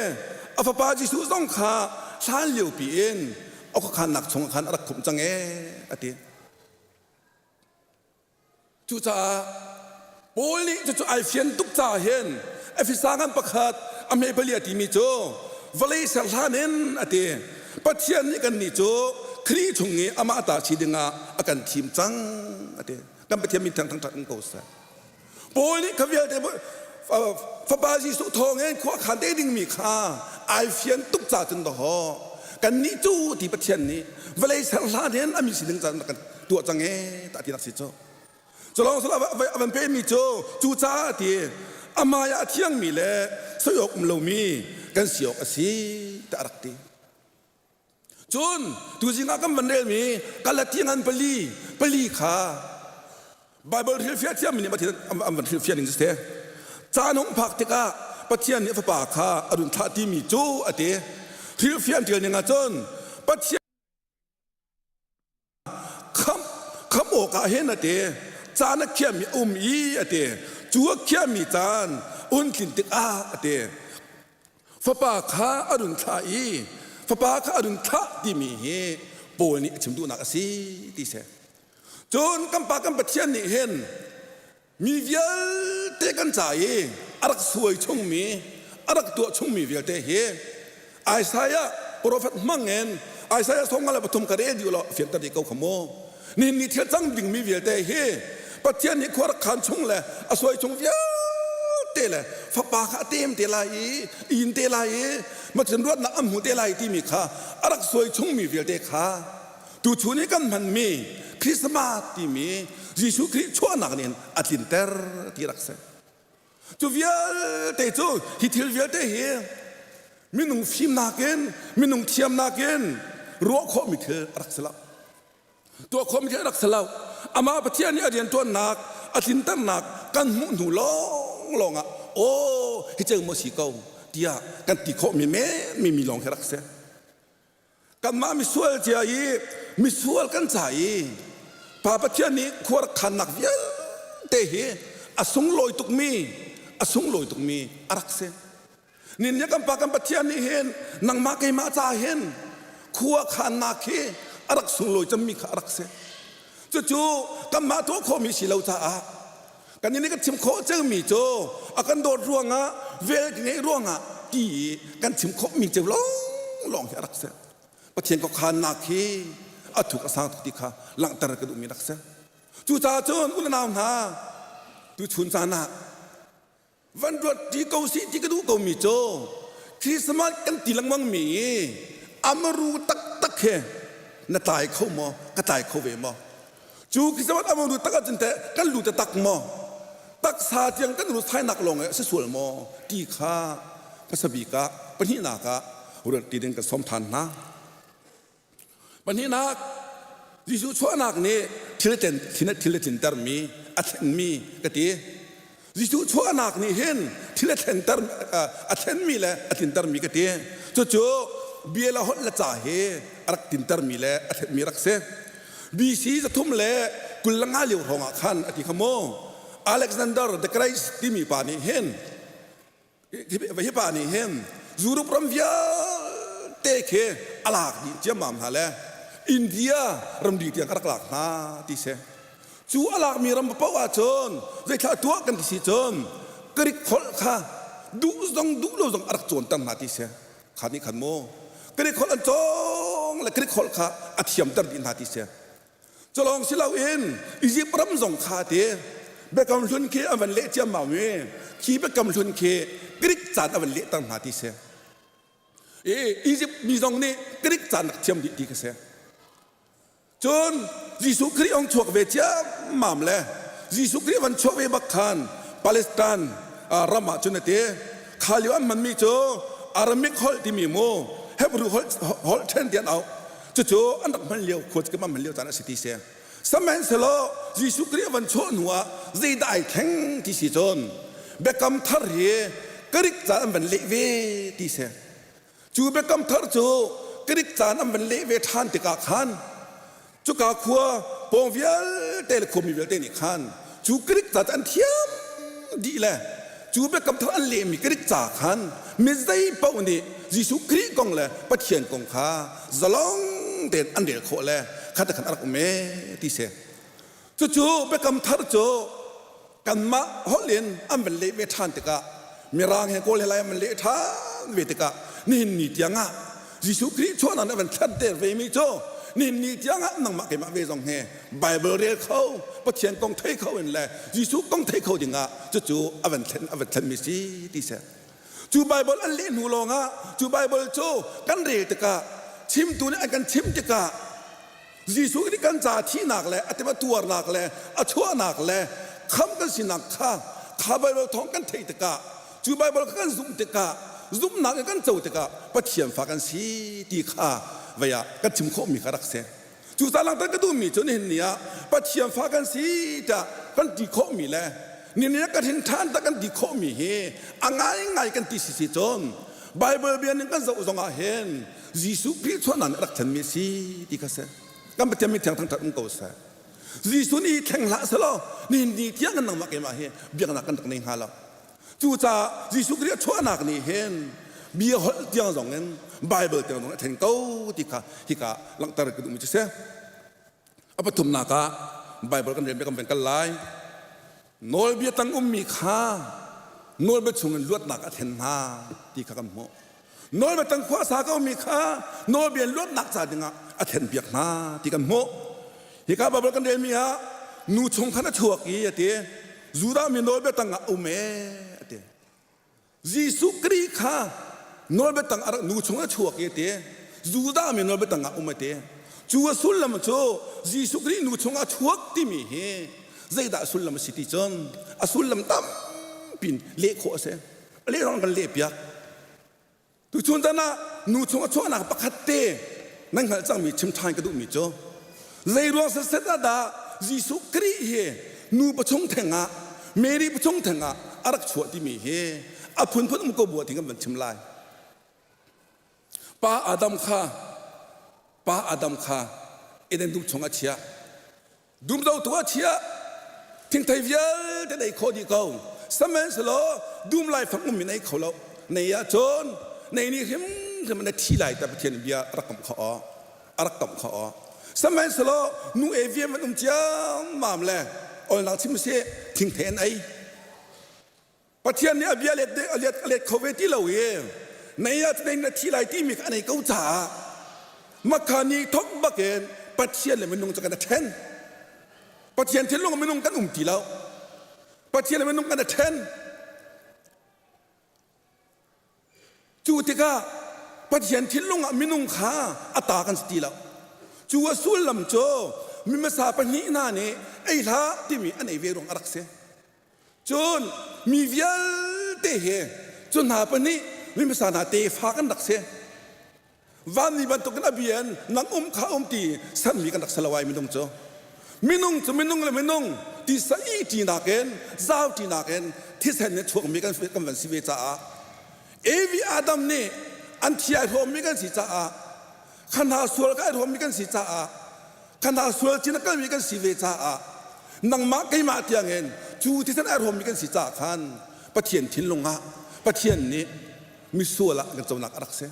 a fapa Jesuh zong kha hlan lio piin a khuakhannak chungah khan a rak khumh cang ee a ti Cucaah Paul nih cucu ai fian tuk caah hin Efesa ngan pakhat a hme pali a timi cu vawlei ser hlan in a ti. Pathian nih kannih cu Khrih chung i amah ta si dingah a kan thim cang a ti. Kan Pathian min thiang thangṭhat um ko seh. Paul nih kha vialte fapa Jesuh thawngin khua khan te dingmi kha ai fian tuk ca cun dawh kannih cu ti Pathian nih vawlei ser hlan hin a mi sining caan kan tuah cang ee ta ti nak si cu cu lawng sal a van pemi cu cu caah ti amai ah a thiangmi le soi awk um lomi kan si awk a si ti a rak ti Cun tuzing ah kan van relmi Galati ngan pali pali kha Bible hrilhfiah thiammi nih Pathian an van hrilhfiah ning si. Caan hung phak tikah Pathian nih a fapa kha a run thlah timi cu a ti. Hrilhfiah an ṭial ning ahcun Pathian khamh khamh awkah hin a ti caan a khiahmi a um i a ti cu a khiahmi caan hun tlin tikah a ti fapa kha a run thlah i fapa kha a run thlah timi hi Paul nih a chim duhnak a si ti si. Cun kan Pa kan Pathian nih hin mi vialte kan ca i a rak suai chungmi a rak tuah chungmi vialte hi Isaiah profet hmang in Isaiah 53 ka rel dih law fianter dih ko kha mu. Nihin ni thil cang dingmi vialte hi Pathian nih khua rak khan chung le a suai chung vialte le fapa kha a tem te lai i in te lai i macun ruatnak an hmu te lai timi kha a rak suai chungmi vialte kha tuchun i kan hmanmi Christmas timi Jesuh Khrih chuahnak nih a tlinter ti rak si. Cu vialte cu hi thil vialte hi minung fimnak in minung thiamnak in ruah khawhmi thil a rak si lo. Tuah khawhmi thil a rak si lo. Amah Pathian nih a rianṭuannak a tlinternak kan hmuh hnu lawnglawng ah aw hi ceu maw si ko tiah kan ti khawhmi men mi lawng hi rak si. Kanmah misual cia i misual kan ca i Pa Pathian nih khuarkhannak vialte hi a sunglawi tukmi a sunglawi tukmi a rak si. Nin kan Pa kan Pathian nih hin nangmah keimah ca hin khua khannak hi a rak sunglawi cemmi kha a rak si. Cucu kanmah tuah khawhmi si lo caah kan nih kan chim khawh cangmi cu a kan dawt ruangah vel ngeih ruangah ti i kan chim khawhmi ceu lawnglawng hi a rak si. Pathian khuakhannak hi a thuk a sang tuk ti kha langhter ka duhmi rak si. Cucaah cun u le nau hna tuchun caan ah Van ruat ṭi ko sih ti ka duh komi cu Christmas kan ti lengmang mi i amaru taktak he na tlai kho maw ka tlai kho ve maw cu Christmas amaru tak ahcun teh kan lu taktak maw taksa tiang kan ru thainak lawng si sual maw ti kha hmasa bik ah pahnihnak ah ruat ti ding kan sawm than hna Pahnihnak, Jesuh chuahnak nih thil thil a tlintermi, a thlenmi ka ti. Jesuh chuahnak nih hin thil a thlenter a thlenmi le a tlintermi ka ti. Cucu bia le holh le ca hi a rak tlintermi le a thlenmi rak si. BC 325 lio hrawng ah khan a ti kha mu. Alexander the Great timi pa nih hin Hi pa nih hin Europe ram vialte khi a lak dih ciammam hna le India ramri tiang a rak lak hna ti si. Cu a lakmi ram paoh ahcun zeithla tuah kan ti si cun Greek holh kha duh zong duh lo zong a rak cawnter hna ti si. Kha nih khan mu Greek holh an cawng le Greek holh kha a thiamter dih hna ti si. Culawng si loin Izipt ram zong kha ti Biakam hlun khi an van leh ciammam i khi Biakam hlun khi Greek caan a van lehter hna ti si. I Izipt mi zong nih Greek caan rak thiam dih ti ka si. Cun Jesuh Khrih ong chuak ve ciammam le Jesuh Khrih van chuak ve bak khan Palestine ram ah cun a ti. Kha lio an hmanmi cu Aramaic holh timi mu Hebrew holh holh ṭhen ti an auh. Cucu an rak hman lio khua cu hman lio caan a si ti si. Sihmanhsehlaw Jesuh Khrih a van chuah hnu ah zeidah ai thleng ti si cun biakam thar hi Greek caan an van leh ve ti si. Cu biakam thar cu Greek caan an van leh ve ṭhan tikah khan cuka khua pawng vialte le khuami vialte nih khan cu Greek ca cu an thiam dih le cu biakam thar an lehmi Greek ca khan mi zei paoh nih Jesuh Khrih kong le Pathian kong kha zalong tein an rel khawh le khat khan a rak um ee ti si. Cucu biakam thar cu kanmah holh in an van leh ve ṭhan tikah Mirang he Kawl he Lai an van leh ṭhan ve tikah nihin ni tiangah Jesuh Khrih chuahnak nih a van thlanter ve mi cu nihin ni tiangah nangmah keimah ve zong he Bible rel kho Pathian kong thei kho in le Jesuh kong thei kho dingah cucu a van thlen a van thlenmi si ti si. Cu Bible an leh hnu lawngah cu Bible cu kan rel tikah chimtu nih an kan chim tikah Jesuh nih kan ca thihnak le a tema tuarnak le a chuahnak le kham kan sinak kha kha Bible thawng kan theih tikah cu Bible kha kan zumh tikah zumhnak in kan co tikah Pathian fa kan si ti kha vei ah kan chim khawhmi kha rak si. Cucaah langhter ka duhmi cu nihin ni ah Pathian fa kan si tiah kan ti khawhmi le nihin ah ka hrin ṭhan tak kan ti khawhmi hi a ngaingai kan ti si si cun Bible bia ning kan zoh zongah hin Jesuh Khrih chuahnak nih a rak thlenmi a si ti kha si. Kan Pathian min thiang thangṭhat um ko seh. Jesuh nih thleng hlah selaw nihin ni tiang kan nangmah keimah hi biaknak kan rak nei hnga lo. Cucaah Jesuh Khrih a chuahnak nih hin Bia holh tiang zong in Bible tiang zong a then ko ti kha hika langhter ka duhmi cu si. A pathumnak ah Bible kan rel kan van kal lai. Nawlbia tang ummi kha nawlbia chungin luatnak a then hna ti kha kan hmuh. Nawlbia tang khua sa ko mi kha nawlbia luatnak ca dingah a then piak hna ti kan hmuh. Hika Bible kan relmi ah nu chung khan a chuak i a ti. Judah mi nawlbia tang ah um e a ti. Jesuh Khrih kha nawlbia tang a nu chung a chuak i a ti. Judah mi nawlbia tang ah um a ti. Cu a sullam cu Jesuh Khrih nu chung a chuak timi hi zeidah sullam a si ti cun a sullam tampi in leh khawh a si. A leh kan leh piak. Tuchun tan ah nu chung a chuahnak pakhat te nan hngalh cangmi chim ṭhan ka duhmi cu zei ruang setset ah dah Jesuh Khrih hi nu pachung theng ah Mary pachung theng ah a rak chuah timi hi a phunphun um ko bu ah kan van chim lai. Pa Adam kha Pa Adam kha Eden dum chung a chiah. Dum zotu a chiah. Thingthei vialte nei kho dih ko. Sihmanhsehlaw dum laifang um in ei kho lo. Nei ahcun nei nih hrimhrim na thi lai ta Pathian bia a rak kam kho aw. A rak kam kho aw. Sihmanhsehlaw nu e viam an um ciammam le olnak chim si thingthei an ei. Pathian nih a bia let a let a let kho ve ti lo i nei ah nei na thi lai timi kha a nei ko caah makha ni thok bakin Pathian le minung cu kan a ṭhen. Pathian thinlung minung kan um ti lo. Pathian le minung kan a ṭhen. Cu tikah Pathian thinlung ah minung kha a ta kan si ti lo. Cu a sullam cu mi hmasa pahnih hna nih ei hlah timi an ei ve ruang a rak si. Cun mi vialte he cu hna pahnih mi hmasa hna tefa kan rak si. Vanmi bantukin a bia in nang um kha um ti sanmi kan rak si lo ai minung cu. Minung cu minung le minung tisa i ṭinak in zau ṭinak in thisen in chuakmi kan kan van si ve caah Evi Adam nih an thi ai hrawmmi kan si caah kha hna sual ka ai hrawmmi kan si caah kha hna sual cin a kalmi kan si ve caah nangmah keimah tiangin cu thisen ai hrawmmi kan si caah khan Pathian thinlung ah Pathian nih misual ah kan conak a rak si.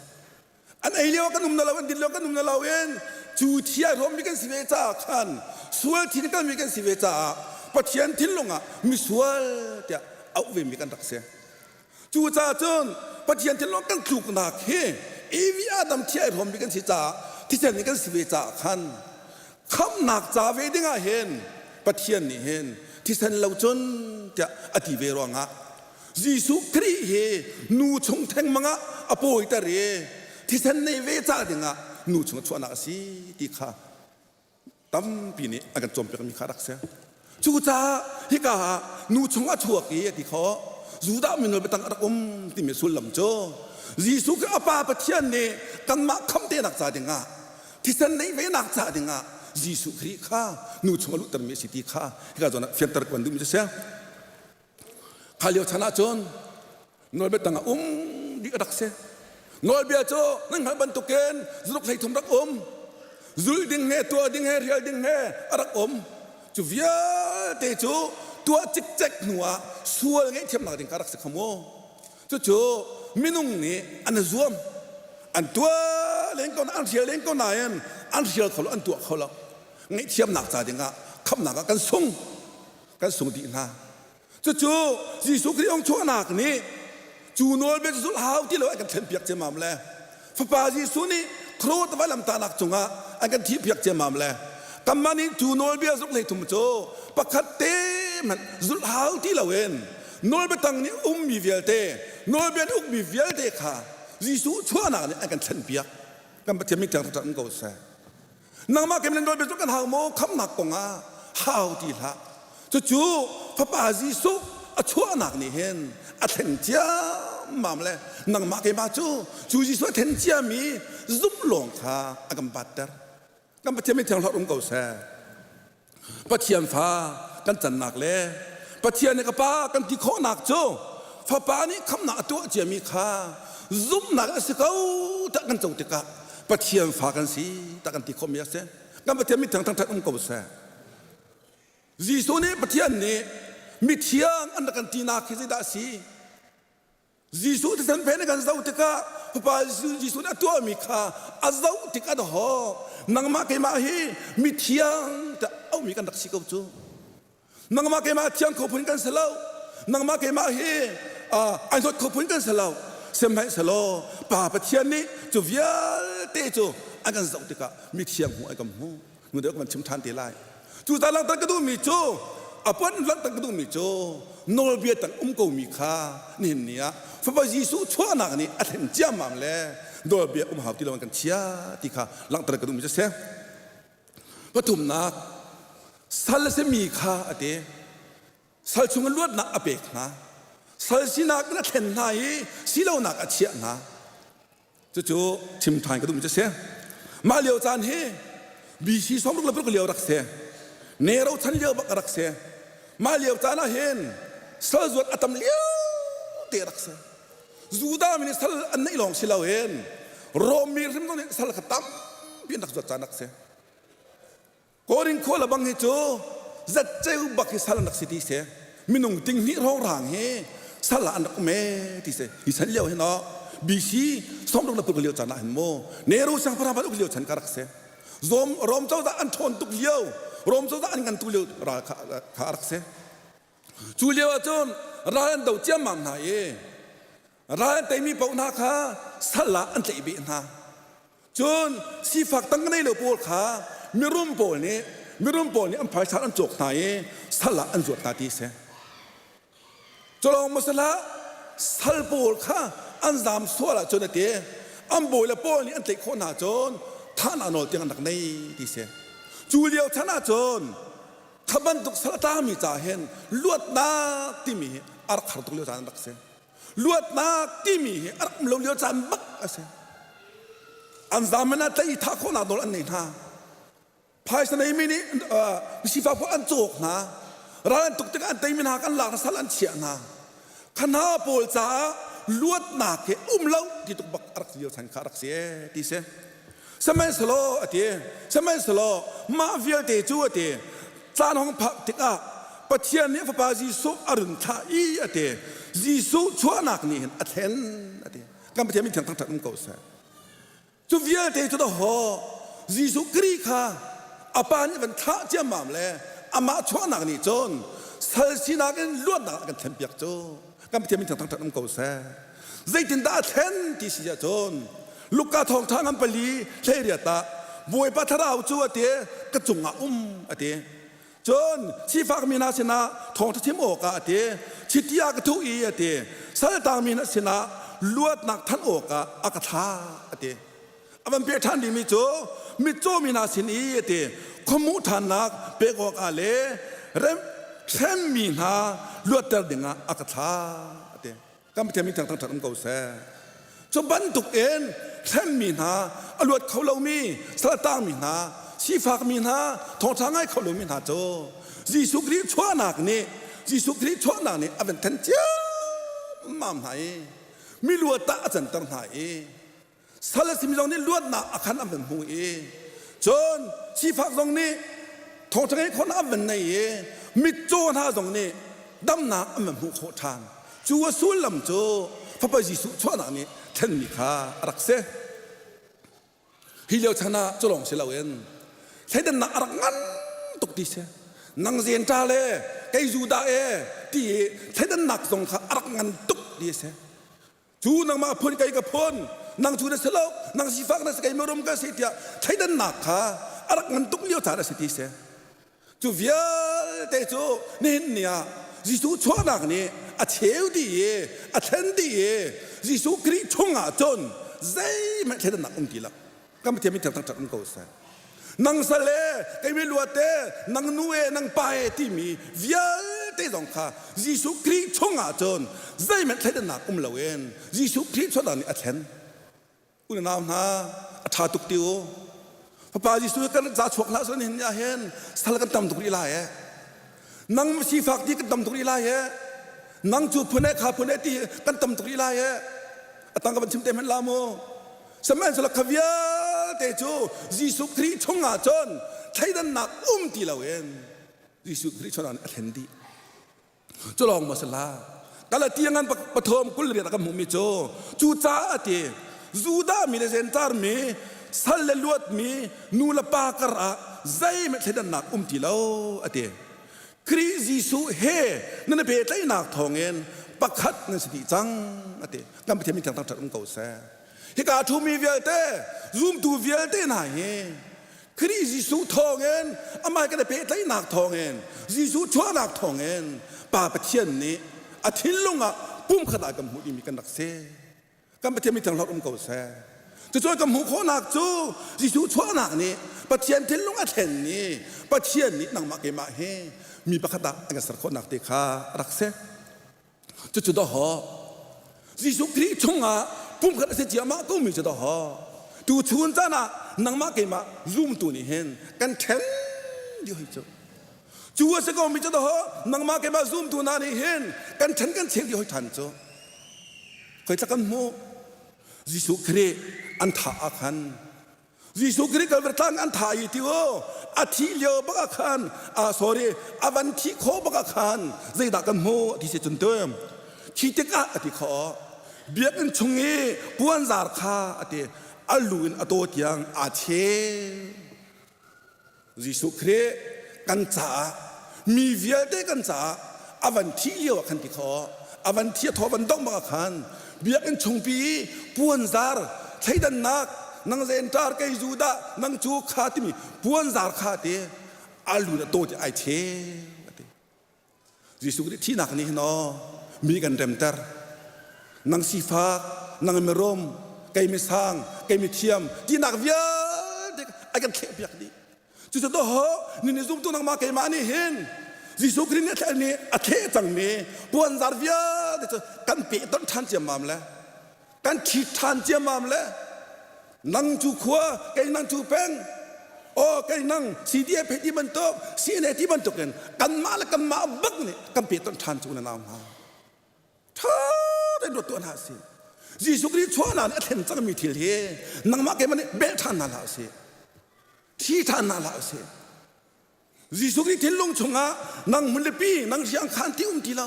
An ei lio kan um na lo, an din lio kan um na lo in cu thi ai hrawmmi kan si ve caah khan sual thin kalmi kan si ve caah Pathian thinlung ah misual tiah auh vemi kan rak si. Cucaah cun Pathian thinlung kan tluknak hi Evi Adam thi ai hrawmmi kan si caah thisen in kan si ve caah khan khamhnak ca ve ding ah hin Pathian nih hin thisen lo cun tiah a ti ve ruangah Jesuh Khrih hi nu chung thengmang ah a pawiter i thisen nei ve ca dingah nu chung a chuahnak a si ti kha tampi nih an kan cawnpiakmi kha rak si. Cucaah hika ah nu chung a chuak i a ti kho Judah mi biatang a rak um timi sullam cu Jesuh Khrih a Pa Pathian nih kanmah khamtenak ca dingah thisen neih venak ca dingah Jesuh Khrih kha nu chung a luhtermi a si ti kha hika zawn ah fianter kan duhmi cu si. Kha lio chan ahcun nawlbia tangah um dih a rak si. Nawlbia cu nan hngalh bantukin zuluk 33 rak um. Zul ding he, tuah ding he, rial ding he a rak um. Cu vialte cu tuah cikcek hnu ah sual ngaihthiamnak ding kha rak si kha mu. Cucu minung nih an i zuam. An tuah len ko an hrial len ko nain an hrial kho lo, an tuah kho lo. Ngaihthiamnak ca dingah khamhnak ah kan sung. Kan sung dih hna. Cucu Jesuh Khrih ong chuahnak nih cu nawlbia cu zulh hau ti lo an kan thlenpiak ciammam le Fapa Jesuh nih Krot vailamtahnak cungah an kan thihpiak ciammam le kanmah nih cu nawlbia zulh 33 cu pakhat te hmanh zulh hau ti loin nawlbia tang nih ummi vialte nawlbia nih ukmi vialte kha Jesuh chuahnak nih an kan thlenpiak. Kan Pathian min thiang um ko seh. Nangmah kem le nawlbia cu kan hau maw khamnak kong ah hau ti hlah. Cucu Fapa Jesuh a chuahnak nih hin a thlen ciammam le nangmah keimah cu cu Jesuh a thlen ciami zumh lawng kha a kan batter. Kan Pathian min thiang hlorh um ko seh. Pathian fa kan cannak le Pathian nih ka pa kan ti khawhnak cu Fapa nih khamnak a tuah ciami kha zumhnak a si ko tah kan co tikah Pathian fa kan si tah kan ti khawhmi a si. Kan Pathian mithiang thangṭhat um ko seh. Jesuh nih Pathian nih mithiang an rak kan tinak hi zeidah a si? Jesuh thisen phen kan zoh tikah Fapa Jesuh nih a tuahmi kha a zoh tikah dahawh nangmah keimah hi mithiang tiah auhmi kan rak si ko cu. Nangmah keimah thiang kho phun kan si lo. Nangmah keimah hi ai hnawt kho phun kan si lo. Sihmanhsehlaw Pa Pathian nih cu vialte cu an kan zoh tikah mithiang hmuh ai kan hmu. Nu deuh kan chim ṭhan te lai. Cu ta langhter ka duhmi cu a pon langhter ka duhmi cu nawlbia tang um komi kha nihin ni ah Fapa Jesuh chuahnak nih a thlen ciammam le nawlbia um hau ti lo in kan chia ti kha langhter ka duhmi cu si. Pathumnak sal a simi kha a ti. Sal chung in luatnak a pek hna. Sal sinak in a thlen hna i silonak a chiah hna. Cucu chim ṭhan ka duhmi cu si. Mah lio caan hi BC sawmruk le paruk lio rak si. Nero chan lio bak a rak si. Mah lio caan ah hin sal zuat a tam lio te rak si. Judah mi nih sal an neih lawng si loin Rom mi hrim zong nih sal kha tampi an rak zuat caan rak si. Korin khua le bang hi cu zatceu bak hi sal an rak si ti si. Minung ting hnih hrawng hi sal ah an rak um ee ti si. Hi chan lio hin oh BC sawmruk le paruk lio caan ah hin mu Nehru siangpahrang ban uk lio chan ka rak si. Zom Rom cozah an ṭhawn tuk lio Rom cozah an ngan tuk lio ral kha, kha a rak si. Cu lio ahcun ral an do ciammam hna i ral an teimi paoh hna kha sal ah an tlaih beh hna. Cun sifak tang nei lo pawl kha mirum pawl nih mirum pawl nih an phaisa an cawk hna i sal ah an zuat hna ti a si. Culawng maw si hlah sal pawl kha an zaam sual ahcun a ti an bawi le pawl nih an tlaih khawh hna cun thahnak nawl tiang an rak nei ti si. Cu lio chan ahcun kha bantuk sal a tlangmi ca hin luatnak timi hi a rak har tuk lio caan an rak si. Luatnak timi hi a rak um lo lio caan bak a si. An zaam in ah tlaih i thah khawhnak nawl an nei hna. Phaisa neimi nih sifak pawl an cawk hna. Ral an tuk tikah an teimi hna kan lak hna sal an chiah hna. Kha hna pawl caah luatnak hi um lo ti tuk bak a rak si lio chan kha a rak si ee ti si. Sihmanhsehlaw a ti, sihmanhsehlaw mah vialte cu a ti, caan hong phak tikah Pathian nih a Fapa Jesuh a run thlah i a ti. Jesuh chuahnak nih hin a thlen a ti. Kan Pathian min thiang thangṭhat um ko seh. Cu vialte cu dahawh Jesuh Khrih kha a Pa nih van thlah ciammam le amah chuahnak nih cun sal sinak in luatnak a kan thlenpiak cu kan Pathian min thiang thangṭhat um ko seh. Zeitindah a thlen ti si ahcun Luka thawngṭha ngan pali 18 ah Bawipa thlarau cu a ti ka cungah um a ti. Cun sifakmi hna sinah thawngṭha chim awkah a ti, chiti ah ka thuh i a ti, saltangmi hna sinah luatnak thanh awkah a ka thlah a ti. A van pek ṭhan dingmi cu mitcawmi hna sin i a ti, khuamuh ṭhannak pek awkah le hremmi hna luatter dingah a ka thlah a ti. Kan Pathian min thangṭhat um ko seh. Cu bantuk in hremmi hna, a luat kho lomi, saltangmi hna, sifakmi hna, thawngṭha ngai kho lomi hna cu Jesuh Khrih chuahnak nih Jesuh Khrih chuahnak nih a van then ciammam hna i miluat ah a canter hna i sal a simi zong nih luatnak a khan an van hmu i cun sifak zong nih thawngṭha ngeih khawhnak an van nei i mitcaw hna zong nih damnak an van hmuh khawh ṭhan cu a sullam cu fapa Jesuh chuahnak nih thlenmi kha a rak si hi lio chan ah cu lawng si loin thleidannak a rak ngan tuk ti si nang zen ṭa le kei Judah e ti i thleidannak zong kha a rak ngan tuk ti a si Cu nangmah phun kei ka phun, nang cu na si lo, nang sifak na si kei mirum ka si tiah thleidannak kha a rak ngan tuk lio caan a si ti si. Cu vialte cu nihin ni ah Jesuh chuahnak nih a cheu dih i a thlen dih i Jesuh Khrih chungah cun zeihmanh thleidannak um ti lo. Kan Pathian min thiang thangṭhat um ko seh. Nang sal e, kei mi luat e, nang nu e, nang pa e timi vialte zong kha Jesuh Khrih chungah cun zeihmanh thleidannak um loin Jesuh Khrih chuahnak nih a thlen. Unau hna, a ṭha tuk ti u. Fapa Jesuh kan za chuak hlah selaw nihin ni ah hin sal kan tam tuk rih lai e. Nang sifak ti kan tam tuk rih lai e. Nang cu phun e kha phun e ti kan tam tuk rih lai e. A tang ka van chim te hmanh la mu. Sihmanhsehlaw kha vialte cu Jesuh Khrih chungah cun thleidannak um ti loin Jesuh Khrih chungah a thlen dih. Cu lawng maw si hlah. Galati ngan pathom kul riat kan hmuhmi cu cu caah ti Judah mi le Gentile mi sal le luat mi nu le pa kar ah zeihmanh thleidannak um ti lo a ti. Khrih Jesuh he nan i pehtlaihnak thawngin pakhat nan si dih cang a ti. Kan Pathian min thiang thangṭhat um ko seh. Hika ṭhumi vialte zumtu vialte hna hi Khrih Jesuh thawngin amah kan i pehtlaihnak thawngin Jesuh chuahnak thawngin Pa Pathian nih a thinlung ah pumkhat ah kan hmuh dingmi kan rak si. Kan Pathian mi thianghlawt um ko seh. Cucu kan hmuh khawhnak cu Jesuh chuahnak nih Pathian thinlung a thlen i Pathian nih nangmah keimah hi mi pakhat ah a kan ser khawhnak te kha a rak si. Cucu dawhawh Jesuh Khrih chungah pumkhat a si ciahmah komi cu dawhawh tu chun caan ah nangmah keimah zumtu nih hin kan ṭhen dih hoi cu. Cu a si komi cu dawhawh nangmah keimah zumtu hna nih hin kan ṭhen kan cheu dih hoi ṭhan cu. Khoi tla kan hmuh Jesuh Khrih an thah ah khan Jesuh Khrih Calvary tlang an thah i ti u a thih lio bak ah khan ah sorry a van thih khawh bak ah khan zeidah kan hmuh ti si cun tu thi tikah a ti khawh biakinn chung i puanzar kha a ti a lu in a taw tiang aa cheu Jesuh Khrih kan caah mi vialte kan caah a van thih lio ah khan ti khawh a van thi a thaw van dongh bak ah khan biakinn chungpi i puanzar thleidannak nang zentar kei Judah nang cu kha timi puanzar kha te a lu na taw ti ai cheu ati Jesuh Khrih thihnak nih hin aw mi kan remter nang sifak nang mirum kei misang kei mithiam tinak vialte ai kan thleh piak dih cucu to ho ni ni zumtu nangmah keimah nih hin Jesuh Khrih nih a thleh nih a thleh cangmi puanzar vialte cu kan peh ton ṭhan ciammam le kan ṭhit ṭhan ciammam le nang cu khua kei nang cu peng aw kei nang CDF he ti bantuk CNA ti bantuk in kanmah le kanmah bak nih kan peh ton ṭhan cu na nau hna ṭha tein ruat tuah hna sih Jesuh Khrih chuahnak nih a thlen cangmi thil hi nangmah keimah nih bel ṭhan hna hlah usih thi ṭhan hna hlah usih Jesuh Khrih thinlung chungah nang hmunlipi nang riangkhan ti um ti lo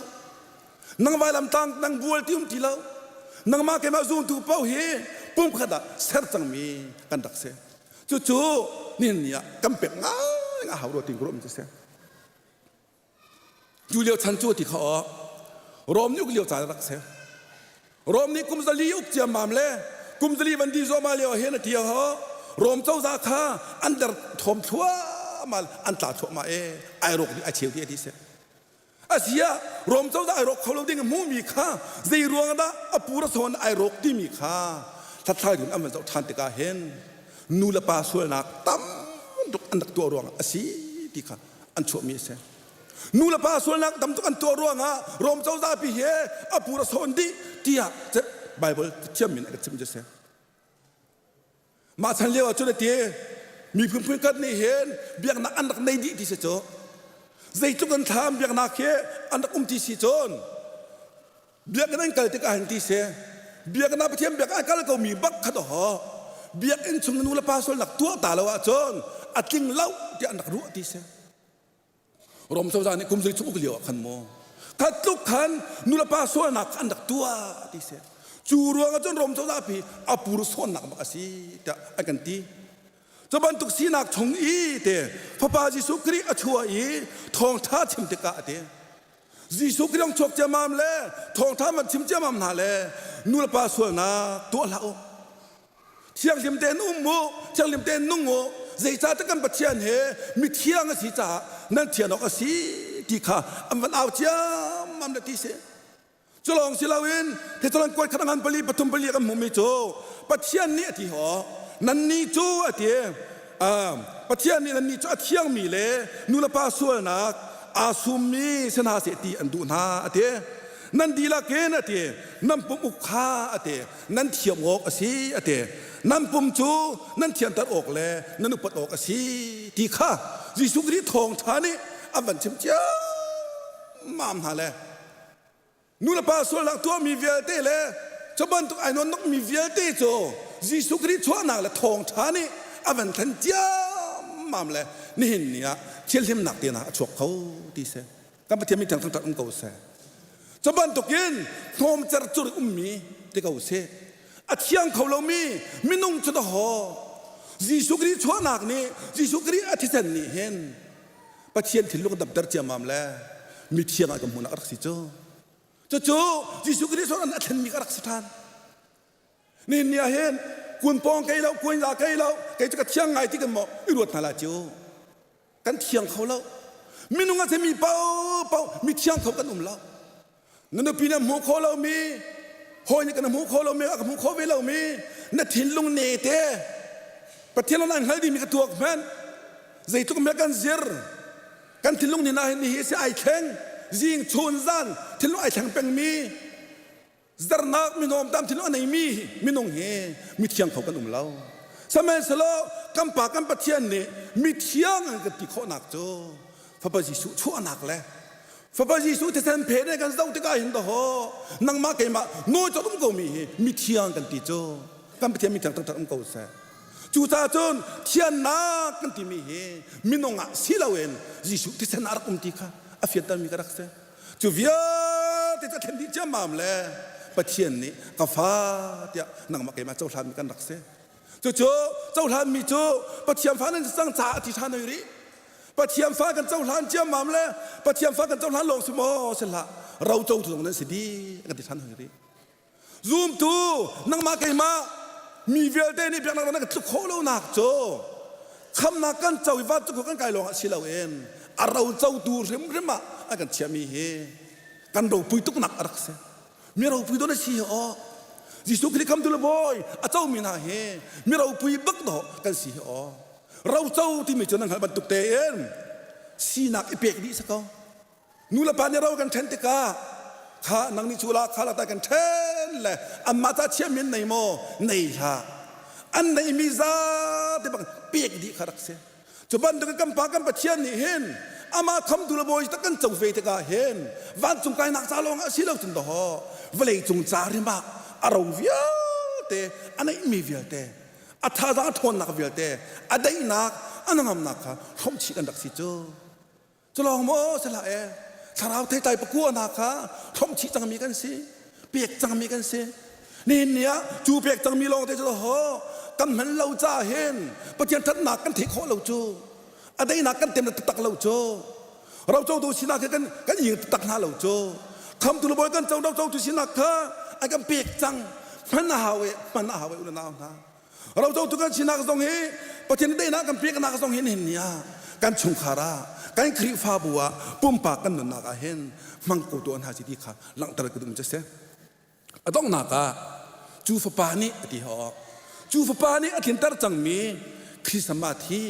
nang vailam tlang nang bual ti um ti lo nangmah keimah zumtu paoh hi pumkhat ah ser cangmi kan rak si cucu nihin ni ah kan pek ngai a hau rua tin ka ruah mi cu si Cu lio chan cu ti kha aw Rom nih uk lio caan rak si. Rom nih kum zali uk ciammam le kum zali van di zuahmah lio ah hin a ti ho Rom cozah kha an der thawm thluahmah an tla thluahmah e ai rawk dih ai cheu dih ti si. Asia Rom cozah ai rawk kho lo ding hmuhmi kha zei ruang dah a pu ra sawn ai rawk timi kha hlathlai dun an van zoh ṭhan tikah hin nu le pa sualnak tam tuk an rak tuah ruangah a si ti kha an chuahmi a si. Nu le pa sualnak tam tuk an tuah ruangah Rom cozah pi he a pur a sawn dih tiah Bible thiam in a ka chim cu si. Mah chan lio ah cun a ti miphun phun khat nih hin biaknak an rak nei dih ti si cu zeitluk an thlam biaknak hi an rak um ti si cun biakinn an kal tikah hin ti si biakinn ah Pathian biak an kal ko mi bak kha ho biakinn chung nu le pa sualnak tuah ta lo ahcun a tling lo tiah an rak ruah ti si Rom cozah nih kum zei chung uk lio ah khan maw kha tluk khan nu le pa sualnak an rak tuah ti si cu ruangah cun Rom cozah pi a pur sawnnak bak a si tiah an kan ti cu bantuk sinak chung i te fapa Jesuh Khrih a chuah i thawngṭha chim tikah a ti Jesuh Khrih chuak ciammam le thawngṭha man chim ciammam hna le nu le pa sualnak tuah hlah u thianghlim tein um u thianghlim tein nung u zeicahtiah kan Pathian he mithiang a si caah nan thian awk a si ti kha an van au ciammam le ti si cu lawng si loin Thessalon kuat khat ngan pali pathum pali kan hmuhmi cu Pathian nih a ti ho nannih cu a ti Pathian nih nannih cu a thiangmi le nu le pa sualnak aa summi si hna seh ti an duh hna a ti nan dihlak in a ti nan pum uk kha a ti nan thiam awk a si a ti nan pum cu nan thianter awk le nan upat awk a si ti kha Jesuh Khrih thawngṭha nih a van chim ciammam hna le Nu le pa sualnak tuahmi vialte le cu bantuk ai nawnnokmi vialte cu Jesuh Khrih chuahnak le thawngṭha nih a van thlen ciammam le nihin ni ah thianhlimnak te hna a chuak kho ti si. Kan Pathian min thiang thangṭhat um ko seh. Cu bantukin hnawm cercur ummi ti ko sih. A thiang kho lomi minung cu dahawh. Jesuh Khrih chuahnak nih Jesuh Khrih a thisen nih hin Pathian thinlung damter ciammam le mithiang ah kan hmuhnak a rak si cu. Cucu Jesuh Khrih sawh a thlenmi ka rak si ṭhan. Nihin ni ah hin kun pawng kei lo, kun la kei lo, kei cu ka thiang ngai ti kan maw i ruat hna lai cu. Kan thiang kho lo. Minung a simi paohpaoh mi thiang kho kan um lo. Na nupi na hmuh khawh lomi, hawi nih kan hmuh khawh lomi, a ka hmuh khawh ve lomi, na thinlung ne te Pathian an hngal dimi ka tuak hmanh. Zeitluk me kan zir kan thinlung ni na hin hi si ai thleng zing chun zan thinlung ai thleng pengmi zarnak minawm tam thinlung a neimi minung hi mithiang kho kan um lo sihmanhsehlaw kan pa kan Pathian nih mithiang an kan ti khawhnak cu Fapa Jesuh chuahnak le Fapa Jesuh thisen phe ne kan zoh tikah hin dahaw nangmah keimah nawi cawt um ko mi hi mithiang kan ti cu kan Pathian mithiang taktak um ko seh Cucaah cun thiannak kan timi hi minung ah si loin Jesuh thisen ah rak um ti kha a fiantermi ka rak si. Cu vialte cu a thlen dih ciammam le Pathian nih ka fa tiah nangmah keimah cohlanmi kan rak si. Cucu cohlanmi cu Pathian fa nan si cang caah a ti ṭhan hoi rih. Pathian fa kan cohlan ciammam le Pathian fa kan cohlan lawng si maw si hlah ro cotu zong nan si dih kan ti ṭhan hoi rih. Zumtu nangmah keimah mi vialte nih biaknak na kan tluk khawh lonak cu khamnak kan co i vancung kan kai lawng ah si loin a ro cotu hrimhrim ah a kan chiahmi hi kan ropui tuknak a rak si. Mi ropui dawh na si hi aw. Jesuh Khrih khamtu le bawi a comi hna hi mi ropui bak dawh kan si hi aw. Roco timi cu nan hngalh bantuk tein sinak i pek dih si ko. Nu le pa nih ro kan ṭhen tikah kha nang nih cu la kha la ta kan ṭhen le anmah ca chiahmi an nei maw nei hlah an neihmi zate bang pek dih kha rak si cu bantuk in kan pa kan Pathian nih hin amah khamtu le bawi tak kan co ve tikah hin vancung kainak ca lawng ah si lo cun dawh vawlei cung ca rim ah a ro vialte a neihmi vialte a thazaang a ṭhawnnak vialte a daihnak a hnangamnak kha hrawmchih kan rak si cu Cu lawng maw si hlah e thlarau theitlai pakua hna kha hromhchih cangmi kan si pek cangmi kan si nihin ni ah cu pek cangmi lawng te cu ho kan hman lo ca hin Pathian ṭhatnak kan theih khawh lo cu a daihnak kan tem taktak lo cu rocotu sinak hi kan kan ing taktak hna lo cu khamtu le bawi kan co rocotu sinak kha an kan pek cang hman a hau e hman a hau e u le nau hna Rocotu kan sinak zong hi Pathian daihnak kan peknak zong hi nihin ni ah kan chungkhar ah kan Khrihfabu ah pumpak kan nunnak ah hin hmang ko tuah hna si ti kha langhter ka duh mi cu si. A donghnak ah cu fapa nih a ti hawk. Cu fapa nih a tlinter cangmi Christmas hi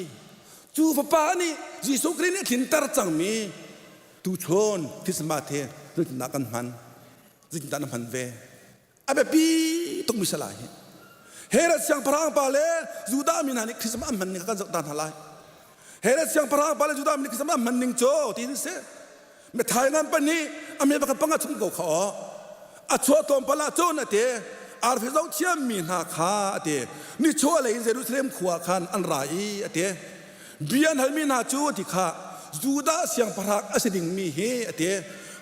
cu fapa nih Jesuh Khrih nih a tlinter cangmi tuchun Christmas hi zeitindah kan hman zeitindah na hman ve A biapi tukmi si lai hi. Herod siangpahrang pa le Judah mi hna nih Christmas an hman ning kan zoh ta hna lai. Herod siangpahrang pa le Judah mi nih Christmas an hman ning cu tiin si. Mithai ngan pa nih a me pakhat panga chung ko kha aw. A chuah tlawmpal ah cun a ti arfi zoh thiammi hna kha a ti nichuah lei in Jerusalem khua khan an ra i a ti bia an halmi hna cu a ti kha Judah siangpahrang a si dingmi hi a ti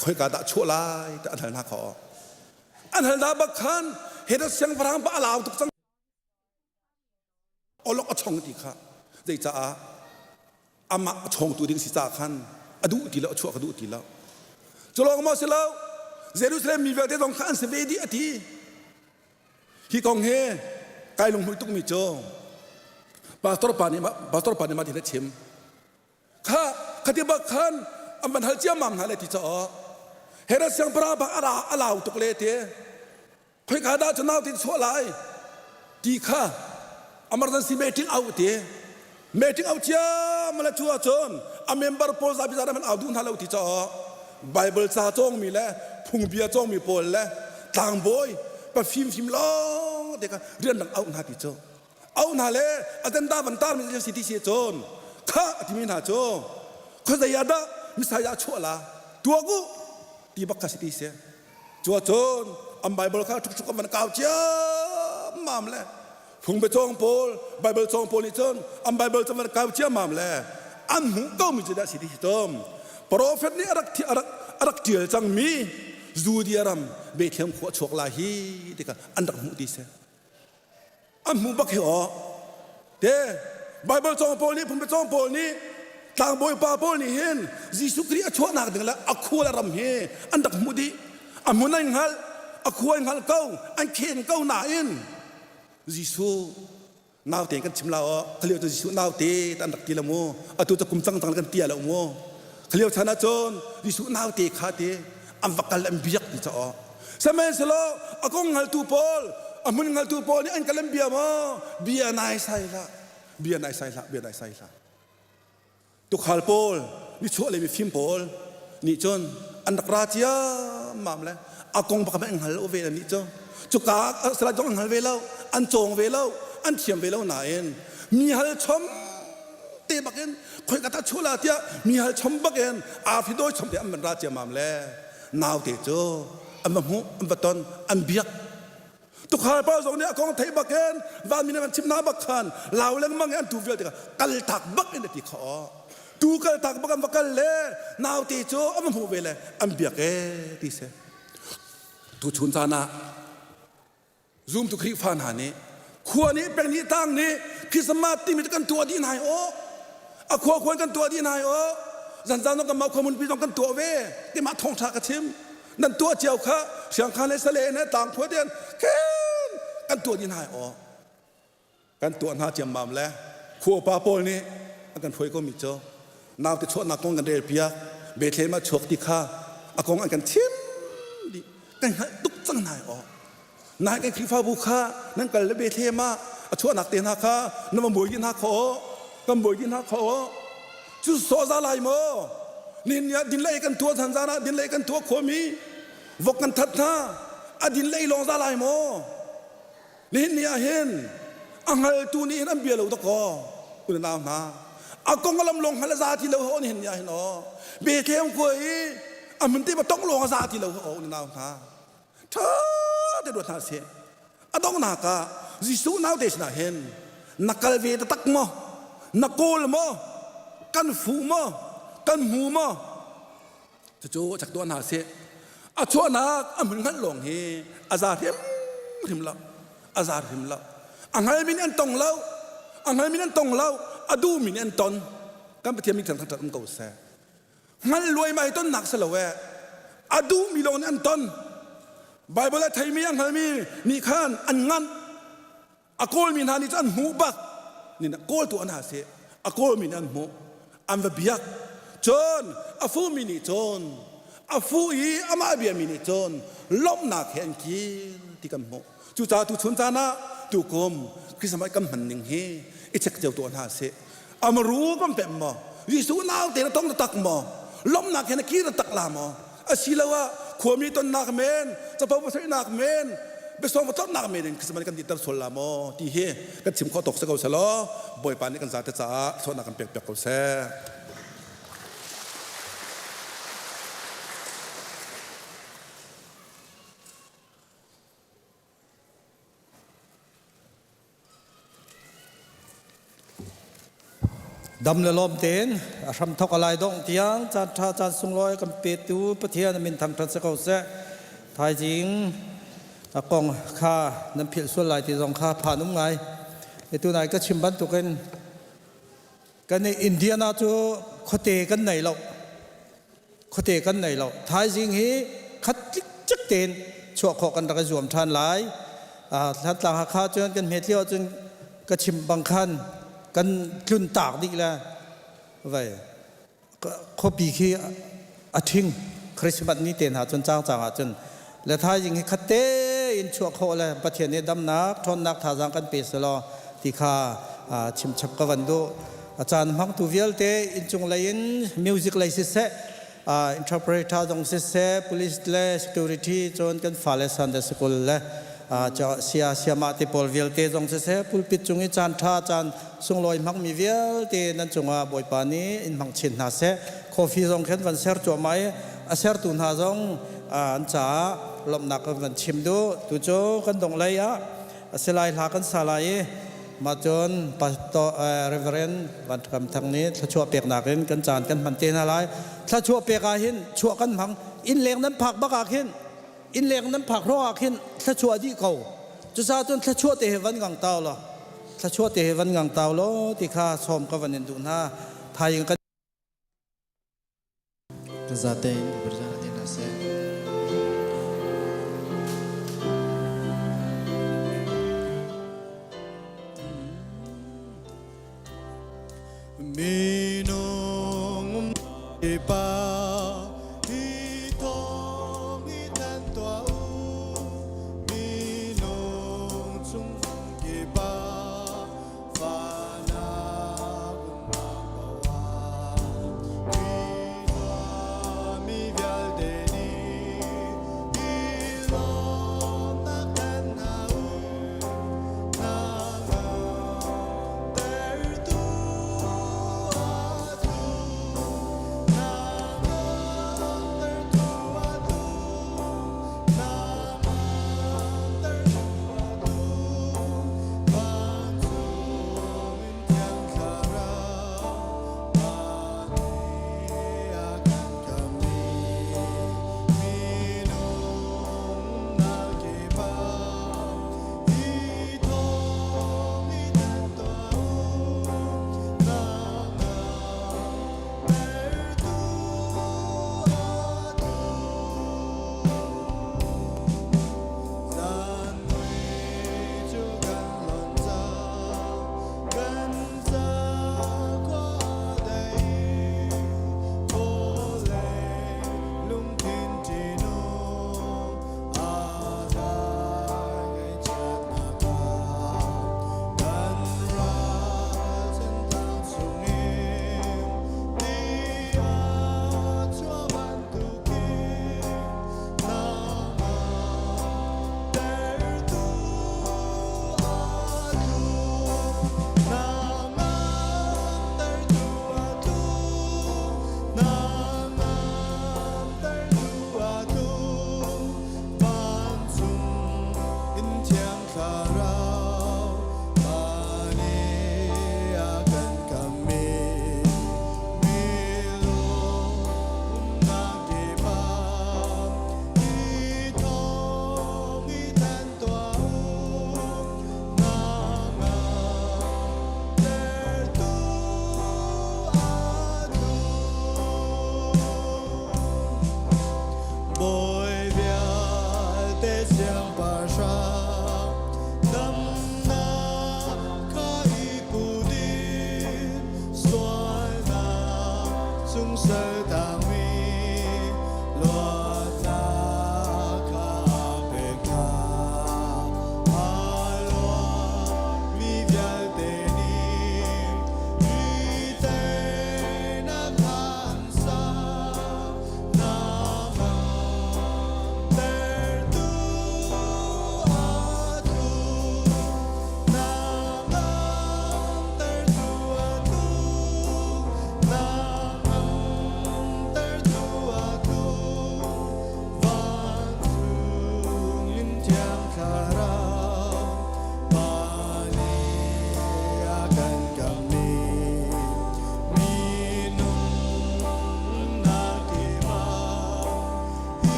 khoika dah chuah lai ti an hal hna kha aw An hal dah bak khan Herod siangpahrang pa a lau tuk cang. Olok a chong ti kha zeicaah amah a chongtu ding si ca khan a duh ti lo a chuah ka duh ti lo. Cu lawng maw si lo Jerusalem mi vialte zong kha an si ve dih a ti. Hi kong hi kai lunghmuih tukmi cu pastor pa nih pastor pa nih mah ti a chim. Kha khati bak khan an van hal ciammam hna le ti caah Herod siangpahrang bak a ra a lau tuk le ti khoika dah cu nau tin chuah lai ti kha emergency meeting au ti meeting au ciam le cu ahcun a member pawl zapi zan man au duh hna lo ti caah Bible ca cawngmi le phungbia cawngmi pawl le tlangbawi pa fimfim lawng te kha rian dang au hna ti cu au hna le agenda van tar mi si ti si cun kha a timi hna cu khuazei ah dah Messiah chuah la tuak u ti bak kha si ti si cu cun an Bible kha ṭuk ṭuk an van kau ciammam le phungbe cawng pawl Bible cawng pawl nih cun an Bible cu van kau ciammam le an hmuh ko mi cu dah si ti si tom prophet nih a rak a rak a rak ṭial cangmi. Judea ram Bethlehem khua chuak lai hi ti kha an rak hmuh ti si. An hmuh bak hi aw. Te Bible cawng pawl nih phungphai cawng pawl nih tlangbawi pa pawl nih hin Jesuh Khrih a chuahnak ding le a khua le ram hi an rak hmuh dih. A hmun an hngalh, a khua an hngalh ko, an khen ko nain Jesuh naute kan chim la aw khalio cu Jesuh naute an rak ti lo mu atu cu kum cang cang kan tia lo mu khalio chan ah cun Jesuh naute kha ti an va kal an biak ti cha aw sihmanhsehlaw a kong hngaltu pawl a hmun hngaltu pawl nih an kal an bia maw bia nai sai hlah bia nai sai hlah bia nai sai hlah Tukhal pawl, nichuah lei mifim pawl nih cun an rak ra ciammam le a kong bak an hngal lo ve nih cu. Cuka salai zong an hngal ve lo, an cawng ve lo, an thiam ve lo nain mi hal chom te bakin khoi ka ta chula tiah mi hal chom bakin arfi dawi chom te an van ra ciammam le naute cu an va hmuh, an va ton, an biak. Tukhal pa zong nih a kong theih bak in vanmi nih an chim hna bak khan lau lengmang i an tu vialte kha kal tak bak in a ti kho tu kal tak bak an va kal le naute cu an va hmuh ve le an biak e ti si tu chun caan ah zumtu Khrihfa hna nih khua nih peng nih tang nih Christmas timi cu kan tuah dih hna aw a khua khua kan tuah dih hna aw zanzan zong kan mah khua munpi zong kan tuah ve timah thawngtha ka chim Nan tuah cio kha siangkhan le sale ne tlang khua tian khen kan tuah dih hna aw. Kan tuah hna ciammam le khua pa pawl nih an kan hruai ko mi cu naute chuahnak kong kan rel piak Bethlehem ah chuak ti kha a kong an kan chim dih kan hngalh tuk cang hna aw. Nai kan Khrihfabu kha nan kal le Bethlehem ah a chuahnak te hna kha na va muai dih hna kho kan muai dih hna kho cu sawh za lai maw nihin ni ah din lei kan tuah zan zan ah din lei kan tuah khomi vok kan that hna a din lei lawng za lai maw nihin ni ah hin a hngaltu nih hin an bia lo dakaw unau hna a kong a lam lawng hngal a za ti lo ho nihin ni ah hin aw Bethlehem khua i a hmun te ba tong lawng a za ti lo ho unau hna ṭha te ruat hna seh a donghnak ah Jesuh naute sinah hin na kal ve taktak maw na kawl maw kan fuh maw kan hmu maw cucu chak tuah hna seh a chuahnak a hmun hngalh lawng hi a za hrimhrim lo a za hrim lo a hngalmi nih an tong lo a hngalmi nih an tong lo a duhmi nih an ton kan Pathian min thangṭhat um ko seh Hngal luaimai tonnak si lo ee. A duhmi lawng nih an ton. Bible a theimi a hngalmi nih khan an nganh. A kawlmi hna nih cun an hmuh bak. Nin kawltu an ha si. A kawlmi nih an hmuh. An va biak. Cun a fumi nih cun a fu i amah biami nih cun lawmhnak he an kir ti kan hmuh. Cucaah tu chun caan ah tukum Christmas kan hman ning hi i check cio tuah hna sih. Amaru kan pem maw? Jesuh nau te na tong tak maw? Lawmhnak he na kir tak la maw? Asiloah khuami tonnak men, capo pasarihnak men, biasawng tonnak men in Christmas kan dihter sual la maw? Ti hi kan chim khawh tawk si ko selaw Bawipa nih kan zate caah thawhnak kan pek piak ko seh. Dam le lawm tein a hramthok a lai dongh tiang caan ṭha caan sunglawi kan petu Pathian a min thangṭhat si ko seh. Thaizing a kong kha nan philh sual lai ti zong kha phan um ngai. Atu nai ka chim bantukin kan i Indiana cu khuate kan nei lo. Khuate kan nei lo. Thaizing hi khat cikcek tein chuah khawh kan rak i zuam ṭhan lai. Thantlang Hakha cun kan hmet lio ahcun ka chim bang khan kan tlun taak dih le vai khuapi khi a ṭhing Christmas ni te hna cun cangcang ahcun le thaizing hi khat tein chuah khawh le Pathian nih damnak ṭhawnnak thazaang kan pe selaw ti kha chimchap ka van duh. A caan hmangtu vialte inncung lei in music lei siseh interpreter zong siseh police le security cun kan fale Sunday school le sia siamah te pawl vialte zong siseh pulpit cung i caan ṭha caan sunglawi hmangmi vialte nan cungah Bawipa nih in hmang chin hna seh. Coffee zong khan van ser cuahmah i a sertu hna zong an caah lawmhnak kan van chim duh. Tu cu kan dongh lei ah a si lai hla kan sa lai i mah cun pastor Reverend Van Kam Thang nih thluachuah peknak in kan caan kan hman te hna lai. Thluachuah pek ah hin chuah kan hmang. Inn leng nan phak bak ah khin. Innleng nan phak hrawng ah khin thluachuah dih ko. Cucaah cun thluachuah te he van ngang tau law thluachuah te he van ngang tau law ti kha sawm ka van in duh hna. Thaing kan Zatein berjalan di nase. Minung pa hi thawng hi thanh tuah u minung chung kipa fahnak umnak paoh ah mi vialte nih hi lawmnak thanh hna u Lungthin ṭihnung Vancung in thiang thlarau Pa nih a kan kammi mi lung umnak kip ah hi thawng i thanh tuah u Nangah tertu a tlung. Bawi vialte siangpahrang damnak kha i put in sualnak chung saltangmi luatnak kha pek hna. A luatmi vialte nih hi teinak an sak.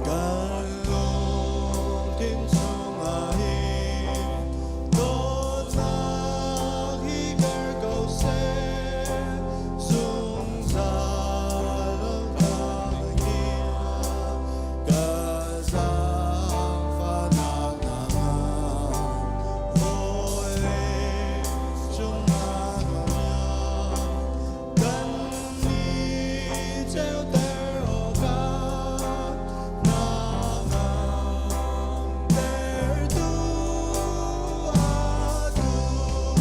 Kan lungthin chungah hin dawtnak hi kar ko seh, zungzal ka zaangfahnak nangah vawlei cungah kan ni ceuter awkah nangamtertu a tlung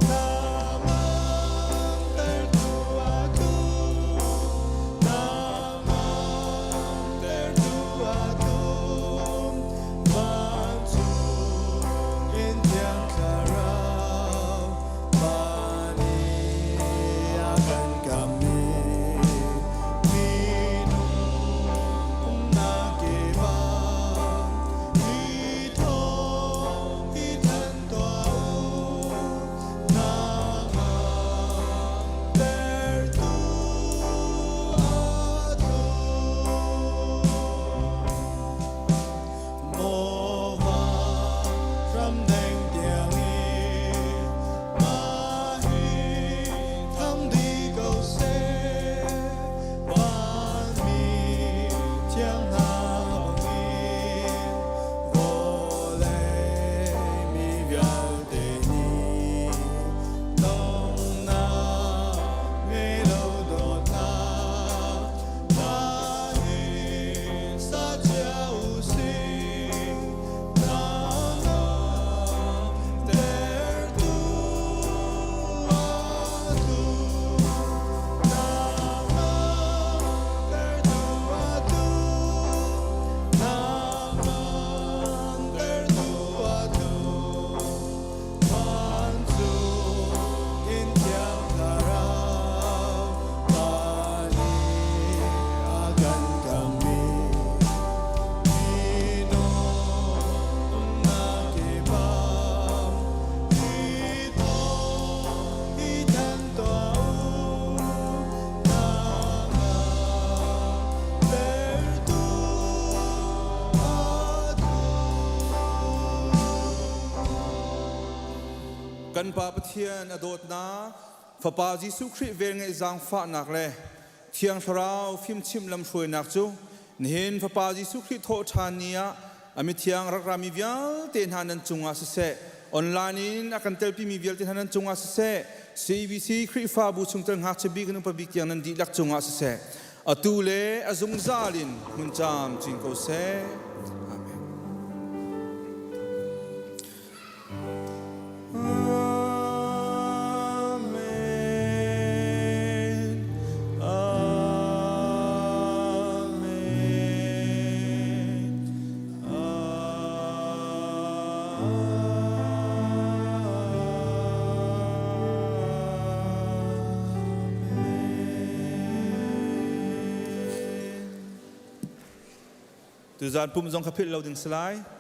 nangamtertu a tlung nangamtertu a tlung vancung in thiang thlarau Pa nih a kan kammi minung umnak kip ah. Kan Pa Pathian a dawtnak, Fapa Jesuh Khrih velngeih zaangfahnak le Thiang Thlarau fimchimh lamhruainak cu nihin Fapa Jesuh Khrih thawhṭhan ni ah a mithiang rak rami vialte hna nan cungah siseh, online in a kan telpimi vialte hna nan cungah siseh, CBC Khrihfabu chungtel ngakchia bik in upa bik tiang nan dihlak cungah siseh, atu le a zungzal in hmun camcin ko seh. Amen. Amen. Amen. Tuzaan pum zong kha philh lo ding si lai.